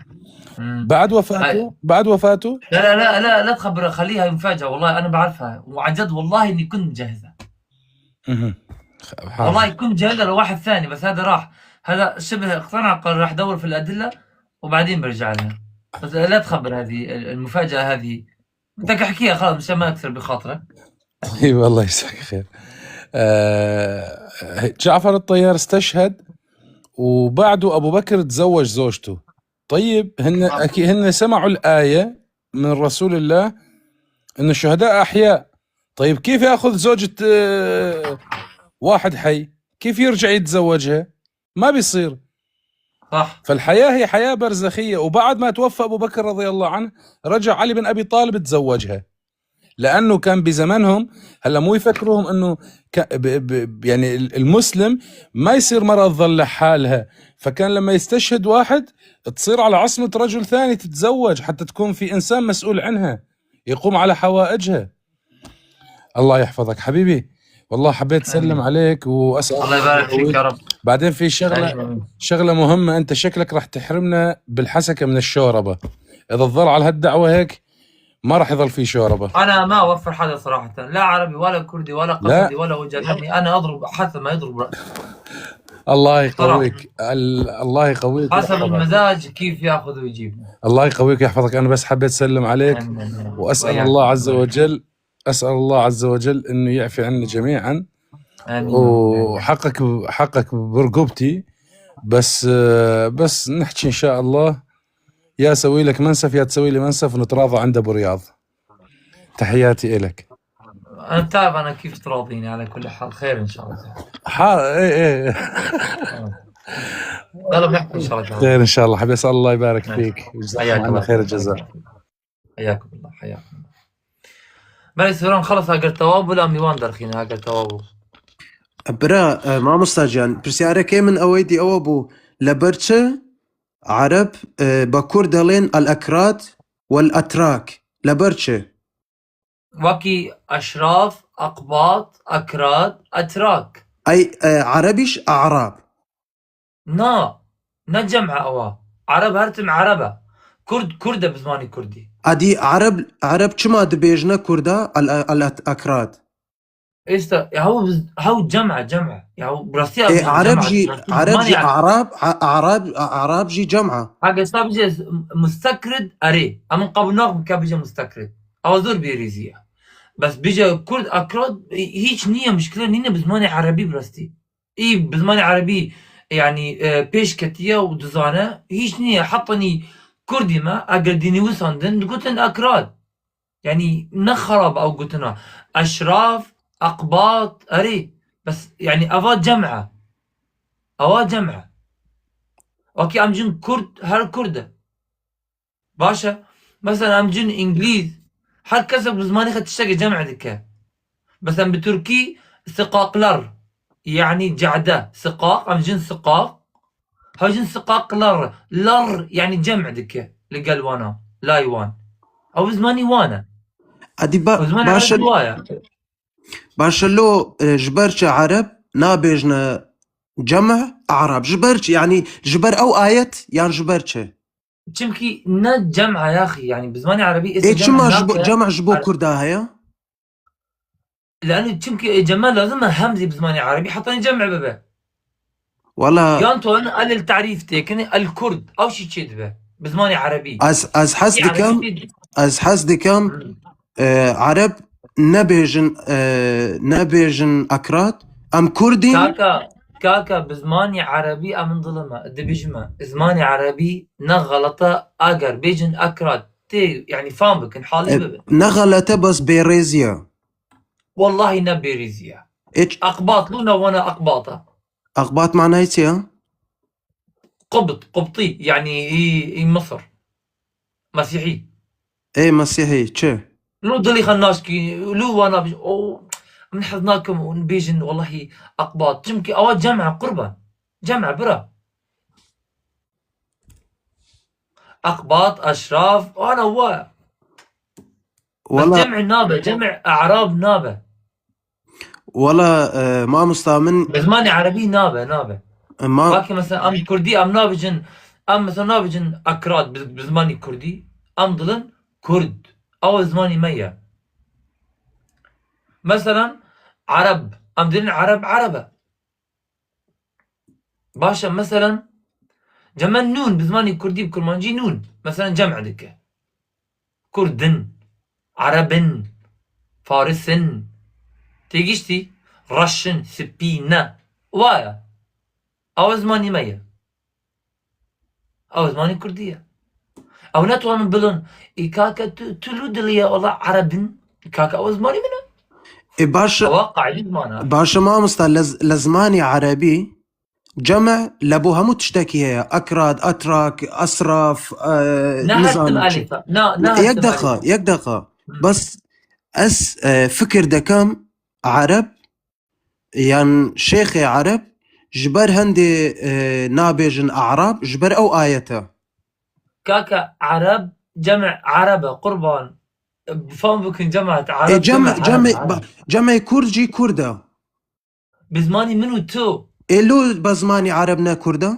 مم. بعد وفاته، هاي. بعد وفاته؟ لا، لا، لا، لا، لا تخبره، خليها مفاجأة، والله أنا بعرفها، وعن جد والله إني كنت مجهزها. مهم. خ-، حاضر. والله كنت مجهزها لواحد ثاني، بس هذا راح، هذا شبه اقتنع، قال راح دور في الأدلة وبعدين برجع لها. بس لا تخبر هذه ال-، المفاجأة هذه. بدك احكيها خلص مشان ما أكثر بخاطرك. طيب، الله يجزاك خير. آه، جعفر الطيار استشهد، وبعده أبو بكر تزوج زوجته. طيب، هن أكيد هن سمعوا الآية من رسول الله إن الشهداء أحياء. طيب، كيف ياخذ زوجة، آه، واحد حي؟ كيف يرجع يتزوجها؟ ما بيصير. صح. فالحياة هي حياة برزخية، وبعد ما توفى أبو بكر رضي الله عنه، رجع علي بن أبي طالب تزوجها. لأنه كان بزمنهم، هلا مو يفكروهم إنه ك-، ب-، ب-، يعني ال-، المسلم ما يصير مرأة تظل لحالها، فكان لما يستشهد واحد تصير على عصمة رجل ثاني تتزوج حتى تكون في إنسان مسؤول عنها يقوم على حوائجها. الله يحفظك حبيبي، والله حبيت أسلم عليك وأسأل الله يبارك فيك يا رب. بعدين في شغلة، شغلة مهمة، أنت شكلك راح تحرمنا بالحسكة من الشوربة. إذا تظل على هالدعوة هيك ما راح يظل في شوربة. أنا ما أوفر حدا صراحة، لا عربي ولا كردي ولا لا. قسدي ولا وجه غني، أنا أضرب حسب ما يضرب رأسي. الله يقويك. ال-، الله يقويك حسب ويحفظك. المزاج كيف ياخذ ويجيب. الله يقويك ويحفظك. أنا بس حبيت أسلم عليك. آمين، آمين. وأسأل وإياك. الله عز وجل، أسأل الله عز وجل إنه يعفي عنا جميعًا. آمين. وحقك، حقك برقبتي. بس، آه، بس نحكي إن شاء الله. يا سوي لك منسف يا تسوي لي منسف، نتراضى عند أبو رياض. تحياتي إلك. أنا بتعرف أنا كيف تراضيني، على كل حال خير إن شاء الله. ح-، إيه، إيه. لا، لا، بنحكي إن شاء الله تعالى. خير إن شاء الله. حبيبي، أسأل الله يبارك فيك. جزاكم الله خير الجزاء. حياكم الله، حياكم الله. بلى سوران خلص، هاجر توابو، لا ميوان درخين، هاجر توابو. برا، آه، ماموستا جان، پرسیارەکەی من ئەوەی دی ئەوە بوو، لەبەر چ عەرەب، آه، بە کورد دەڵێن الأكراد والأتراك؟ لەبەر چ؟ وەکی ئەشراف، ئەقبات، ئەکراد، ئەتراک. ئەی، ئە، عەرەبیش ئەعراب؟ نا، نە جەمعە ئەوە. عەرەب هەر tim عەرەبە. کورد، کوردە بە زمانی کوردی. ئەدی عەرەب، عەرەب چما دبێژنە کوردا؟ ئەل-، ئەل-، ئەکراد. ئێستا، یا هەو، هەو جەمعە، جەمعە. یا هەو ڕاستی ئێ، ئەو عەرەب جەمعە، ژی، ڕاستی عەرەب زمانی ژی عەرەب. ئەعراب، ئە-، ئەعراب، ئەعراب ژی جەمعە. هەگە ستا بجێ مستەکرد، ئەرێ. ئەمن قەبول ناکم کە بجێ مستەکرد. ئەوە زۆر بێریزیە. بەس بجێ کورد ئەکراد، هیچ نییە، مشکلە نینە بە زمانی عەرەبی بڕاستی. ئی بە زمانی عەرەبی، یعنی، ئە، پێش کەتیە و دزانە، هیچ نییە. حەتەنی کوردی مە، ئەگەر دینی وساندن، دگوتن ئەکراد. یعنی، نە خەراب ئەو گوتنە. ئەشراف، ئەقبات، ئەرێ. بەس، یعنی، ئەوا جەمعە. ئەوا جەمعە. وەکی ئەم جن کورد، هەر کوردە. باشە؟ مەسەلەن، ئەم جن ئینگلیز، هەر کەسێک بە زمانی خە تشتێکی جەمع دکە. مەسەلەن، بە تورکی سقاقلار، یعنی جەعدە، سقاق، ئەم جن سقاق، هەو جن سقاقلار، لار، یعنی جەمع دکە لەگەل وانا، لای وان. ئەو زمانی وانە. ئەدی با-، ئەو زمانی باشە، عەرەبی وایە. باشە لۆ، ئێ، ji ber çi عەرەب نابێژنە جەمع ئەعراب؟ Ji ber çi؟ یعنی، ji ber ئەو ئاەت یان ji ber çi؟ Çimkî ne cem a yaxî, yani bi zimanê erebî ê çima ji bo, cem ji bo kurda heye? Lano çimkî ê cem lazim e hem zî bi zimanê erebî heta cem bibe. Wala yan tu an el tarîf têkinî el kurd, ew şî çê dibe bi zimanê erebî. Ez, ez hez dikim, ez hez dikim, e, ereb nebêjin, e, nebêjin akrat, em kurd in. Kaka, kaka, bi zimanê erebî em in dilime, dibijime. Zimanê erebî ne xelete, eger bêjin akrat, tê, yani fam bikin, halî bibe. Ne xelete, bes bêrêzî ye. Wellahî ne bêrîzî ye. Hiç. Aqbat, lû ne wana aqbata. Aqbat manayê çi ye? Qubt, qubtî, yani î, î Misir. Mesîhî. Ê Mesîhî, çi? Lû dilî xwe naşkî, lû wana bij-, o, min hez nakim û bêjin, wellahî, aqbat. Çimkî ewa cem e, qurban. Cem e, bira. Aqbat, eşraf, ana wa. Bes wala cem'î nabe, cem'î e'rab nabe. Wala, e, mamosta min bi zimanê erebî nabe, nabe. E, ma- Wekî mesela em kurdî, em nabijin, em mesela nabijin akrat bi, bi zimanê kurdî, em dilin kurd. Ew zimanê me ye. Mesela ereb, em dilin ereb, ereb e. Baş e, meselen, cem e nûn, bi zimanê kurdî, bi kurmancî nûn. Meselen, cem e dike. Kurdin, erebin, farisin. Têgiştî, reşin, spî, ne. Wa ye. Ew zimanî me ye. Ew zimanî kurdî ye. Ew netwanin bilin. Î kake tu, tu lû dilê ye, wela erebin. Kake ew zimanî min e. Ê baş e. Ewa qaîdî ziman e. Baş e mamosta, li, li zimanê erebî cem e li bo hemû tiştekî heye. Ekrad, etrak, esraf, e, ne nizanim çi. Yek deqa, yek deqa. Bes ez, e, fikir dekem ereb yan şêxê ereb ji ber hendê, e, nabêjin e'rab, ji ber ew ayet e. Kaka, ereb, cemê ereb e, qurban. Fam bikin, cemaat, ereb, cemê, cemê, cemê kurd jî kurd e. Bi zimanî min û tu. Ê lû bi zimanî ereb ne kurd e?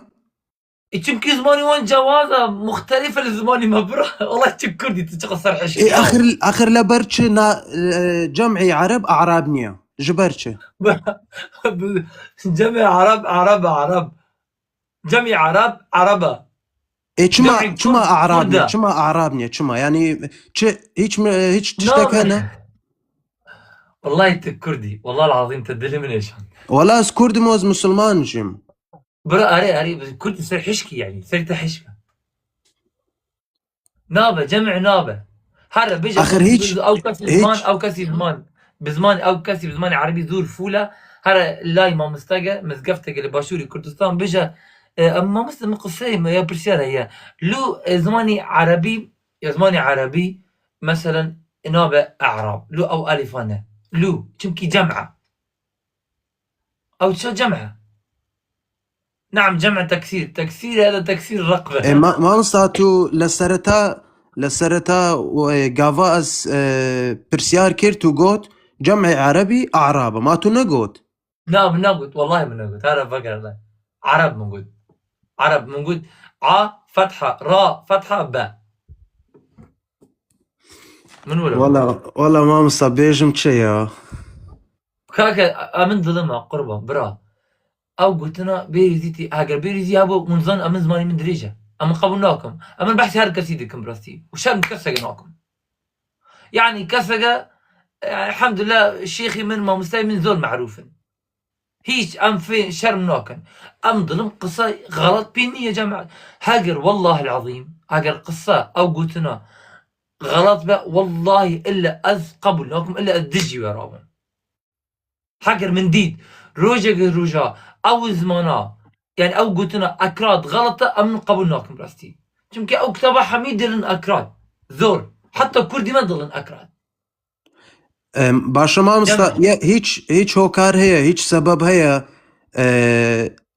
E, çimkî zimanî wan cewaz e, muxtelîf e li zimanî me, bira. Allah çi kurdî, tu çiqa serhişk. E, axir, axir li ber çi na, e, cem'î ereb e'rab niye? Ji ber çi? Cemê Arab, Arab, Arab. Cemî Arab, Araba. E çima Cemî çima Kurd, Arab niye? Kurda. Çima Arab niye? Çima? Yani çi hiç mi hiç tiştek Nabe. Hene? Wallahi tu Kurdî. Wallahi azîm tu dilê min êşand. Wala ez Kurdim, ez Musulman jim. Bira, erê, erê, Kurdî ser hişkî yani. Ser te hişka. Nabe, cemî nabe. Here bije Axir hiç- ew kesî bi ziman, hiç- ew kesî bi ziman. Bi ziman, ew kesî bi zimanê erebî zûr fûl e. Here lay mamostege, mizgefteke li Başûrê Kurdistan bije, e, em mamoste min qiseyê me ya pirsiyar heye. Lu, e, zimanê erebî, ya zimanê erebî, meselen, nabe e'rab. Lu ew elifa ne. Lu, çimkî cem e. Ew çi cem e? Naam, cem e teksîr. Teksîr e, teksîr reqbe. E, ma, mamosta, tu li sereta, li sereta, e, gava ez, e, pirsiyar kir, tu got, cem'ê erebî Arab e. Ma tu negot? Na, min negot. Wallahi min negot. Here vegerle. Arab min got. Arab min got. A, fetha, ra, fetha, be. Min were. Wala, wala mamosta, bêjim çi ya? Kake, a min dilim ha, qurban, bira. Ew gotina bêrîzî tê, heger bêrîzî hebû, min zan, em zimanê min dirêj e. Em qebûl nakim. Em behsê her kesî dikim, bi rastî. Û şerm keseke nakim. Yani keseke, e, elhamdulillah, şêxî min, mamosteyê min zor merûf in. Hiç em fê şerm nakin. Em dilim qisa xelat pê niye cemaat. Heger, wallahil azîm, heger qisa ew gotina xelat be, wallahi illa ez qebûl nakim, illa ez dijî we rabim. Heger min dît, rojek roja, ew zimana, yani ew gotina ekrat xelat e, em qebûl nakim rastî. Çimkî ew kitaba hemî dilin ekrat. Zor. Heta kurdî me dilin ekrat. Em, başa mamosta, Cem- ye, hiç, hiç hokar heye, hiç sebeb heye, e,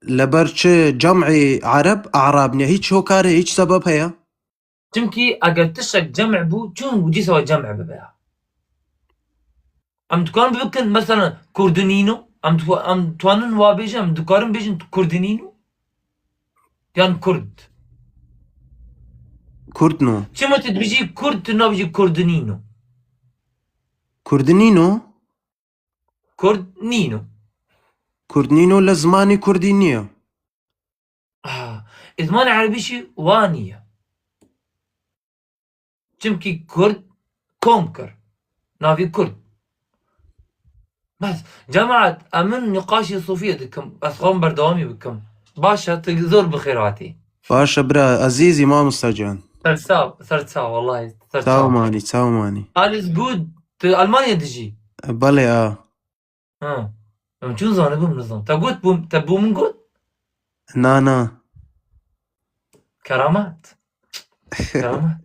leber çi cem'ê Arab, Arab niye, hiç hokar heye, hiç sebeb heye? Çimkî eger tiştek cem' bû, çûn û dîsa cem' bibe ya. Em dikarin bikin, mesela, kurdinîno, em, di-, em dikarin wa bêjin, em dikarin bêjin kurdinîno? Yan kurd? Kurdno. Çima tu dibêjî kurd, tu nabêjî kurdinîno? Kurdinîno? Kurd nîno. Kurdnîno li zimanê kurdî niye. Ah, zimanê erebî jî wa niye. Çimkî kurd kom kir. Navî kurd. Bes, cemaat, em min nîqaşê Sofiye dikim. Ez xwam berdewamî bikim. Baş e, tu zor bi xêr hatî. Baş e bira, ezîzî mamosta can. Ser çav, ser çav, wallahî, ser Çaw çav. manî, çaw manî. Alles gut. Tu Almanya dijî? E, belê a. Ha. Em çûn zanibûm, nizam. Te got bûm, te bû min got? Na, na. Keramet. Keramet.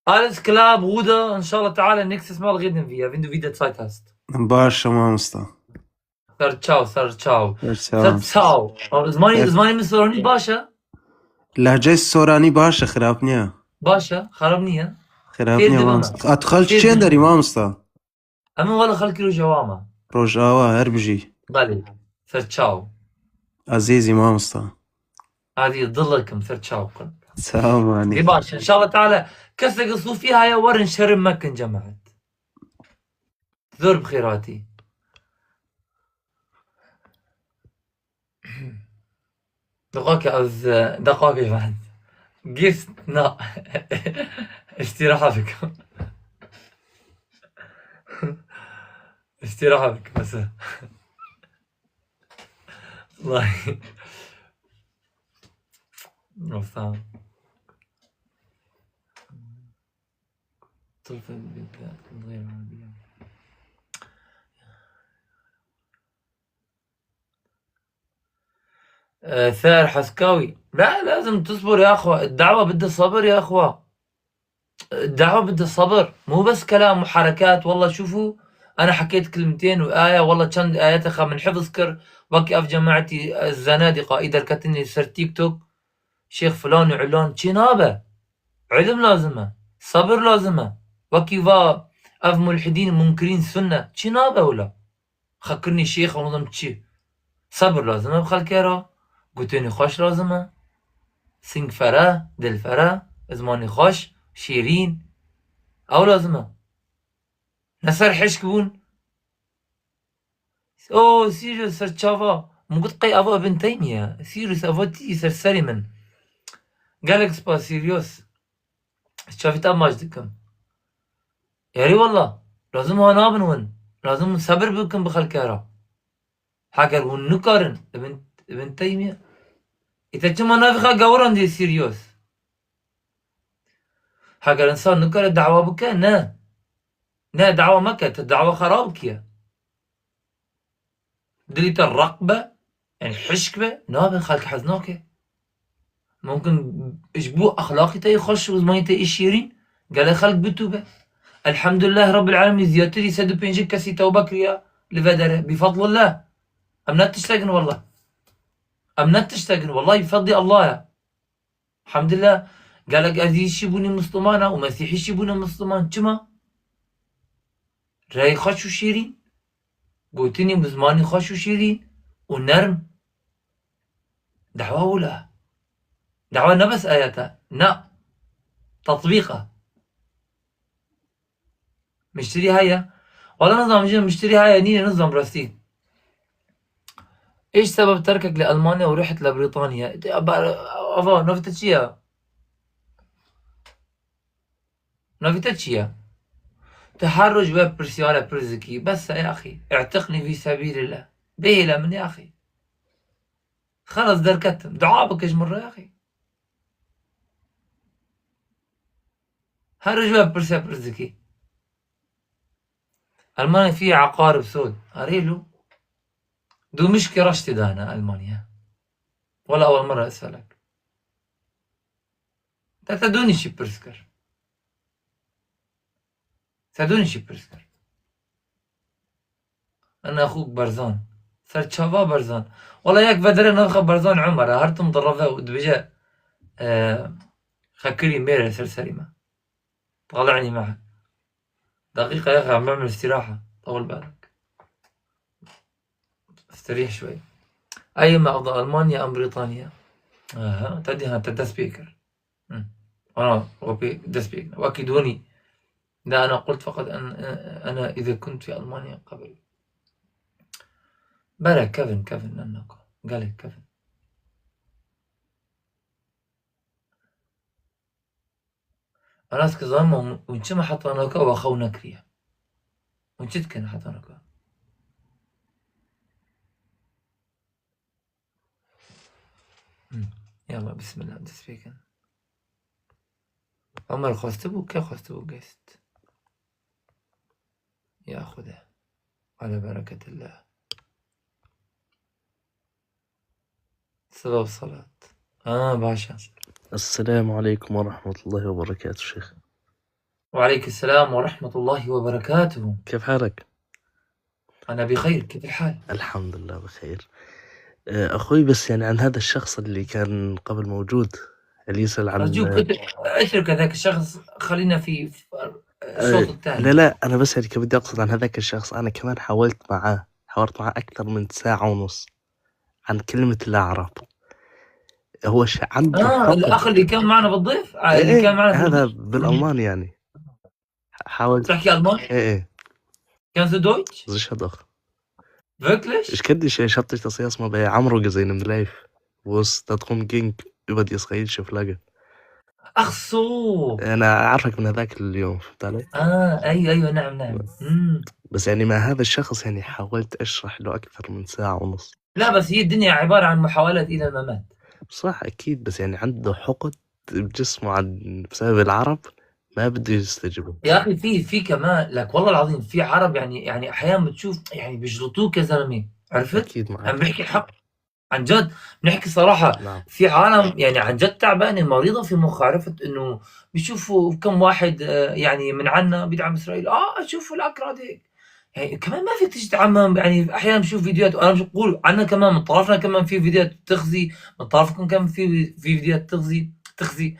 Alles klar, Bruder. Inshallah Teala, nächstes Mal reden wir, wenn du wieder Zeit hast. Baş e mamosta. Ser çaw, ser çaw. Ser çaw. Ser çaw. Ama zimanî, Evet. zimanî min soranî baş e. Lehçe soranî baş e, xirab niye. Baş e, xerab niye. Xirab Fêr niye dibim mamosta. e. At xelk Fêr çênderî dibim. Mamosta. Em wala xelkî Rojava me. Rojava her bijî. Belê. Ser çaw. Ezîzî mamosta. Hadi dilekim ser çaw kun. Çaw manî. Dê baş. İnşallah Teala kesek Sofiye haya, werin şerm mekin cemaat. Zor bi xêr hatî. Deqake ez, deqake ben. Gift na. İstirahat bikim. İstirahat bikim mesela. Vallahi. Of, tamam. طرفة بالذات غير عربية. آه، ثار حسكاوي. لا، لازم تصبر يا أخوة. الدعوة بدها صبر يا أخوة. الدعوة بدها صبر. مو بس كلام وحركات. والله شوفوا، أنا حكيت كلمتين وآية، والله كان آياتها من حفظ كر. وكي أف جماعتي الزنادقة إذا ركتني سر تيك توك. Şêx filan û ilan çi nabe? Ilim lazim e. Sabir lazim e. Wekî va ev mulhidîn, munkirîn, sunne çi nabe wila? Xekirinî şêx, anladım çi? Sabir lazim e bi xelkê re. Gotênî xweş lazim e. Singfere, dilfere, zimanî xweş, şêrîn. Ew lazim e. Ne ser hişk bûn. O, Sirius, serçava. Min got, qey ava Ibn Teymiye. Sirius, ava tî ser serê min. Gelek spas, Sirius. Çavî te maç dikim. Yarî walla. Lazim wan nabin win. Lazim win sebir bikin bi xelkê re. Heger hûn nikarin, Ibn, Ibn Teymiye. Îte çima navê xwe gewirandî Sirius? Heger insan nikare dawa bike, ne. Ne, dawa meke, te dawa xerab kiye. Dilî te req be, yani hişk be, nabe, xelk hez nake. Mumkin ji bo exlaqî te yê xweş û zimanî te yê şîrîn, gelek xelk bitûbe. Elhamdülillah Rabbil Alemin, ziyadtirî sed û pêncî kesî tewbe kiriya li vê derê. Bi fadlillah. Em ne tiştek in wallah. Em ne tiştek in. Wallahi bi fadlî Allah ya. Elhamdülillah. Gelek ezîz jî bûne Misliman û Mesîhî jî bûne Misliman. Çima? Rey xweş û şîrîn. Gotinî bi zimanî xweş û şîrîn û nerm. Dawa wila. Dawa ne bes ayet e. Na. Tatbîq e. Miştirî heye. Wala nizam jî miştirî heye nîne nizam rastî. Îş sebeb terkek li Elmanya û rihit li Brîtanya. Ava, navê te çi ye? Navê te çi ye? Tu her roj wê pirsyare pir zikî. Bes e axî. Î'tiqnî fî sebîlillah. Bihêle min axî. Xelas derketim. Dua bike ji min re axî. Her roj wê pirse pir zikî. Elmanya fî eqarib sod. Arê lo. Du mişkê reş tê dane Elmanya. Wala ewel merre ez felek. Te te donî çi pirs kir? Te donî çi pirs kir? Ana xûk Berzan. Serçava Berzan. Wala yek vedere navxa Berzan Umer. Her tim direve û dibêje, e, xekirî mêre ser serî me. طلعني معك. دقيقة يا أخي، عم بعمل استراحة. طول بالك. استريح شوي. أي معضة، ألمانيا أم بريطانيا؟ أها، تدي ها، تدا سبيكر. مم. أنا، وبي، دا سبيكر. وأكيدوني. لا، أنا قلت فقط أن، أنا إذا كنت في ألمانيا قبل. بلا، كيفن، كيفن، أنكو. قالك كيفن. Ana ez ki zanim hûn çima heta naka we xew nekiriye? Hûn çi dikin heta naka? Hmm. Yalla, bismillah, dest pê kin. Ömer xwestibû, ke xwestibû guest? Ya Xude. Ala bereketillah. Siva û salat. Ha, baş e. السلام عليكم ورحمة الله وبركاته شيخ. وعليك السلام ورحمة الله وبركاته. كيف حالك؟ أنا بخير، كيف الحال؟ الحمد لله بخير. آه، أخوي، بس يعني عن هذا الشخص اللي كان قبل موجود، اللي يسأل عن أرجوك، ات-، اترك هذاك الشخص، خلينا في، في الشوط آه، الثاني. لا، لا، أنا بس يعني كان بدي أقصد عن هذاك الشخص، أنا كمان حاولت معاه، حاورت معاه أكثر من ساعة ونص عن كلمة الأعراب. هو ش-، عنده آه، حقد. الأخ اللي كان معنا بالضيف؟ آه، إيه، اللي إيه، كان معنا في هذا الضيف. بالألماني يعني. حاولت. تحكي ألماني؟ إيه، إيه. Kannst du Deutsch? Sicher doch. Wirklich? Ich kenne dich, ich habe dich das erste Mal bei Amro gesehen im Live, wo es darum ging, über die israelische Flagge. Ach so. أنا أعرفك من هذاك اليوم، فهمت علي؟ آه، أيوة، أيوة، نعم، نعم. مم. بس يعني مع هذا الشخص يعني حاولت أشرح له أكثر من ساعة ونص. لا، بس هي الدنيا عبارة عن محاولات إلى الممات. صح، أكيد، بس يعني عنده حقد بجسمه عن، بسبب العرب، ما بده يستجيبوا. يا أخي، في، في كمان، لك والله العظيم، في عرب يعني، يعني أحيانًا بتشوف، يعني بيجلطوك يا زلمة، عرفت؟ أكيد معك. عم بحكي الحق. عن جد، بنحكي صراحة. نعم. في عالم يعني عن جد تعبانة، مريضة في مخها، عرفت؟ إنه بيشوفوا كم واحد، آه، يعني من عنا بيدعم إسرائيل، آه، شوفوا الأكراد هيك. يعني كمان ما فيك تيجي تعمم، يعني أحيانًا بشوف فيديوهات، وأنا مش بقول عنا كمان، من طرفنا كمان في فيديوهات تخزي، من طرفكم كمان في، في فيديوهات تخزي، تخزي.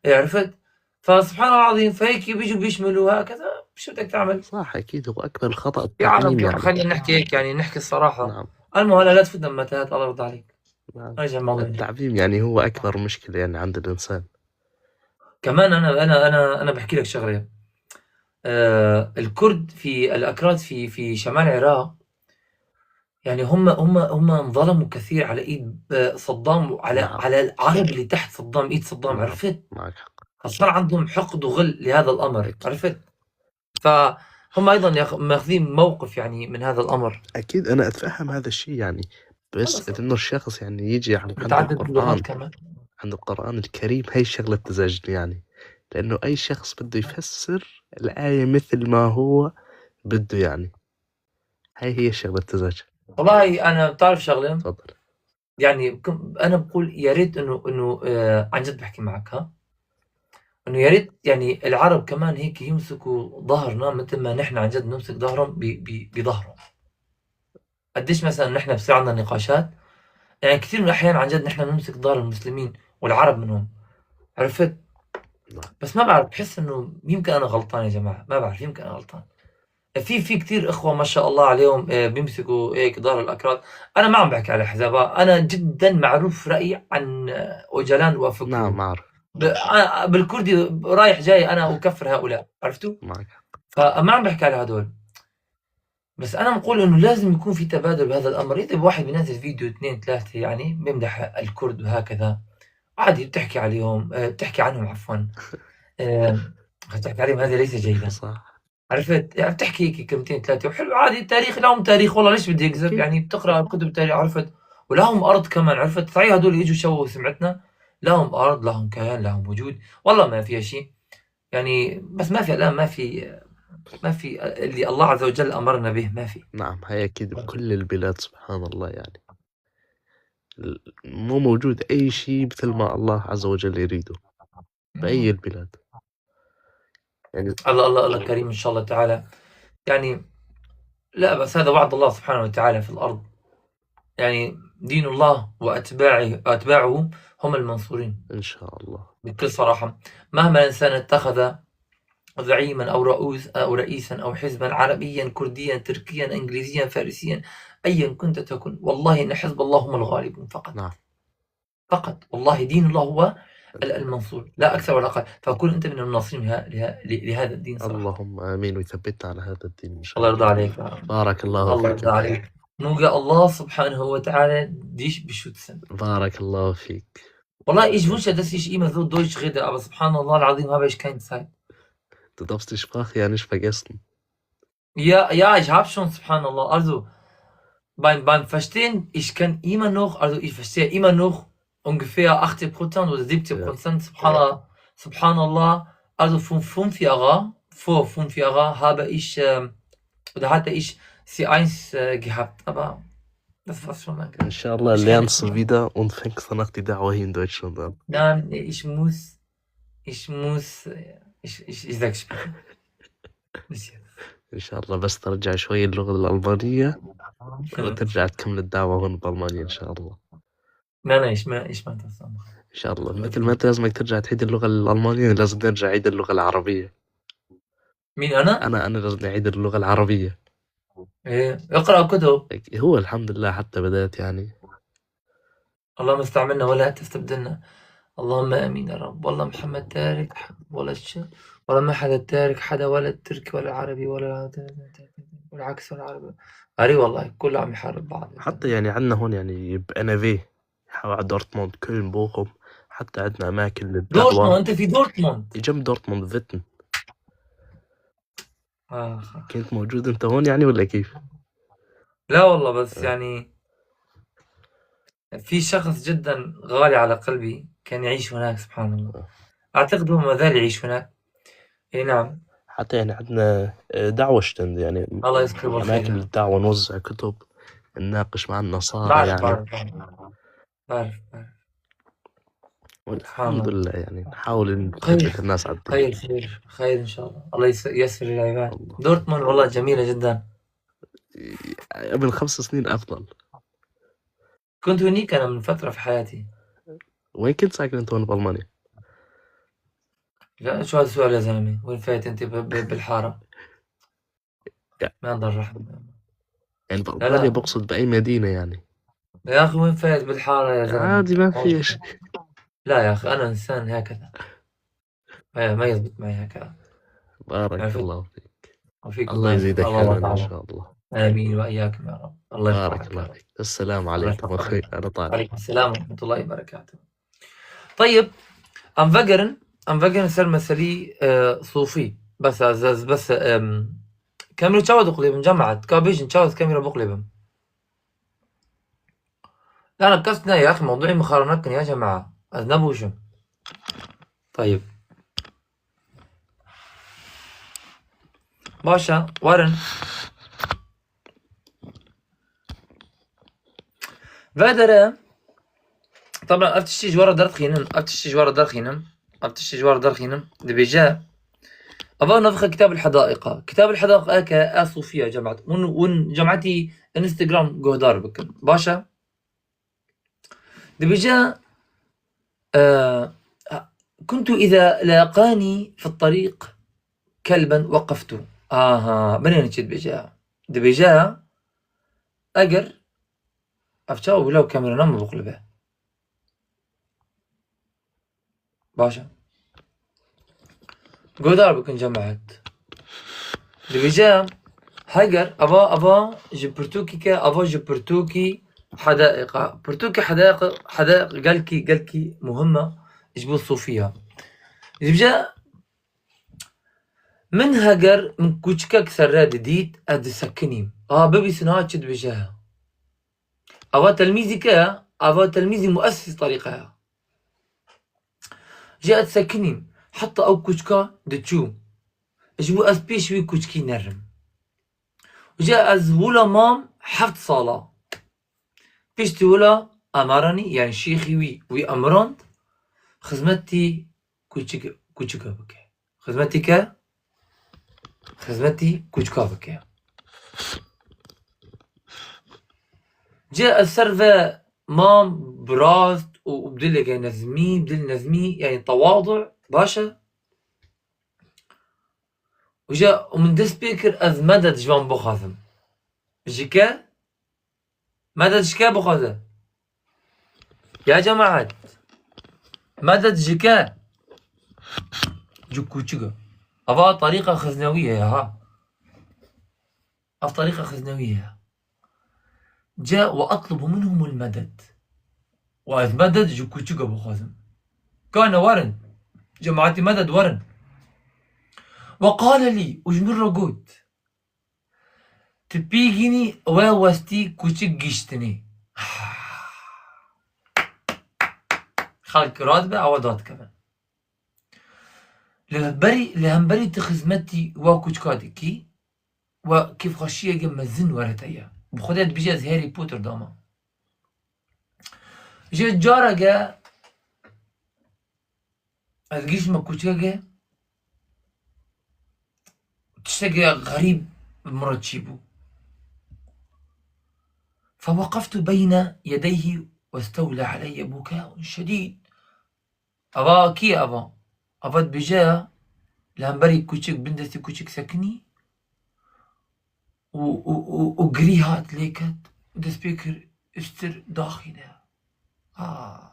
إيه، عرفت؟ فسبحان الله العظيم، فهيك بيجوا بيشملوا هكذا، شو بدك تعمل؟ صح، أكيد هو أكبر خطأ في عالم التعميم كمان، يعني. خلينا نحكي هيك، يعني نحكي الصراحة. نعم. المهم هلا لا تفوتنا بمتاهات، الله يرضى عليك. نعم. أرجع الموضوع. التعميم يعني هو أكبر مشكلة يعني عند الإنسان. كمان أنا، أنا، أنا، أنا بحكي لك شغلة. آه، الكرد في، الأكراد في، في شمال العراق يعني هم هم هم انظلموا كثير على ايد، آه، صدام، وعلى نعم. على العرب اللي تحت صدام، ايد صدام، نعم. عرفت؟ معك حق. فصار عندهم حقد وغل لهذا الامر، أكيد. عرفت؟ فهم ايضا ياخ- ماخذين موقف يعني من هذا الامر. اكيد انا اتفهم هذا الشيء يعني، بس خلص. انه الشخص يعني يجي عن عنده متعدد اللغات القرآن، كمان. عنده القرآن الكريم، هاي الشغلة تزعجني يعني، لانه اي شخص بده يفسر الآية مثل ما هو بده يعني، هاي هي الشغلة تزعج. والله انا بتعرف شغله، تفضل. يعني كم- انا بقول يا ريت انه انه آه عن جد بحكي معك، ها، انه يا ريت يعني العرب كمان هيك يمسكوا ظهرنا مثل ما نحن عن جد نمسك ظهرهم ب- ب- بظهرهم. قديش مثلا نحن بصير عندنا نقاشات، يعني كثير من الاحيان عن جد نحن بنمسك ظهر المسلمين والعرب منهم، عرفت؟ نعم. بس ما بعرف، بحس انه يمكن انا غلطان يا جماعه، ما بعرف، يمكن انا غلطان. في في كثير اخوه ما شاء الله عليهم، آه، بيمسكوا هيك ظهر الاكراد. انا ما عم بحكي على حزابات، انا جدا معروف رايي عن، آه، اوجلان وافكهم. نعم، ما اعرف. ب- آه، بالكردي رايح جاي انا اكفر هؤلاء، عرفتوا؟ معك. فما عم بحكي على هدول، بس انا بقول انه لازم يكون في تبادل بهذا الامر. اذا واحد بينزل فيديو اثنين ثلاثه يعني بيمدح الكرد وهكذا، عادي بتحكي عليهم، آه، بتحكي عنهم عفوا. آه، بتحكي عليهم، هذه ليس جيدا. صح. عرفت؟ يعني بتحكي هيك كلمتين ثلاثه وحلو، عادي، تاريخ لهم تاريخ، والله ليش بدي اكذب؟ يعني بتقرا كتب تاريخ، عرفت؟ ولهم ارض كمان، عرفت؟ صحيح هدول اجوا شوهوا سمعتنا، لهم ارض، لهم كيان، لهم وجود، والله ما فيها شيء. يعني بس ما في الان، ما في ما في اللي الله عز وجل امرنا به، ما في. نعم، هاي اكيد بكل البلاد، سبحان الله يعني. ال- مو موجود اي شيء مثل ما الله عز وجل يريده باي البلاد يعني. الله الله الله كريم ان شاء الله تعالى. يعني لا، بس هذا وعد الله سبحانه وتعالى في الارض. يعني دين الله واتباعه اتباعه هم المنصورين. ان شاء الله. بكل صراحه، مهما الانسان اتخذ زعيما او رؤوس او رئيسا او حزبا عربيا كرديا تركيا انجليزيا فارسيا، ايا كنت تكن، والله ان حزب الله هم الغالبون فقط. نعم. فقط، والله دين الله هو ال- المنصور، لا اكثر ولا اقل. فكن انت من الناصرين لها لها ل- لهذا الدين صراحه. اللهم امين، ويثبتنا على هذا الدين ان شاء الله يرضى الله. عليك يا رب. بارك الله الله فيك. يرضى عليك. Möge Allah subhanahu wa ta'ala dich beschützen. بارك الله فيك. Wallah, ich wünsche, dass ich immer so Deutsch rede, aber subhanallah al-azim, habe ich keine Zeit. Du darfst die Sprache ja nicht vergessen. Ja, ja, ich habe schon, subhanallah. Also, beim, beim Verstehen, ich kann immer noch, also ich verstehe immer noch ungefähr achtzig Prozent oder siebzig Prozent, subhanallah, subhanallah. Also von fünf Jahren, vor fünf Jahren habe ich, ähm, oder hatte ich C eins, äh, gehabt, aber das war schon lange. ان شاء الله lernst du wieder und fängst danach die Da'wah hier in Deutschland an. Nein, ich muss, ich muss, äh, ich, ich, ich sag später. Bis jetzt. ان شاء الله بس ترجع شوي اللغة الألمانية وترجع تكمل الدعوة هون بألمانيا ان شاء الله. Nein, nein, ich meine, ich meine das andere. ان شاء الله مثل ما انت لازمك ترجع تعيد اللغة الألمانية، لازم نرجع نعيد اللغة العربية. مين، أنا؟ انا انا لازم نعيد اللغة العربية. إيه، اقرأ كتب. هو الحمد لله حتى بدأت يعني. اللهم استعملنا ولا تستبدلنا. اللهم آمين يا رب. والله محمد تارك ح-، ولا الش-، ولا ما حدا تارك حدا، ولا التركي ولا العربي ولا، والعكس ولا العربي. غريب والله، كله عم يحارب بعض. حتى يعني عندنا هون يعني بأنافي، على دورتموند، كولن، بوخم، حتى عندنا أماكن للدعوة. دورتموند، أنت في دورتموند؟ جنب دورتموند، فيتن. آه. كنت موجود أنت هون يعني ولا كيف؟ لا والله، بس يعني في شخص جدًا غالي على قلبي كان يعيش هناك، سبحان الله. أعتقد هو ما زال يعيش هناك. إي نعم. حتى يعني عندنا، آه، دعوة شتند، يعني الله يذكره بالخير. أماكن للدعوة، نوزع كتب، نناقش مع النصارى بعرف، يعني. بعرف، بعرف. بعرف، بعرف. والحمد لله، يعني نحاول إن خير. نثبت الناس على الدين. خير، خير، خير إن شاء الله. الله يس-، ييسر للعباد. الله. دورتموند والله جميلة جدًا. قبل خمس سنين أفضل. كنت هنيك أنا من فترة في حياتي. وين كنت ساكن أنت هون بألمانيا؟ لا، شو هالسؤال يا زلمة؟ وين فايت أنت ب-، ب-، بالحارة؟ يا. ما ضر رحمة. يعني لا، بألمانيا لا. بقصد بأي مدينة يعني؟ يا أخي، وين فايت بالحارة يا زلمة؟ عادي، ما عادي. في شيء. لا يا أخي، أنا إنسان هكذا. ما، ما يزبط معي هكذا. بارك عرفت؟ الله فيك. وفيك الله بارك. يزيدك الله خيرا إن تعالى. شاء الله. آمين وإياكم يا رب. الله يرفع بارك الله عنك. فيك. السلام الله عليكم يحفظك. وخير. أنا طالع. عليكم السلام ورحمة الله وبركاته. طيب، أم فجرن، أم فجرن سر مسألة، آه، صوفي. بس، بس، بس، آم، كاميرا تشاوز قليبن جماعة. كابيجن تشاوز كاميرا بقلبن. لا، أنا بكست يا أخي، موضوعي مخارنكن يا جماعة. أذنبوشم. طيب. باشا، ورن. Vedere. Taban, ev tiştî ji we re derxînim. Ev tiştî ji we re derxînim. Ev tiştî ji we re derxînim. Dibêje. Ava navixe Kitab el Hedaiqa. Kitab el Hedaiqa ke e Sufiya cemaat. Win, win cemaatî Instagram guhdar bikin. Başa? Dibêje, e, كنت إذا لاقاني في الطريق كلبا وقفت. Aha, binêrin çi dibêje. Dibêje, eger ev çawa wila û kamera min biqulbe. Baş e. Guhdar bikin cemaet. Dibêje, heger ava, ava ji pirtûkî ke, ava ji pirtûkî hedaiqa. Pirtûkî hedaiqa, hedaiq gelkî, gelkî muhim e ji bo Sufiya. Dibêje, min heger min kûçikek serre didît, ez disekinîm. Aha, bibîsin ha çi dibêje. Ava telmîzî ke ye? Ava telmîzî muessis terîqa ye. Ji ez sekinîm, heta ew kûçika diçû. Ji bo ez pêş wî kûçikî nerim. Ji ez wila mam heft sala. Piştî wila Emaranî, yani şêxî wî, wî emirand, xizmetî kûçik, kûçika bike. Xizmetî ke? Xizmetî kûçika bike. Ci ez ser ve mam bi rast û bi dileke nezmî, bi dil nezmî, yani tewadu, baş e. Û ji, û min dest pê kir ez medet ji wan bixwazim. Ji ke? Medet ji ke bixwaze? Ya cemaet. Medet ji ke? Ji kûçik e. Ava terîqa Xiznewî ye ha. Ev terîqa Xiznewî ye. Ce ve atlubu minhumul medet. Û ez medet ji kûçik e bixwazim. Kane werin. Cemaetî medet werin. Ve qale lî, û ji min re got. Tu pîgînî we westî kûçik gîştinî. Xelk radibe, ewa dadikevin. Li berî, li hemberî tu xizmetî wa kûçika dikî, we kêfxweşiyeke mezin were te ye. Bi Xwedê dibêje ez Harry Potter dama. Ji careke Ez gihiştime kûçikekê, tiştekî xerîb bi min re çîbû. فوقفت بين يديه واستولى علي بكاء شديد. Ava kî ye ava? Ava dibêje ya, li hemberî kûçik, bin destî kûçik sekinî û, û, û, û girî hat lê ket û dest pê kir, üstir daxîne. Ah.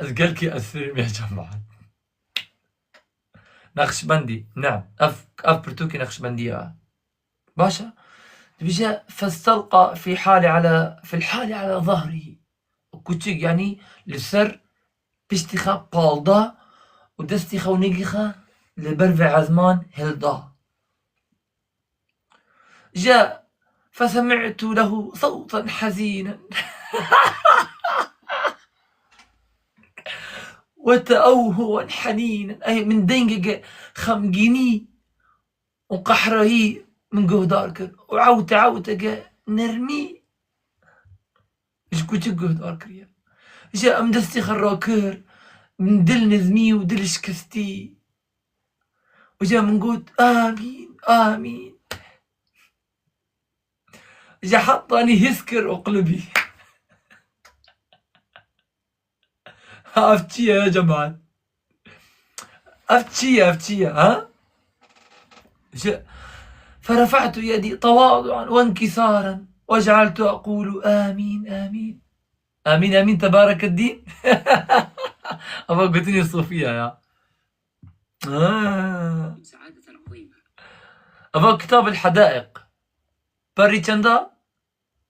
Ez gelkî esirîm ya cemaet. Nexşbendî. Ne. Ev, ev pirtûkî Nexşbendî ya. Baş e. Dibêje, فاستلقى في حال على، في الحال على ظهره. Kûçik, yanî li ser piştî xwe palda û destî xwe û nigî xwe li ber vê ezman hilda. Ji, فسمعت له صوتا حزينا وتأوها حنينا. Ey, min dengeke xemgînî û qehrayî min guhdar kir. Û ewte ewteke nermî ji kûçik guhdar kiriye. Ji em destî xwe rakir, min dil nizmî û dil şikestî. Û ji min got, "Amîn, amîn." Ji hetanî hîs kir û qilibî. Ev çi ye ya cemaat? Ev çi ye, ev çi ye, ha? Ji, فرفعت يدي تواضعا وانكسارا وجعلت أقول آمين، آمين. آمين، آمين، تبارك الدين. Ama gotinê Sofiya ya. Ha. سعادة عظيمة. Eva Kitab el Hedaiq. Perî çenda?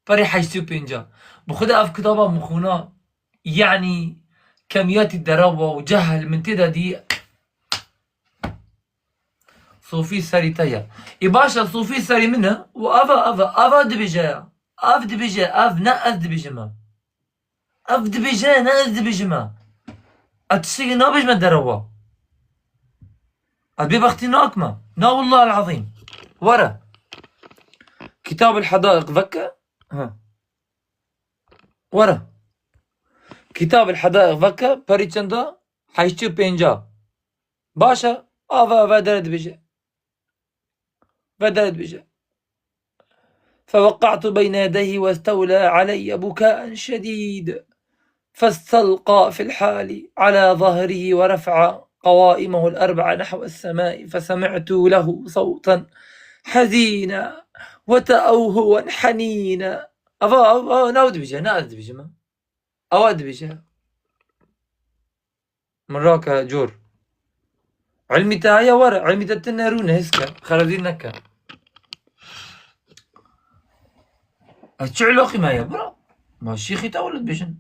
Perî heştê û pênca. Bi xwe de ev kitaba mixûna, yanî kemiyatî derewa û cehil min tê de dî. Sofî serî te ye. Ê baş e, sofî serî min e û eva, eva, eva dibêje ya. Ev dibêje, ev ne ez dibêjim e. Ev dibêje, ne ez dibêjim e. Ez tiştekî nabêjime derewa. Ez bêbextî nakime. Na wallah el-azîm. Were. Kitab el-Hedaiq veke. Ha. Were. Kitab el-Hedaiq veke, perî çenda? Heştê û pênca. Baş e, ava, ava dere dibêje. Ve dere dibêje. فوقعت بين يديه واستولى علي بكاء شديد، فاستلقى في الحال على ظهره ورفع قوائمه الأربع نحو السماء، فسمعت له صوتا حزينا وتأوهوا حنينا. Ava, ava, ava, ne ew dibêje, ne ez dibêjim. Ew dibêje. Min rake cor. Ilmî te heye were, ilmî te tune rûne hêz ke, xerezî neke. Ez çi ilaqî me ye, bira? Ma şêxî te wele dibêjin.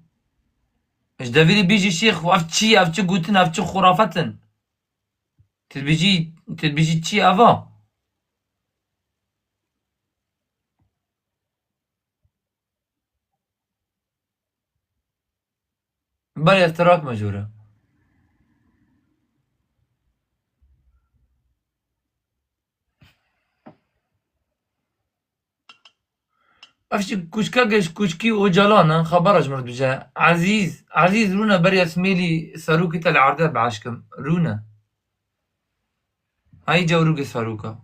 Ji devirî bîjî şêx, ev çi ye, ev çi gotin, ev çi xurafet in? Tu dibêjî, tu dibêjî çi ye eva? Berê ez te rakime jûre. Ev jî kûçkek e, ji kûçkî Ocalan e, xebera ji min re dibêje. Ezîz, Ezîz rûne berê ez mêlî serokî te li erde biaşkim. Rûne. Hey cewrûgê seroka.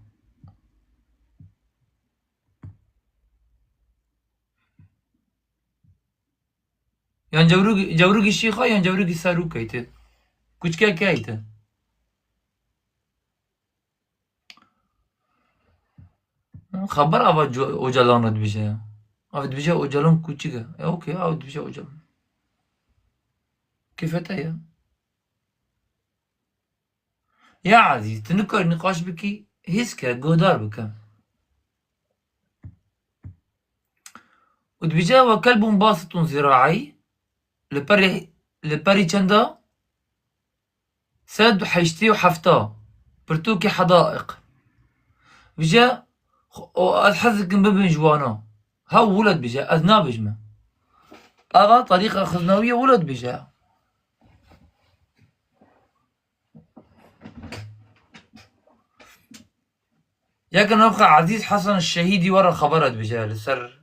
Yan cewrûgî, cewrûgî şîxa yan cewrûgî serokê te. Kûçkekê te. Xeber ava co-, Ocalan re dibêje ya. Ava dibêje Ocalan kûçik e. E, okey, ava dibêje Ocalan. Kêfete ya. Ya Ezîz, tu nikarî niqaş bikî, hêz ke, guhdar bike. Û dibêje, "Ve kelbun basitun ziraî", li perê, li perî çenda? Sed û heştê û heft. Pirtûkê Hedaiq. Dibêje, "O, ez hez dikim bibin ji wana." Hew wilo dibêje, ez nabêjime. Ava Terîqa Xiznawiyê wilo dibêje. Yeke navxe Ezîz Hesen Şehîdî were xebera dibêje li ser,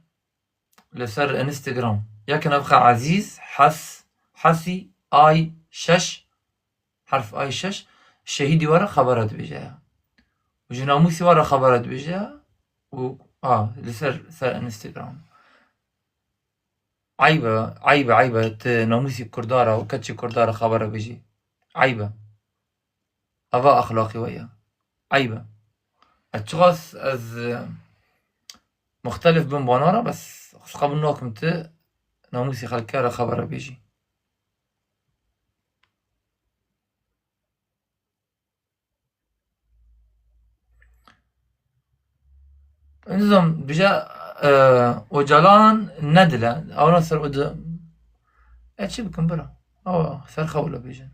li ser Instagram. Yeke navxe Ezîz Hes-, Hesî Ay şeş, herf Ay şeş, Şehîdî were xebera dibêje. Û ji namûsî were xebera dibêje. Û, a, li ser, ser Instagram. Eyb e, eyb e, eyb e. Tu namûsî Kurda re û keçê Kurda re xebera bijî. Eyb e. Ava exlaqê we ye. Eyb e. Ez çiqas ez, e, muxtelif bim wana re, bes ez qebûl nakim tu namûsî xelkê re xebera bijî. Nizam, dibêje, e, Ocalan ne dil e. Ew ne ser o di-, e, çi bikim bira? Ew ser xew le bêjin.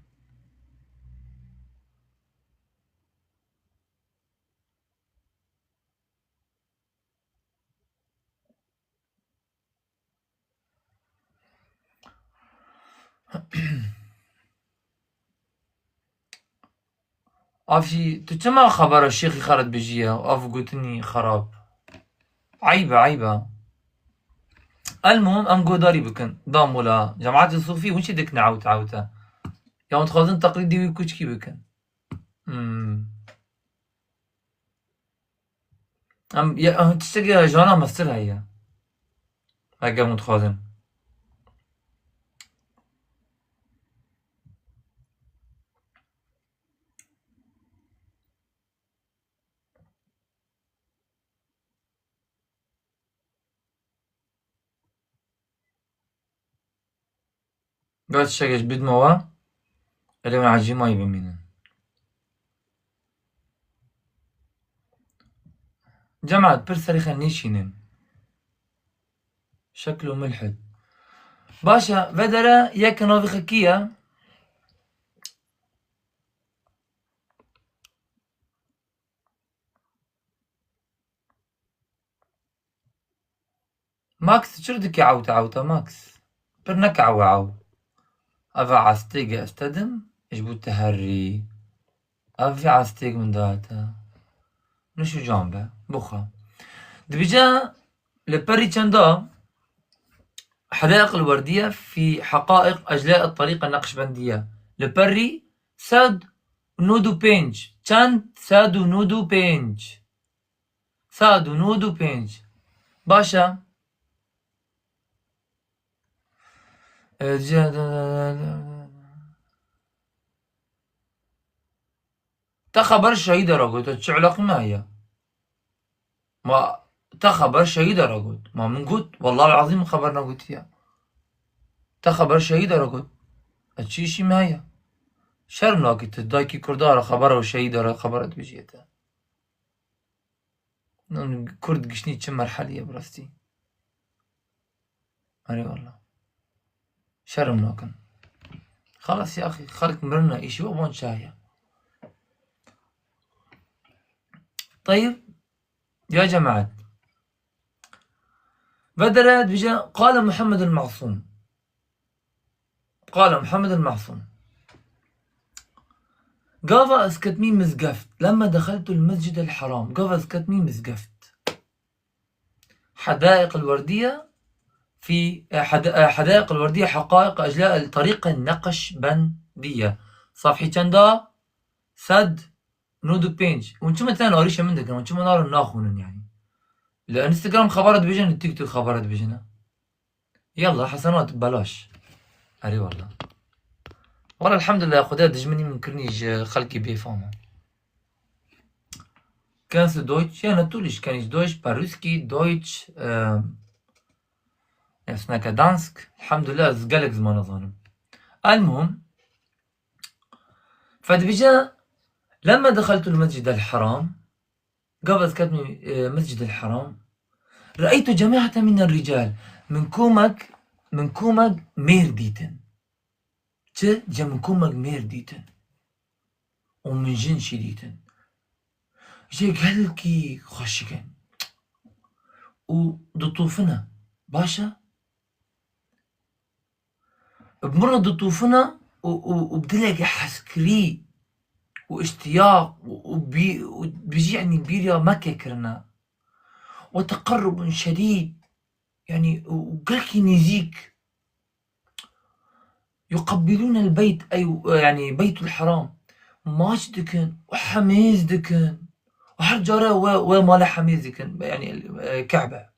Ev jî, tu çima xebera şêxî xwe re dibêjî ya? Ev gotinî xerab. Eyb e, eyb e. Elmuhim em guhdarî bikin. Da mola. Cemaetê Sofî hûn çi dikin ewte ewte? Ya hûn dixwazin teqlîdî wî kûçkî bikin. Hmm. Em, ya, em tiştekî ji wana mestir heye. Eger hûn dixwazin. Gat tiştekê ji bidma we, erê wan ecîmayî bimînin. Cemaat, pir serê xwe nêşînin. Şeklo mulhid. Baş e, vedere yek navê xwe kî ye? Max, çir dikî ewte ewte Max? Pir neke ew ew. Ev e astêge ez te dim, ji bo te herî. Ev vî astêg min date. Niş û can be, bixwe. Dibêje li perî çenda? Hedaiq el-Werdiye fî heqaiq eclâ el-terîqa Neqşbendiye. Li perî sed û nod û pênc. Çend? Sed û nod û pênc. Sed û nod û pênc. Baş e. Te xeber şehîda re got, çi eleqî me heye? Ma te xeber şehîda re got. Ma min got, wellahil ezîm min xeber negotiye. Te xeber şehîda re got. Ez çi îşî me heye? Şerm nakî tu dayikî kurda re xebera û şehîda re xebera dibêjiyê te. Kurd giştî çi merhelî ye bi rastî. Erê wallah. Şerm nakin. Xelas ya axî, xelk mirine, îşî we van çaye. Teyib, ya cemaat. Vedere dibêje, qale Muhammed el-Masûm. Qale Muhammed el-Masûm. Gava ez ketmî mizgeft. Lemme dexeltul mescid el-Heram. Gava ez ketmî mizgeft. Hedaiq el-Werdiye fî, e, heda-, e, Hedaiq el-Werdiye heqaiq ecla el-terîqe Neqşbendiye. Safhî çenda? Sed nod û pênc. Hûn çima tenê arîşa min dikin? Hûn çima narin naxwînin yanî? Li Instagram xebera dibêjin, li TikTok xebera dibêjin, ha? Yallah, hesenat belaş. Erê wallah. Wala elhamdulillah, Xwedê dijminî min kirinî ji xelkê bêfam e. Kannst du Deutsch? Ja, natürlich kann ich Deutsch, Paruski, Deutsch, ähm, ja, snakke Dansk. Elhamdulillah, ez gelek zimana zanim. Elmuhim, fedibêje, lemme dexeltul mescid el-Heram, Gava ez ketmî, e, Mescid el-Heram, re'eytu cema'eten minen rical. Min komek, min komek mêr dîtin. Çi? Cem min komek mêr dîtin. Û min jin şî dîtin. Jê gelkî xweşik in. Û ditofine. Baş e? Bi min re ditûfine û, û, û bi dilekî hezkirî û îştiyaq û, û bî-, û bijî, yanî bîriya Mekke kirine. Ve teqerrubun şedîd, yanî û, û gelkî nêzîk. Yuqebbilûnel beyt, ey, yanî Beytul Heram. Maç dikin û hemêz dikin. Û her care we, we mala hemêz dikin, yanî, e, Kebe.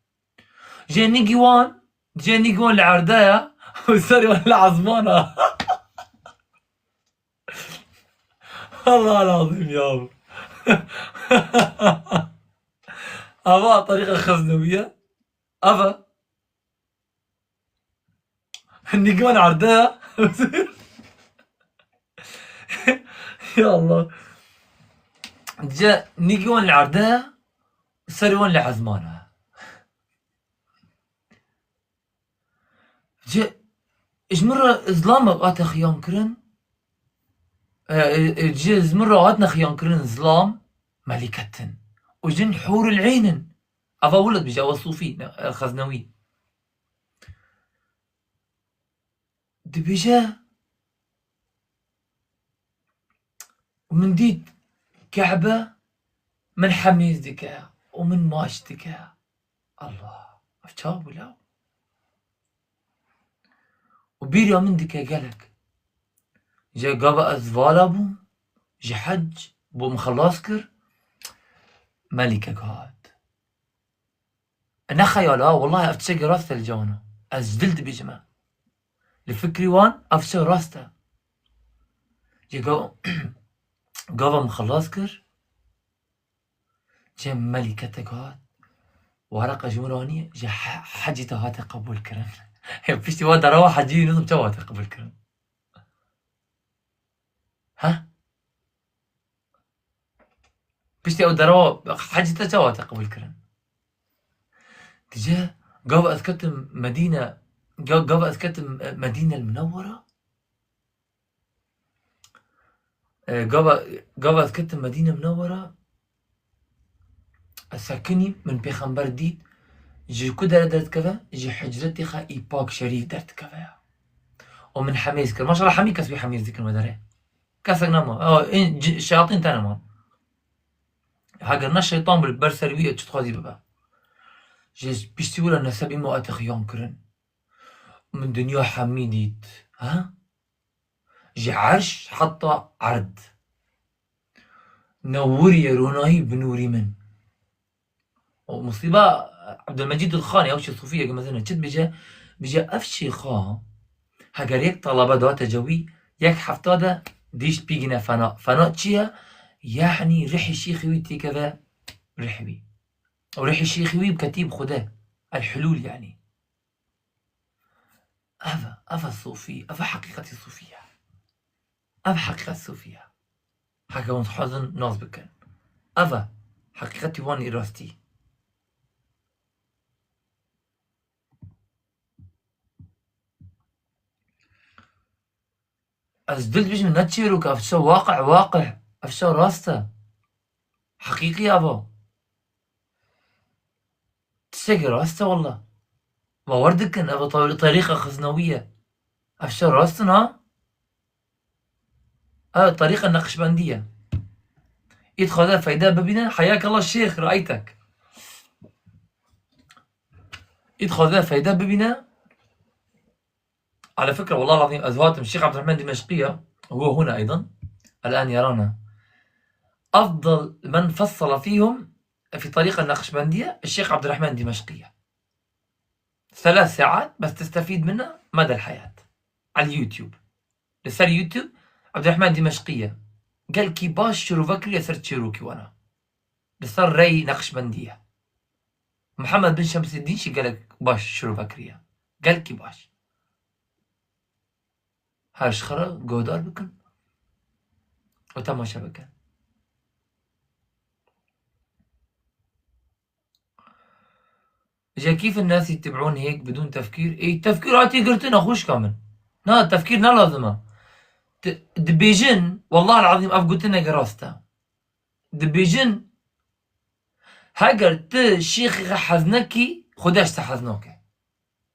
Jê nîgî wan, jê nîgî wan li erde ye û serê wan li ezman e. Allah lazim ya. Ava terîqa Xeznewî ye. Ava. Nîgî wan erde ye. Ya Allah. Jê nîgî wan li erde ye. Serê wan li ezman e. Ji, ji min re zilam hate xiyan kirin. E, e, e, ji, ji min re hatine xiyan kirin zilam, melîket in. Û jin hûrul eyn in. Eva wilo dibêje, eva Sufî, ne, e, Xeznewî. Dibêje, û min dît Kebe min hemîz dike û min maç dike. Allah, ev çawa bû law? Û bîriya min dike gelek. Ji gava ez vala bûm, ji hec bûm xelas kir, melîkek hat. Ne xeyal ha, wellahî ev tiştekî rast e li cewna. Ez ji dil dibêjim e. Li fikrî wan ev tiştek rast e. Jê ga-, gava min xelas kir, jê melîketek hat, wereqa ji min re anî, ji he-, hecî te hate qebûl kirin. Piştî wa derawa hecî nizim çawa hate qebûl kirin. He? Piştî ew derewa hecî te çawa te qebûl kirin? Dije, gava ez ketim Medîne, ga-, gava ez ketim, e, Medîne el Munewwera? E, gava, gava ez ketim Medîne Munewwera, ez sekinîm, min pêxember dît, ji ku dere derdikeve? Ji hicretê xwe î pak şerîf derdikeve ya. Û min hemêz kir. Maşallah hemî kes wî hemêz dikin wê derê. Kesek nema. Ew, ên ci-, şeyatîn te nema. Heger ne şeytan bû, li ber ser wî ye, çi dixwazî bibe. Ji piştî wila nesebî me ete xiyan kirin. Min dinya hemî dît. Ha? Ji erş heta erd. Newirî ye ronahî bi nûrî min. Û musîba Ebdulmecîd Ilxanî, ew şêx sufîyeke mezin e, çi dibêje? Dibêje, ev şêxa, heger yek talebe date cewî, yek hefta de dîşt pîgine fena. Fena çi ye? Yanî rihî şêxê wî têkeve rihê wî. Û rihî şêxê wî biketî bi Xwedê. El hulûl yanî. Ev e, ev e sufî, ev e heqîqetî sufî ye. Ev heqîqet sufî ye. Heke hûn dixwazin nas bikin. Ev e heqîqetî wan ê rastî. Ez dil dibêjim, ne çîrok e, ev tişta waqi, waqi, ev tişta rast e. Heqîqî ev e. Tiştekî rast e walla. Bawer dikin, ev te-, terîqa Xiznewî ye. Ev tişta rast in ha? Ev terîqa Neqşbendî ye. Î dixwaze feyde bibîne, heyakala şêx, reîtek. Î dixwaze feyde bibîne, على فكرة، والله العظيم، ez hatim, Şêx Ebdurrahman Dimeşqî ya, هو هنا أيضًا، الآن يرانا. أفضل من فصل فيهم في طريقة النقشبندية الشيخ عبد الرحمن دمشقية. ثلاث ساعات بس تستفيد منه مدى الحياة. على اليوتيوب. Li ser YouTube، Ebdurrahman Dimeşqî ye. Gelkî baş şirove kiriye ser çîrokî wana. Li ser rey Neqşbendî ye. Mihemed bin Şemseddîn jî gelek baş şirove kiriye. Gelkî baş. Her ji xwe re guhdar bikin û temaşe bikin. Ji kîf الناس يتبعون هيك بدون تفكير. Ê, tefkîr hatî girtin, xwişka min. Na, tefkîr ne lazim e. Di-, dibêjin, والله العظيم ev gotinek rast e. Dibêjin, heger tu şêxê xwe hez nekî, Xwedê ji te hez nake.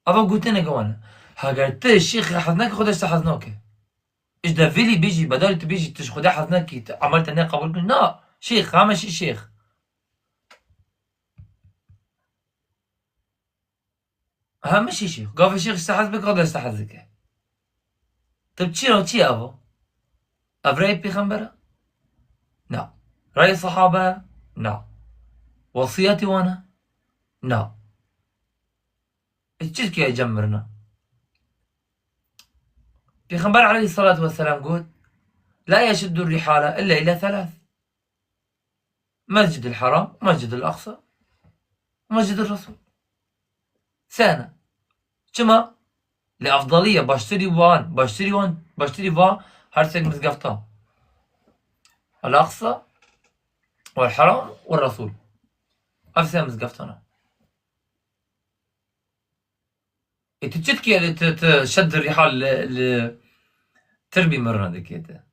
Eva gotineke wan e. Heger tu şêxê xwe hez nekî, Xwedê ji te hez nake. Ji de vêlî bêjî, bedarî tu bêjî, tu ji Xwedê hez nekî, tu emel te nê qebûl kir. Na, şêx, heme şî şêx. Hemî şî şêx. Gavê şêx ji te hez bike, Xwedê ji te hez dike. Tu bi çi re, çi ye evo? Ev reyê pêxember e? Na. Reyê sehabe ye? Na. Wesiyetê wan e? Na. E, çi dikiye cem mirina? Pêxember aleyhissalatu vesselam got, لا يشد الرحال إلا إلى ثلاث. Mescid el Haram, Mescid el Aqsa, Mescid el Resul. Sê ne. Çima? Li efdaliye baştirî wan, baştirî wan, baştirî va her sek mizgefta. El Aqsa, el Haram, el Resul. Ev sê mizgeftana. Ê, tu çi dikê li, tu, tu şed rihal li, li tirbî mirina dikê te?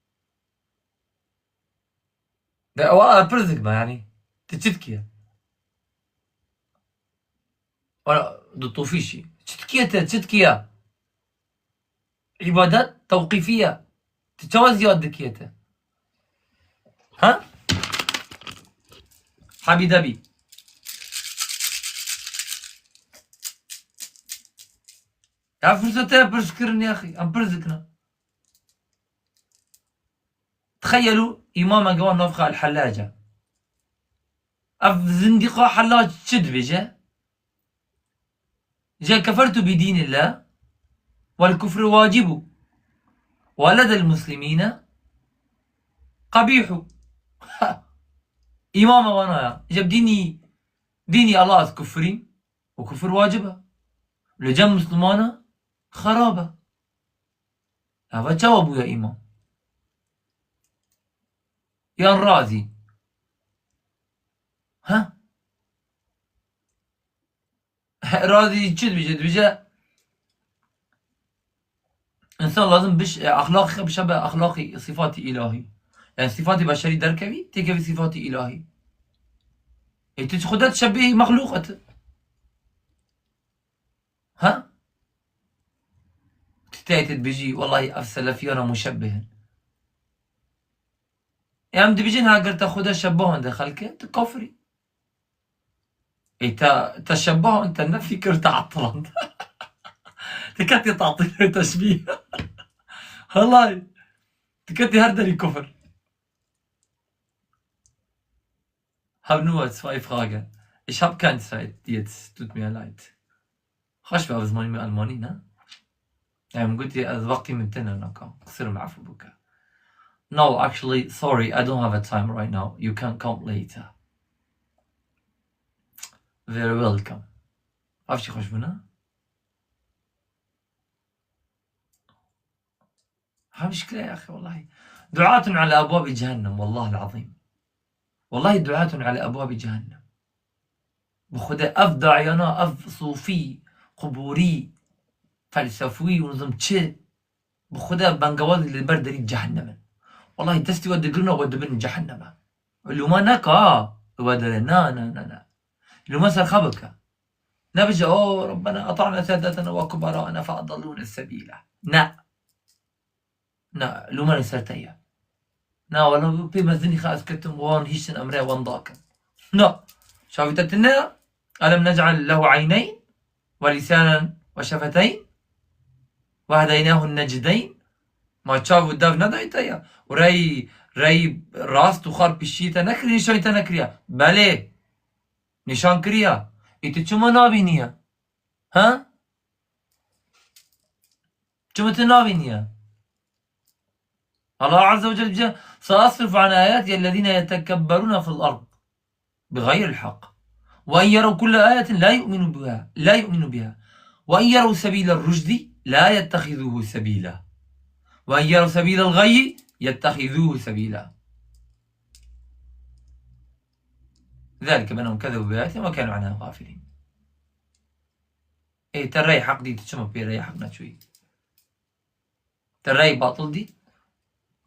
De ewa pirs dikme, yanî. Tu çi dikê? Wala, du tofî şî. Çi dikê te, çi dikê? Îbadet tewqîfî ye. Tu çawa ziyad dikî te? Ha? Hebî debî. Ya firsete pirs kirin ya xî. Em pirs dikine. Txeyelû îmameke wan navxe El-Hellace. Ev zindîqa Hellac çi dibêje? جاء كفرت بدين الله والكفر واجب ولدى المسلمين قبيح. Îmama wana ya. Ji dînî, dînî Allah ez kufrîm û kufr wacib e. Li cem Mislimana xerab e. Eva çawa bûye îmam? Yan razî. Ha? Razî çi dibêje? Dibêje, însan lazim biş-, e, exlaqî xwe bişe be exlaqî, sifatî îlahî. Yani sifatî beşerî derkevî, têkevî sifatî îlahî. Ê tu çi Xuda dişebihî mexlûqet? Ha? Tu tê tê dibêjî, wellahî ev selefiyana muşebbih in. Em dibêjin, ha ger te Xuda şebahande xelke, tu kafirî. Ê te, te şebahand, te nefî kir, te etiland. Te ketî tatîl û teşbîh. Wellahî. Te ketî her derî kufir. Hab nur zwei Frage. Ich hab kein Zeit, jetzt tut mir leid. Xweş be, ev zimanî me Almanî ne? Em gotî ez wextî min tune naka. Qisir min efû bike. No, actually, sorry, I don't have a time right now. You can come later. Very welcome. Ev çi xweş bûne? Ha, muşkile ya axî, wellahî. Duatun ala ebwabi cehennem, wellahil azîm. Wellahî duatun ala ebwabi cehennem. Bi Xwedê ev daiyana, ev sufî, quburî, felsefî û nizam çi, bi Xwedê ev bengewazî li ber derî cehennem in. Wellahî destî we digirina we dibin cehenneme. Lûma neka, we dere, na, na, na, na. Lûma ser xwe bike. Nebije, "O Rabbena ata'na sadatena ve kubara'ena fe adallûne sebîla." Ne. Na, lûma li ser te ye. Na, wela pê mezinî xwe ez ketim, wan hiştin emre wan dakin. Na. Çavî te tune ye? Elem nec'el lehu eyneyn ve lisanen ve şefeteyn ve hedeynahu necdeyn. Ma çav û dev nedayî te ya? Û rey, rey rast û xar piştî te nekiriye, nîşanî te nekiriye? Belê. Nîşan kiriye. Ê tu çima nabîniye? Ha? Çima tu nabîniye? Allah Azze ve Celle dibêje, "Saasrifu an ayati ellezine yetekebberuna fil ard bi gayril hak. Ve en yerav kulle ayetin la yu'minu biha, la yu'minu biha. Ve en yerav sebilel rüşdi la yettehizuhu sebila. Ve en yerav sebilel gayyi yettehizuhu sebila. Zalike bi ennehum kezebu bi ayatina ve kanu anha gafilin." Ê, te rey heq dît, çima pê rey heq neçûyî? Te rey batil dît,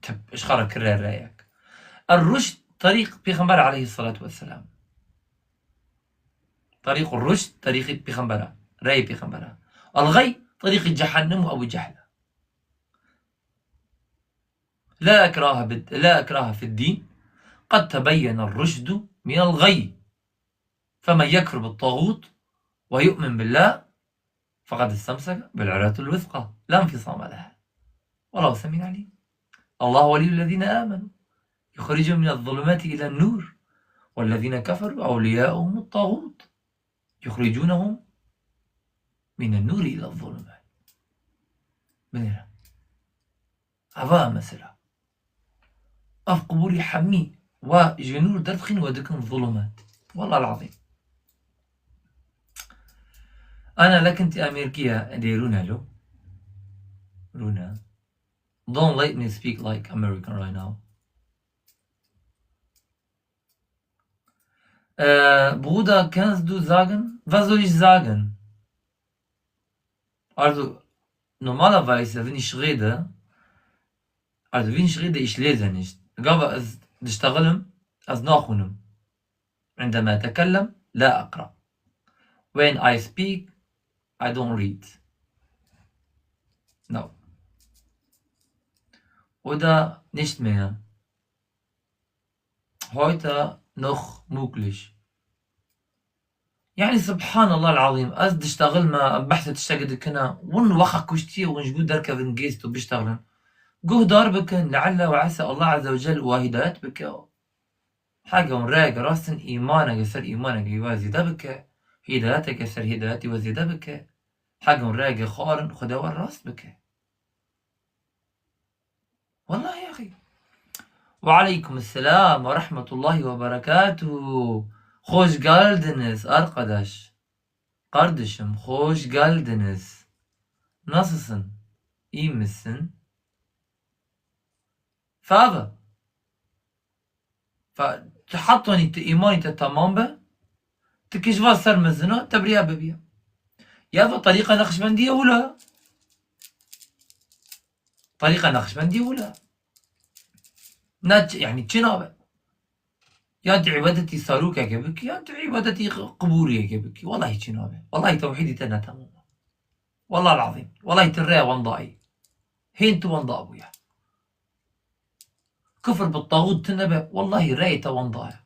te ji xwe re kir reyek. Er-rüşd terîq Pêxember aleyhissalatu vesselam. Terîq rüşd, terîqî Pêxembera, reyê Pêxembera. El-gay, terîqî cehennem û Ebu Cehl. La ikrahe bid-, la ikrahe fid-dîn. Qed tebeyyene rüşdu minel gay. Femen yekfur bit-tağut ve yu'min billah feqad istemseke bil-urvetil wuthqa la infisame leha. Vallahu semî'un alîm. Allahu weliyyullezîne amenu yuxricuhum minez-zulumati ilen-nur. Wellezîne keferu evliyauhumut-tağut yuxricunehum minen-nuri ilez-zulumat. Binêre. Eva mesela. Ev quburî hemî we ji nûr derdixîn, we dikin zulumat. Wallahil azîm. Ana lekin ti Amerîkiye dê rûne lo. Rûne. Don't let me speak like American right now. Äh, Bruder, kannst du sagen? Was soll ich sagen? Also, normalerweise, wenn ich rede, also, wenn ich rede, ich lese nicht. Gava ez diştexilim, ez naxwînim. عندما أتكلم لا أقرأ. When I speak, I don't read. No. Oder nicht mehr. Heute noch möglich. Yani, subhanallah al-azîm, ez diştexilme, em behsê tiştekî dikine, win wexa kuştiye, win ji bo derkevin gêst û biştexilin. Guhdar bikin, le'elle ve ese Allah Azze ve Celle we hidayet bike. Hege hûn rêyeke rast in, îmaneke ser îmaneke we zêde bike, hidayeteke ser hidayetî we zêde bike. Hege hûn rêyeke xarin, Xwedê we rast bike. Vallahi ya axî. Ve aleykum selam ve rahmetullahi ve berekatuhu. Hoş geldiniz arkadaş. Kardeşim, hoş geldiniz. Nasılsın? İyi misin? Fava. Fa-, Tu hetanî tu îmanî te temam be, tu kişva ser mezina, te biriya bibiya. Ya va terîqa Neqşbendî ye wila. Terîqa Neqşbendî wila. Ne çi, yani çi nabe? Ya tu îbadetî sarûkeke bikî, ya tu îbadetî qibûriyeke bikî. Wallahî çi nabe. Wallahî tewhîdî te ne temam. Wallahî lazîm. Wallahî tu rê wendayî. Hîn tu wenda bûye. Kufr bi tağût tune be, wellahî reyê te wenda ye.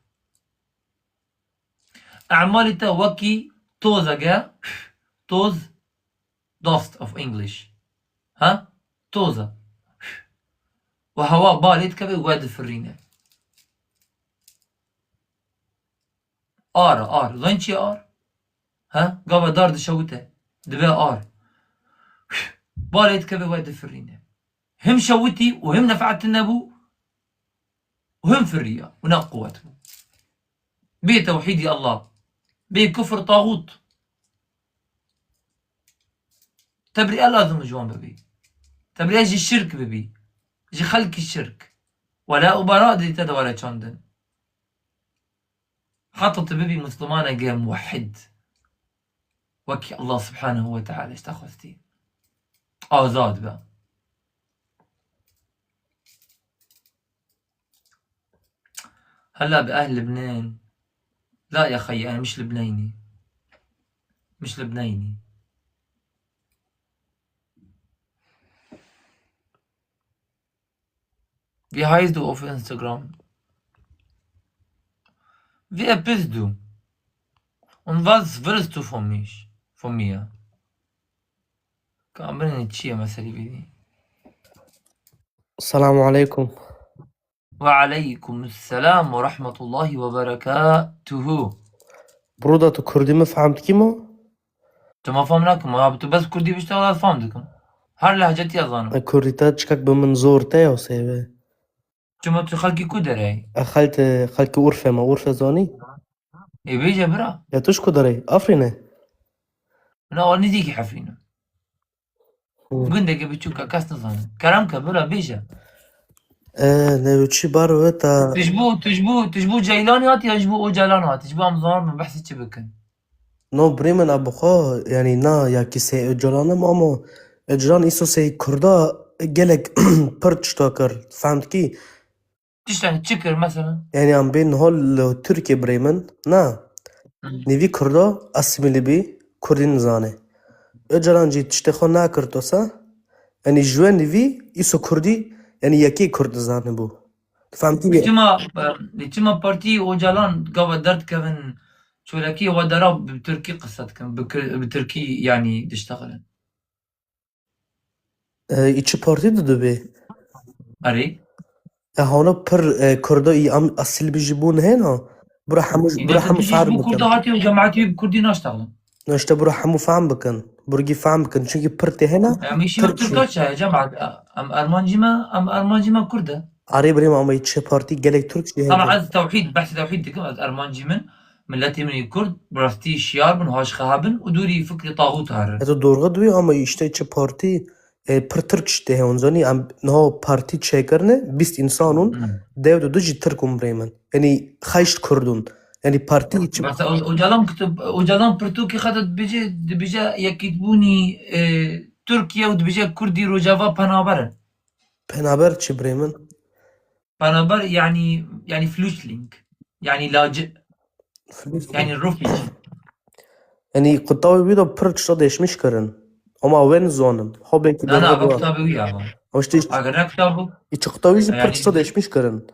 Emalê te wekî tozeke, toz, dust of English. Ha? Toz e. Û hewa balê dikeve û we difirîne. Ar, ar. Zanî çi ye ar? He? Gava dar dişewite. Dibe ar. Balê dikeve we difirîne. Him şewitî û him nefet nebû û him firiya û ne quwet bû. Bê tewhîdî Allah. Bê kufr taxût. Tebriye lazim ji wan bibî. Tebriye ji şirk bibî. Ji xelkî şirk. Wela û bara dê te de were çandin. Heta tu bibî Muslimaneke muwehhid. Wekî Allah Subhanahu ve Teala ji te xwestî. Azad be. هلا بأهل لبنان. لا يا خيي، أنا مش لبنيني. مش لبنيني. Wie heißt du auf Instagram? Wer bist du? Und was willst du von mich? Von mir? Ka binê çi ye meselî vîdî? Selamu aleykum. Ve aleykum selam ve rahmetullahi ve berekatuhu. Broda, tu kurdî min fehm dikî ma? Tu ma fehm nakim, ya tu bes kurdî bişte, wala fehm dikim. Her lehcetî ez zanim. E, kurdî te çikek bi min zor te ya sêve. Çima tu xelkî ku derê? E, xelkê, xelkê Urfe me, Urfe zanî? Ê bêje bira. Ya tu ji ku derê? Afrîne? Na, o nêzîkî Efrîn e. Hı. Gundeke biçûk e, kes nizane. Kerem ke bira bêje. E, ne çi bar we ta. Tu ji bo, tu ji bo, tu ji bo Ceylanê hatî ya ji bo Ocalan hatî? Ji bo em zanin min behsê çi bikin. No, birê min, a bi xwe, yanî na ya kîsê Ocalan im, ama Ocalan îso sey Kurda gelek pir tişta kir. Fehm dikî? Tişta çi kir mesela? Yanî em bên niha li Tirkiyê birê min, na. Hı. Nîvî Kurda asimîle bî, Kurdî nizane. Ocalan jî tiştê xwe nakir tosa. Yanî ji we nîvî îso Kurdî, yanî yekê Kurd nizanibû. Tu fehm dikî? Çima, e, çima partî Ocalan gava derdikevin, çolekî we dera bi Tirkî qise dikin, bi Kir-, bi Tirkî yanî diştexilin? E, î çi partî de dibê? Erê. E, hona pir, e, Kurda î am-, asil bijî bûn hêna. Bira hemû, bira hemû fehm bikin. Kurda hatî û cemaetî bi Kurdî naştexilin. No, işte bira hemû fehm bikin. Burgî fehm bikin. Çünkü pir tê hêna. Em îşî Tirk Tirka çaye cemaet. Em Ermancî me, em Ermancî me Kurd e. Arê birê me, ama î çi partî gelek Tirk jî hêna. Ama ez tewhîd, behsê tewhîd dikim, ez Ermancî min. Miletê min yê Kurd, bi rastî şiyar bin, haşqeha bin û dûrî fikrê taxût herin. Ez û dorxe dibî, ama işte çi partî, e, pir Tirk ji tê hewin zanî, em niha partî çêkirine, bîst însan ûn, Hmm. dew de du jî Tirk ûn birê min. Yanî xeşt Kurd ûn. Yanî partî çi Mesela O-, Ocalan, Ocalan pirtûkê xwe de dibêje, dibêje yekîtbûnî, e, Tirkiye û dibêje Kurdî Rojava penaber in. Penaber çi birê min? Penaber yanî, yanî flüchtling. Yanî lacî. Flüchtling. Yanî refugee. Yanî quta wî de pir tişta değişmiş kirin. Ama wen zonin. Ho belki Na, na, dorga ev dua. Quta wî ama. Ama işte Eger ne quta bû? Î çi quta wî jî pir tişta değişmiş kirin.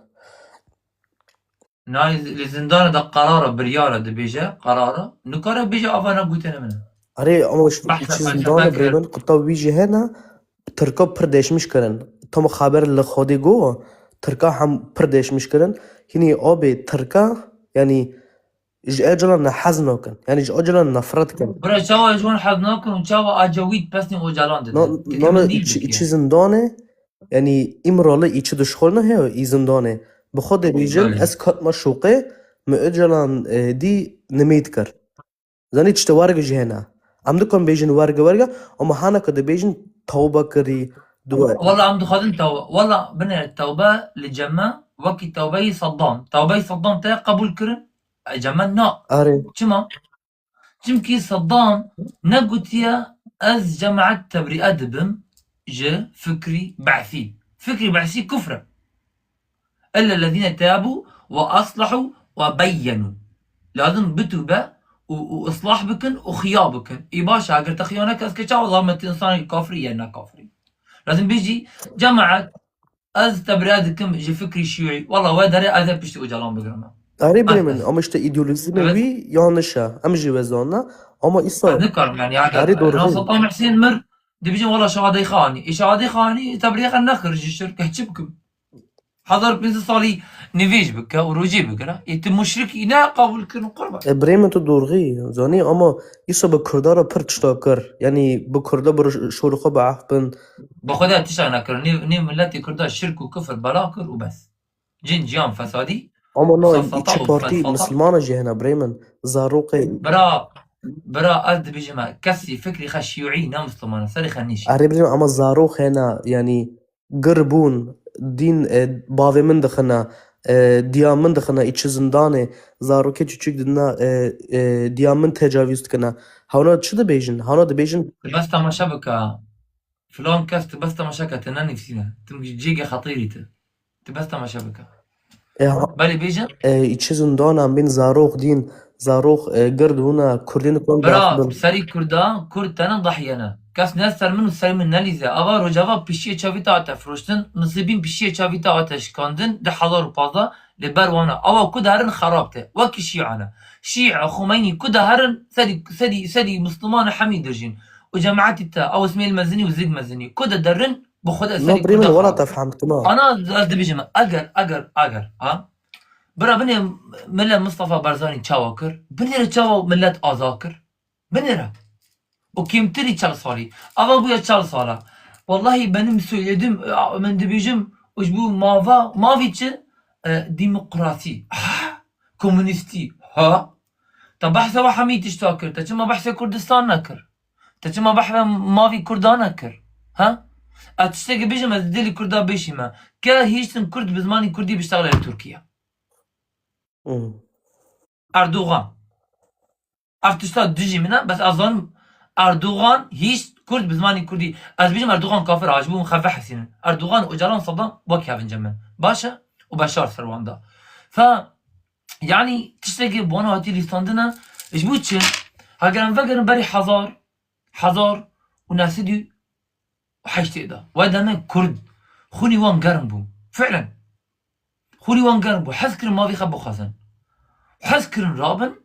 Na, li zindana de karara, biryara dibêje, karara. Nikare bêje ava ne gotene min e. Arê, ama işte Behsa î çi felsefe zindana kir. Birê min, quta wî jî hena, Tirka pir değişmiş kirin. Tam xeber li Xwedê go, Tirka hem pir değişmiş kirin. Hinî abê Tirka, yanî ji Ocalan ne hez nakin. Yanî ji Ocalan nefret kin. Bira çawa ji wan hez nakin û çawa Ecewît pesnê Ocalan dide? No, Keke no, no, min dî î çi, î çi zindane, yanî Îmrali î çi dişxulne heye, î zindane. Bi xwe dibêjin, Belê. Ez katma şoqê, min Ocalan, e, dî nimêt kir. Zanî tiştê warge jî hene. Em dikin bêjin warge warge, ama hana ku dibêjin tewbe kirî, dua. Wala em dixwazin tewbe. Wala binêre tewbe li cem me, Wekî tewbeyî Seddam. Tewbeyî Seddam te qebûl kirin? Ecem na. Erê. Çima? Çimkî Seddam negotiye ez cemaet tebrîe dibim ji fikrî Be'sî. Fikrî Be'sî kufr e. Illa lezîne tâbû ve aslahû ve beyyenû. Lazim bitûbe û, û islah bikin û xiya bikin. Î baş e, eger te xiya neke, ez ke çawa zalim te însanekî kafirî ye ne kafirî? Lazim bêjî, cemaet, ez tebrîe dikim ji fikrî şîûî. Wela we derê ez ê piştî Ocalan bigirim. Erê birê min, ama işte îdeolojî me wî yanlış e. Em jî wê zanine. Ama îsa... Ez nikarim yani, eger Erê doğru Seddam Hüseyin mir, dibêjin wela şehadeyê xwe anî. Ê şehadeyê xwe anî, tebrîe xwe nekir ji şirk, ez çi bikim? Hezar pênc sed salî nivêj bike û rojê bigire. Ê tu muşrikî ne qebûl kirin qurban. E, birê min tu dorxî zanî ama îsa bi Kurda re pir tişta kir. Yanî bi Kurda bi şorê xwe bi ehf bin. Bi Xwedê tişta nekir. Nê, nê miletê Kurda şirk û kufir bela kir û bes. Cin ciyan fesadî. Ama na safsata îçi û partî felsefa. Misilmana jî hene birê min. Zarokê. Bira, bira ez dibêjim e, kesî fikrî xwe şîûî ne misilman e. Serê xwe nîşî. Erê birê min ama zarok hene yanî gir bûn, dîn, e, bavê min dixine, e, diya min dixine, îçi zindanê, zarokê çiçik didine, e, e, diya min tecavîz dikine. Hewna çi dibêjin? Hewna dibêjin. Tu bes temaşe bike. Filan kes, tu bes temaşe ke, tu nenivîsîne. Tu cêgê xetîrî tu. Tu bes temaşe bike. E, ha- Belê bêjin. E, îçi zindana bin zarok dîn, zarok, e, gird hûna, Kurdîn kon Bira, serî Kurda, Kurd tene dahiyene. Kes ne ser min û ser min nelîze. Ava Rojava pişiyê çavî te hate firoştin, Nisîbîn pişiyê çavî te hate şikandin, di hezar û pazdeh li ber wana. Awa ku derin xerab te. Wekî Şîa ne. Şîa, Xumeynî ku deherin, serî, serî, serî Misliman hemî dijîn. Û cemaetî te, ew Îsmaîl Mezinî û Zig Mezinî. Ku de derin, bi Xwedê Na serî birê min Kurda wala xerab te te. Fehmtime. Ana ez dibêjim, eger, eger, eger, ha? Bira binê millet Mustafa Barzanî çawa kir? Binêre çawa millet aza kir? Binêre. O kêmtirî çel salî. Ava bûye çel sala. Wallahî benim söyledim, e, min dibêjim, û ji bo mava, mavî çi? E, demokrasî. Ha? Komunîstî. Ha? Te behsa we hemî tişta kir. Te çima behsê Kurdistan nekir? Te çima behsa mavî Kurdan nekir? Ha? Ez tiştekî bijim, ez dilî Kurda bişîme. Ke hiştin Kurd bi zimanî Kurdî biştexile li Tirkiye. Hmm. Erdogan. Ev tişta dijî min e, bes ez zanim Erdogan hîşt Kurd bi zimanî Kurdî. Ez bijim Erdogan kafir e, ji bo min xefe hesînin. Erdogan, Ocalan, Saddam wek hev in cem min. Baş e? Û Beşar ser wan da. Fe, yanî tiştekî bi wan hatî lîstandin e, ji bo çi? Heger em vegerin berî hezar, hezar û neh sed û heştê de. Wê demê Kurd xwînî wan germ bû. Fi'len. Xwînî wan germ bû. Hez kirin mavî xwe bixwazin. Hez kirin rabin,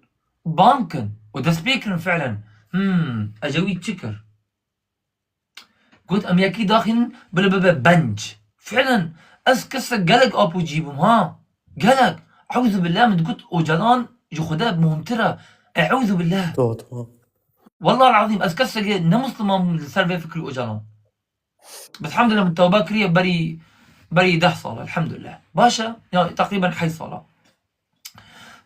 bang kin û dest pê kirin fi'len. Hmm, Ecewî çi kir? Got, em yekî daxînin, bila bibe benc. Fi'len, ez kesek gelek apûcî bûm, ha. Gelek. Eûzubîllah, min digot, Ocalan ji Xwedê muhimtir e. Eûzubîllah. Tamam, tamam. Wallahî ezîm, ez kesekê ne Misliman bûm li ser vê fikrî Ocalan. Bes elhamdülillah min tewbe kiriye berî, berî deh sal, elhamdülillah. Baş e, ya teqrîben heşt sal e.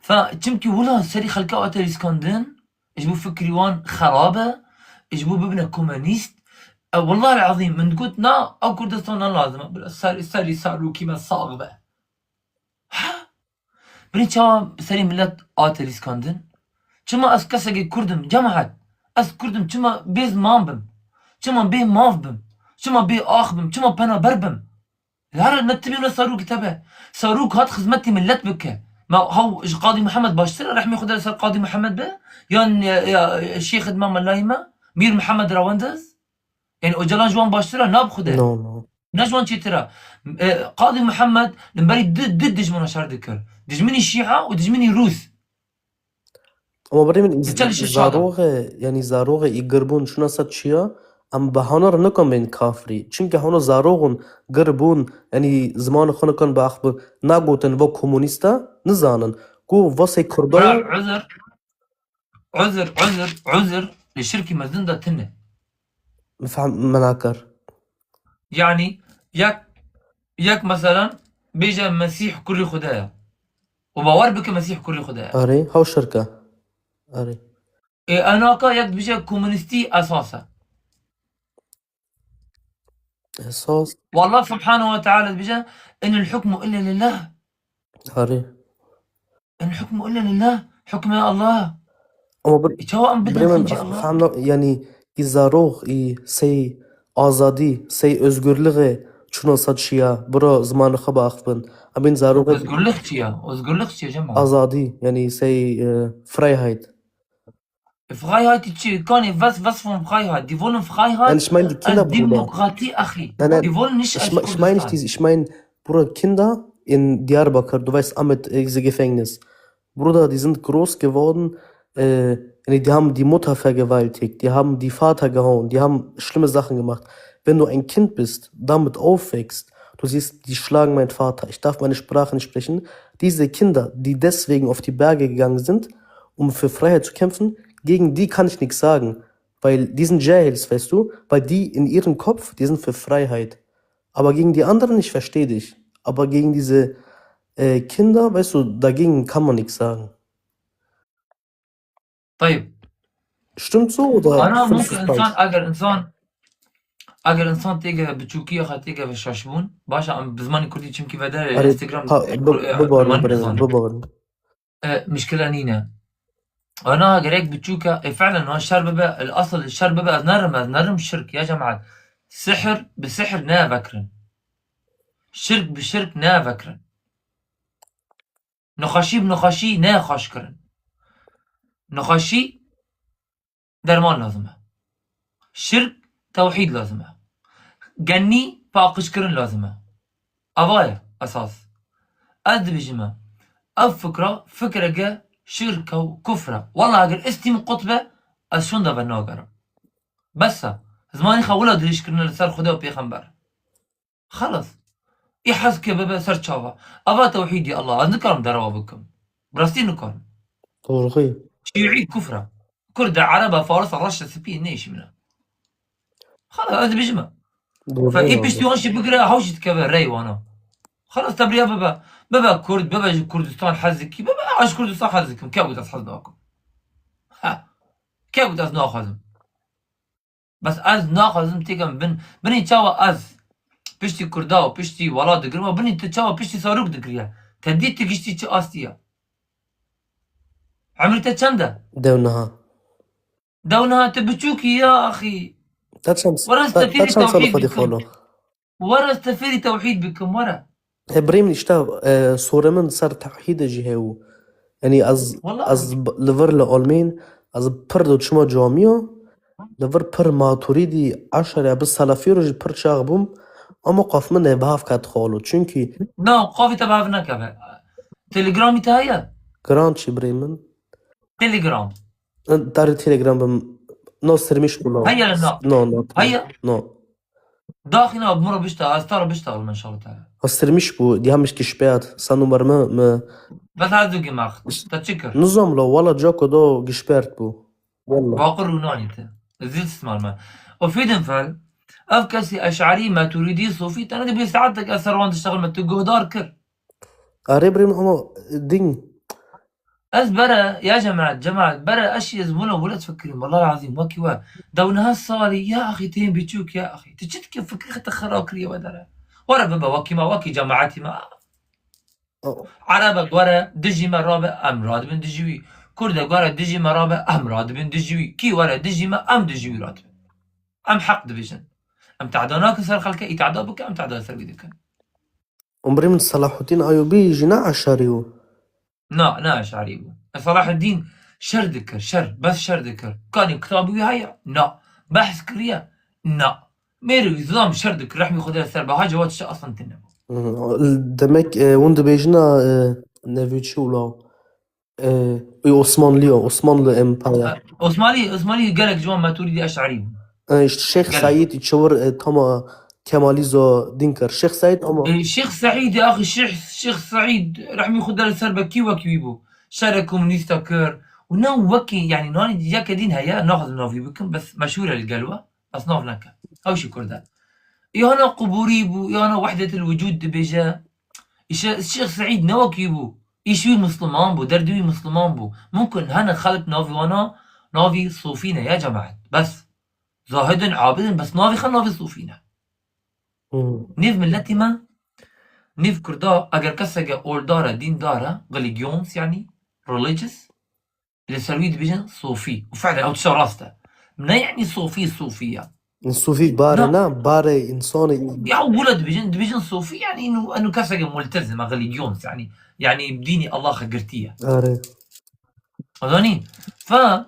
Fe, çimkî wila serî xelka hate lîskandin, ji bo fikrî wan xerab e, ji bo bibine komunîst. E, wallahî ezîm min digot, na, ew Kurdistan ne lazim e, bila ser, serî Sarokî me sax be. Ha? Binê çawa serê millet hate lîskandin? Çima ez kesekê Kurd im, cemaet? Ez Kurd im, çima bê ziman bim? Çima bê maf bim? Çima bê ax bim? Çima penaber bim? Lare ne tibê ne Sarokî te be. Sarok hat xizmetî millet bike. Ma haw ji Qadî Mihemed baştir e, rehmê Xwedê li ser Qadî Mihemed be? Yan, e, ya, Şêxê me, melayê me, Mîr Mihemed Rewendez? Yanî Ocalan ji wan baştir e, na bi Xwedê. No, no. Ne ji wan çêtir e. E, Qadî Mihemed li berî du, du dijmina şer dikir. Dijminî Şîa û dijminî Rûs. Ama birê min, zarokê, yanî zarokê î girbûn çûna ser çiya, em bi hana re nikan bên kafirî. Çimkî hana zaroxin girbûn, yanî zimanê xwe nikan bi axbin, nagotin va komunîst e, nizanin. Ku va sey Kurda. Bira, uzir, uzir, uzir, uzir li şirkî mezin de tune. Min fehm, min nakir. Yanî yek, yek meselan bêje Mesîh kurî Xwedê ye. Û bawer bike Mesîh kurî Xwedê ye. Erê, hew şirk e. Erê. Ê, enaka yek dibêje komunîstî esas e. Esas. Wallah subhanehu ve teala dibêje, "Inil hukmu illa lillah." Harî. En hukmu illa lillah. Hukme Allah. Ama bir E, çawa em bidin Bremen xinci Allah? Fehmna, yani, î zarok, î sey azadî, sey özgürlüğe çuna saçiya, bura zimanı xwe baxbin. Amin zarok Özgürlük çi ya? Özgürlük çi ya, Cemal? Azadî, yani, sey, e, Freiheit. Freiheit çi? Kanê ves-, vesfon Freiheit. Die wollen Freiheit. Yani, ich meine, die Kinder, Demokratie, axî. Nein, nein. Die wollen nicht Ich, mein- ich meine nicht Kurdistan. diese, ich meine, Bruder, Kinder in Diyarbakir, du weißt, Ahmed, äh, diese Gefängnis. Bruder, die sind groß geworden, äh, die haben die Mutter vergewaltigt, die haben die Vater gehauen, die haben schlimme Sachen gemacht. Wenn du ein Kind bist, damit aufwächst, du siehst, die schlagen meinen Vater, ich darf meine Sprache nicht sprechen. Diese Kinder, die deswegen auf die Berge gegangen sind, um für Freiheit zu kämpfen, gegen die kann ich nichts sagen. Weil die sind Jahils, weißt du? Weil die in ihrem Kopf, die sind für Freiheit. Aber gegen die anderen, ich verstehe dich. Aber gegen diese äh, Kinder, weißt du, dagegen kann man nichts sagen. Tayyip. Stimmt so oder Ana findest du mumkin es insan, falsch? Eger insan, eger insan têge biçûkî ya xwe têge ve şaşbûn, baş e, em bi zimanê kurdî çimkî veder Erê, Instagram, ha, e, bi- kur-, e, bibarin, kurmancî bibarin, dizane. Bibarin. E, mişkile nîne. Ana gerek biçûk e, e, felen ha şer bibe, el asıl şer bibe, ez nerim, ez nerim şirk, ya cemaat. Sihir bi sihir ne vekirin. Şirk bi şirk ne vekirin. Nexweşî bi nexweşî ne xweş kirin. Nexweşî derman lazim e. Şirk, tewhîd lazim e. Genî, paqijkirin lazim e. Ava ye esas. Ez dibêjim e, ev fikra, fikreke şirk e û kufr e. Wela eger istî min qut be, ez şûnda ve nagerim. Bes e. Zimanê xwe wila dirêj kirine li ser Xuda û Pêxember. Xelas. Î hez ke bibe ser çava. Ava tewhîdî Allah. Ez nikarim derewa bikim. Bi rastî nikarim. Doğru. Şîî kufr e. Kurd e, Ereb e, Faris e, reş e, spî ne îşî min e. Xelas, ez dibêjim e. Doğru. Fe î piştî wan jî bigire, haw jî dikeve rey wana. Xelas, tebriya bibe. Bibe Kurd, bibe ji Kurdistan hez dikî, bibe ez ji Kurdistan hez dikim. Ke got ez hez nakim. Ha. Ke got ez naxwazim. Bes ez naxwazim têkem bin. Binî çawa ez piştî Kurda û piştî welat digirim û binî tu çawa piştî Sarûk digiriye. Te dî tu giştî çi astî ye? Emrî te çend e? Dew niha. Dew niha tu biçûkî ya axî. Te çend, Were ez te, te te fêrî çend sal tewhîd xwedî bikim. xolo. Were ez te fêrî tewhîd bikim, were. Ebrîm, işte, e, sorê min ser tewhîdê jî hew. Yani ez, Wala. Ez b- li vir li Almên, ez pir diçima camiya, li vir pir Maturîdî, Eşerî, bi Selefî re jî pir çax bûm, ama qaf min ê bi hev ket xalo. Çünkü Na, qafî te bi hev nekeve. Telegramî te heye? Giran çi birê min? Telegram. Tarî Telegram bim, no sirmiş bû, no. Heye, no. No, no. Heye? No. Daxîna bi min re bişta, ez te re bişta, inşallah teala. Ha, sirmiş bû, die haben mich gesperrt. Sen numar mi, mi. Bes ez du gemacht. Te çi kir? Nizam la, wala cako do gesperrt bû. Wala. Baqir û nanî te. Zil smal me. Auf jeden Fall, ev kesî Eş'arî, Maturîdî, Sofî, te ne dibê saetek ez ser wan diştexil me, tu guhdar kir. Arê birê min ama din. Ez bere, ya cemaat, cemaat, bere ez şî ez wilo wilo fikirîm, wallahi azîm, wekî we. Dew niha salî, ya axî, tên biçûk, ya axî. Tu çi dikî fikir xwe te xera kiriye we dere. Were bibe, wekî me, wekî cemaetî me. Oh. Erebe gore, dijî me rabe, em radibin dijî wî. Kurde gore, dijî me rabe, em radibin dijî wî. Kî were dijî me, em dijî wî radibin. Em heq dibêjin. Em tehda nakin ser xelke, î tehda bike, em tehda ser wî dikin. Umrî min Selahuddin Ayubî jî ne Eşarî bû. Na, ne Eşarî bû. E, Selahuddin şer dikir, şer, bes şer dikir. Kanî kitabî wî heye? Na. Behs kiriye? Na. Mêrê wî zam şer dikir, rehmî Xwedê ser be, ha cewa tişte aslan tine bû. Hı, demek, e, hûn dibêjina, e, nevê çi û law? E, ê Osmanlî ya, Osmanlı Empire. E, Osmanlî, Osmanlî gelek ciwan Maturîdî Eşarî bû. E, işte Şeyh Gelek. Said çewir, e, tama Kemalizo din kir. Şeyh Said ama E, Şêx Seîd, axî Şêx, Şêx Seîd, rehmî Xwedê li ser be, kî wekî wî bû. Şerê komunîsta kir. Û ne wekî, yanî nanî yeke din heye, naxwazim navî bikim, bes meşhûr e li gel we. Ez nav neke. Ew jî Kurd e. Îhana Qubûrî bû, îhana Wehdetil Wucûd dibêje. Îşe Şêx Seîd ne wekî bû. Îş wî Misliman bû, derdî wî Misliman bû. Mumkin hene xelk navî wana, navî Sofî ne ya cemaet. Bes. Zahidin, abidin, bes navî xwe navî Sofî ne. Hı. Nêv miletî me, Nîv Kurda, eger keseke oldar e, dîndar e, religions, yanî religious, li ser wî dibêjin sofî. Û fi'len ew tişta rast e. Ne yanî sofî, sofî ye. Sofî bare ne, bare însanê. Ya wila dibêjin, dibêjin sofî, yanî inu, inu keseke multezim e, religions, yanî, yanî bi dînê Allah girtî ye. Are. Zanî, fe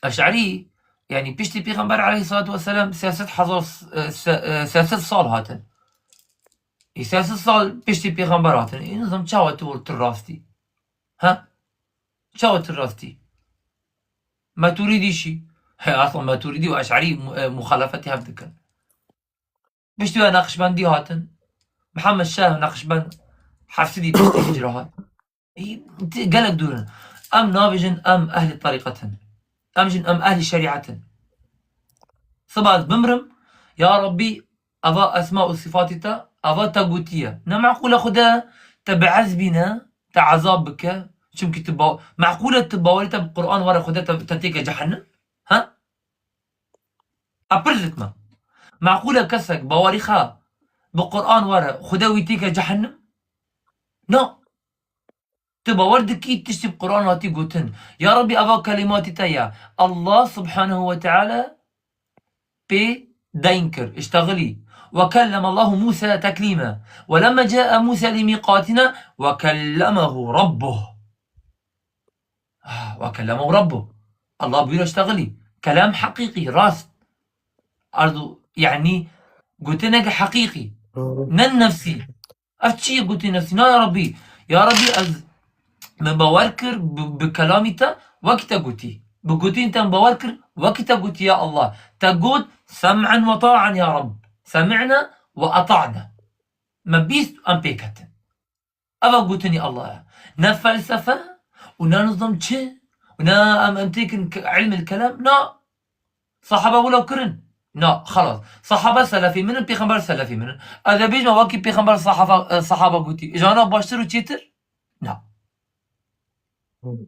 Eş'erî, yanî piştî Pêxember aleyhissalatu vesselam sê sed hezar, e, se-, e, sê sed sal hatin. Ê sê sed sal piştî Pêxember hatin. Ê nizam çawa tu tu rastî? Ha? Çawa tu rastî? Maturîdî jî. He, aslan Maturîdî û Eş'erî mu-, e, muxalefetê hev dikin. Piştî we Naqşbendî hatin. Mihemed Şah Naqşbend hefsedî piştî hicra hat. Ê, ti-, gelek dûr in. Em nabêjin em ehlî terîqet in. Em jin em ehlî şerîet in. Siba ez bimrim, ya Rabbî, eva esma û sifatî te, eva te gotiye. Ne meqûl e Xuda te biezbîne, te ezab bike. Çimkî tu ba-, meqûl e tu bawerî te bi Quran were Xuda te, te têke cehennem? Ha? A pirs dikme. Meqûl e kesek bawerî xwe bi Quran were, Xuda wî têke cehennem? Na. Tu bawer dikî tiştî bi Quran hatî gotin. Ya Rabbî, eva kelîmatî te ye. Allah subhanehu ve teala pê deyn kir, iştexilî. Ve kelleme Allahu Musa teklîme. Ve lemme cae Musa limîqatina ve kellemehu Rabbuh. Ah, ve kellemehu Rabbuh. Allah bûyî re iştexilî. Kelam heqîqî, rast. Arzu, yanî, gotineke heqîqî. Doğru. Ne nefsî. Ev çi ye gotî nefsî? Na ya Rabbî. Ya Rabbî, ez min bawer kir bi, bi kelamî te, wekî te gotî. Bi gotîn te min bawer kir, wekî te gotî ya Allah. Te got, sem'en ve ta'en ya Rabb. Semi'na ve ata'na. Me bîst em pê ketin. Eva gotinî Allah ye. Ne felsefe û ne nizam çi û ne em, em têkin ke-, ilmil kelam. Na. Sahaba wilo kirin. Na, xelas. Sahaba selefê min in, pêxember selefê min in. Ez ê bêjme wekî pêxember sahaba, e, sahaba gotî. Jana baştir û çêtir? Na.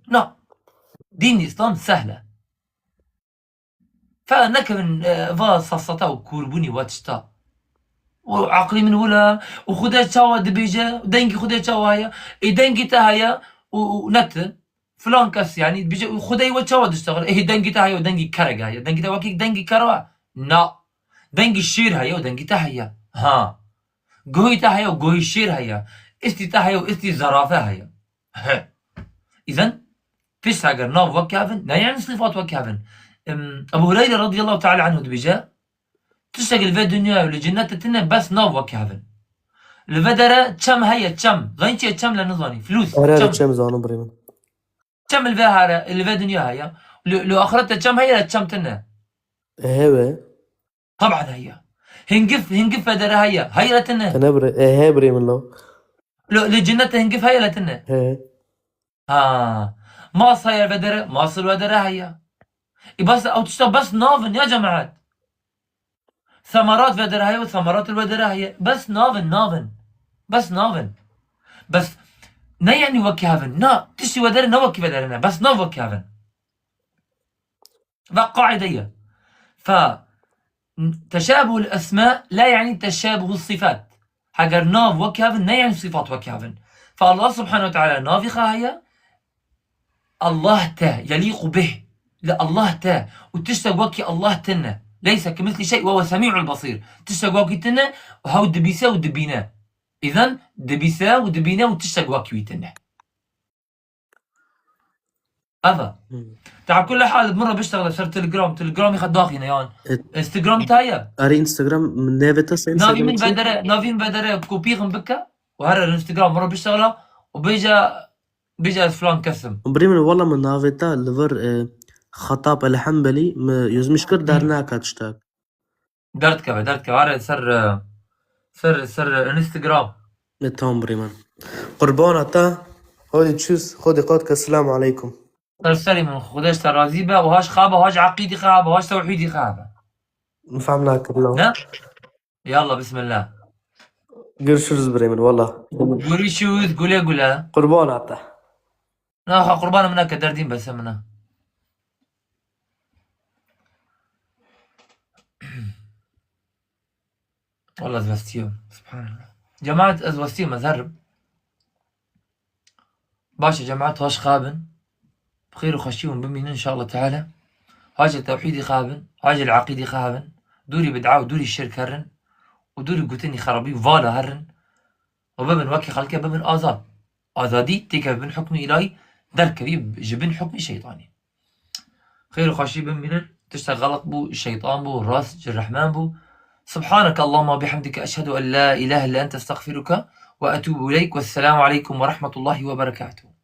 Na. Dîn Îslam sehl e. Fe nekevin, e, va safsata û kûrbûnî wa tişta. Û aqlî min wila, û Xuda çawa dibêje, dengî Xuda çawa heye, ê dengî te heye û, û ne tu, filan kes, yanî dibêje, û Xudayê we çawa diştexile, ê dengî te heye û dengî kerek heye, dengî te wekî dengî kero e? Na. Dengî şêr heye û dengî te heye. Ha. Guhî te heye û guhî şêr heye. Îstî te heye û îstî zerafe heye. He. Îzen tişt eger nav wek hev in, ne yani sifat wek hev in. Em, Ebu Hureyre radıyallahu teala anhu dibêje, tiştek li vê dinyayê û li cinnetê tune bes nav wek hev in. Li vê dere çem heye, çem. Zanî çi ye çem le nizanî. Flûs, Are, are, çem. Çem zanim birê min. Çem li vê here, li vê dinya heye. Li, li axirete çem heye, çem tune. Ehe be. Taban heye. Hingif, hingif vedere heye. Heye le tune. Tune birê, ehe birê min lo. Li, li cinnete hingif heye le tune. He. Ha. Mas heye vedere, mas li vedere heye. E bes ew tişta bes nav in ya cemaet. Semarat vedere heye û semarat li vedere heye. Bes nav in, nav in. Bes nav in. Bes ne yani wekî hev in. Na, tiştî vedere ne wekî vedere ne. Bes nav wekî hev in. Ve qaide ye. Fe teşabuhul esma la yani teşabuhus sifat. Heger nav wekî hev in, ne yani sifat wekî hev in. Fe Allah subhanehu ve teala navî xwe heye, Allah te, yelîqu bih. Li Allah te. Û tiştek wekî Allah tune. Leyse kemislî şey ve huve semî'ul basîr. Tiştek wekî tune û hew dibîse û dibîne. Îzen dibîse û dibîne û tiştek wekî wî tune. Eva. Hmm. Te kulli hal min re biştexile ser Telegram. Telegramî xwe daxîne yan. E, Instagram te ye? Erê Instagram, min navê te se Navî Instagram min çi? Vedere, navî min vedere kopî xim bike. Û here Instagram min re biştexile û bêje, bêje ez filan kes im. Birê min, wela min navê te li vir, e, Xetab El Hembelî, min yazmiş kir, derneke tiştek. Derdkeve, derdkeve. Are ser, e, ser, ser Instagram. Ne tam birê min. Qurbana te. Hadi çûs. Xwedê qat ke. Selamu aleykum. Ser serî min. Xwedê ji te razî be. Û haş xabe, haş eqîdî xabe, haş tewhîdî xabe. Min fehm nakir lo. Ne? Yallah, bismillah. Görüşürüz birê min, wala. Görüşürüz, güle güle. Qurbana te. Na, xa qurbana min neke, derdî min bese min e. Wala ez vestiyam. Subhanallah. Cemaat, ez westiyê me zer im. Baş e cemaat, haş xabin. Bi xêr û xweşî hûn bimînin inşallah teala. Hac li tewhîdî xabin, hac li eqîdî xabin. Dûrî bid'a û dûrî şirk herin û dûrî gotinî xerabî û vala herin. Û bibin wekî xelkê, bibin azad. Azadî têke bin hukmî îlahî, derkevî ji bin hukmî şeytanî. Xêr û xweşî bimînin. Tiştek xelq bû, şeytan bû, rast ji rehman bû. سبحانك اللهم وبحمدك، أشهد أن لا إله إلا أنت، أستغفرك وأتوب إليك، والسلام عليكم ورحمة الله وبركاته.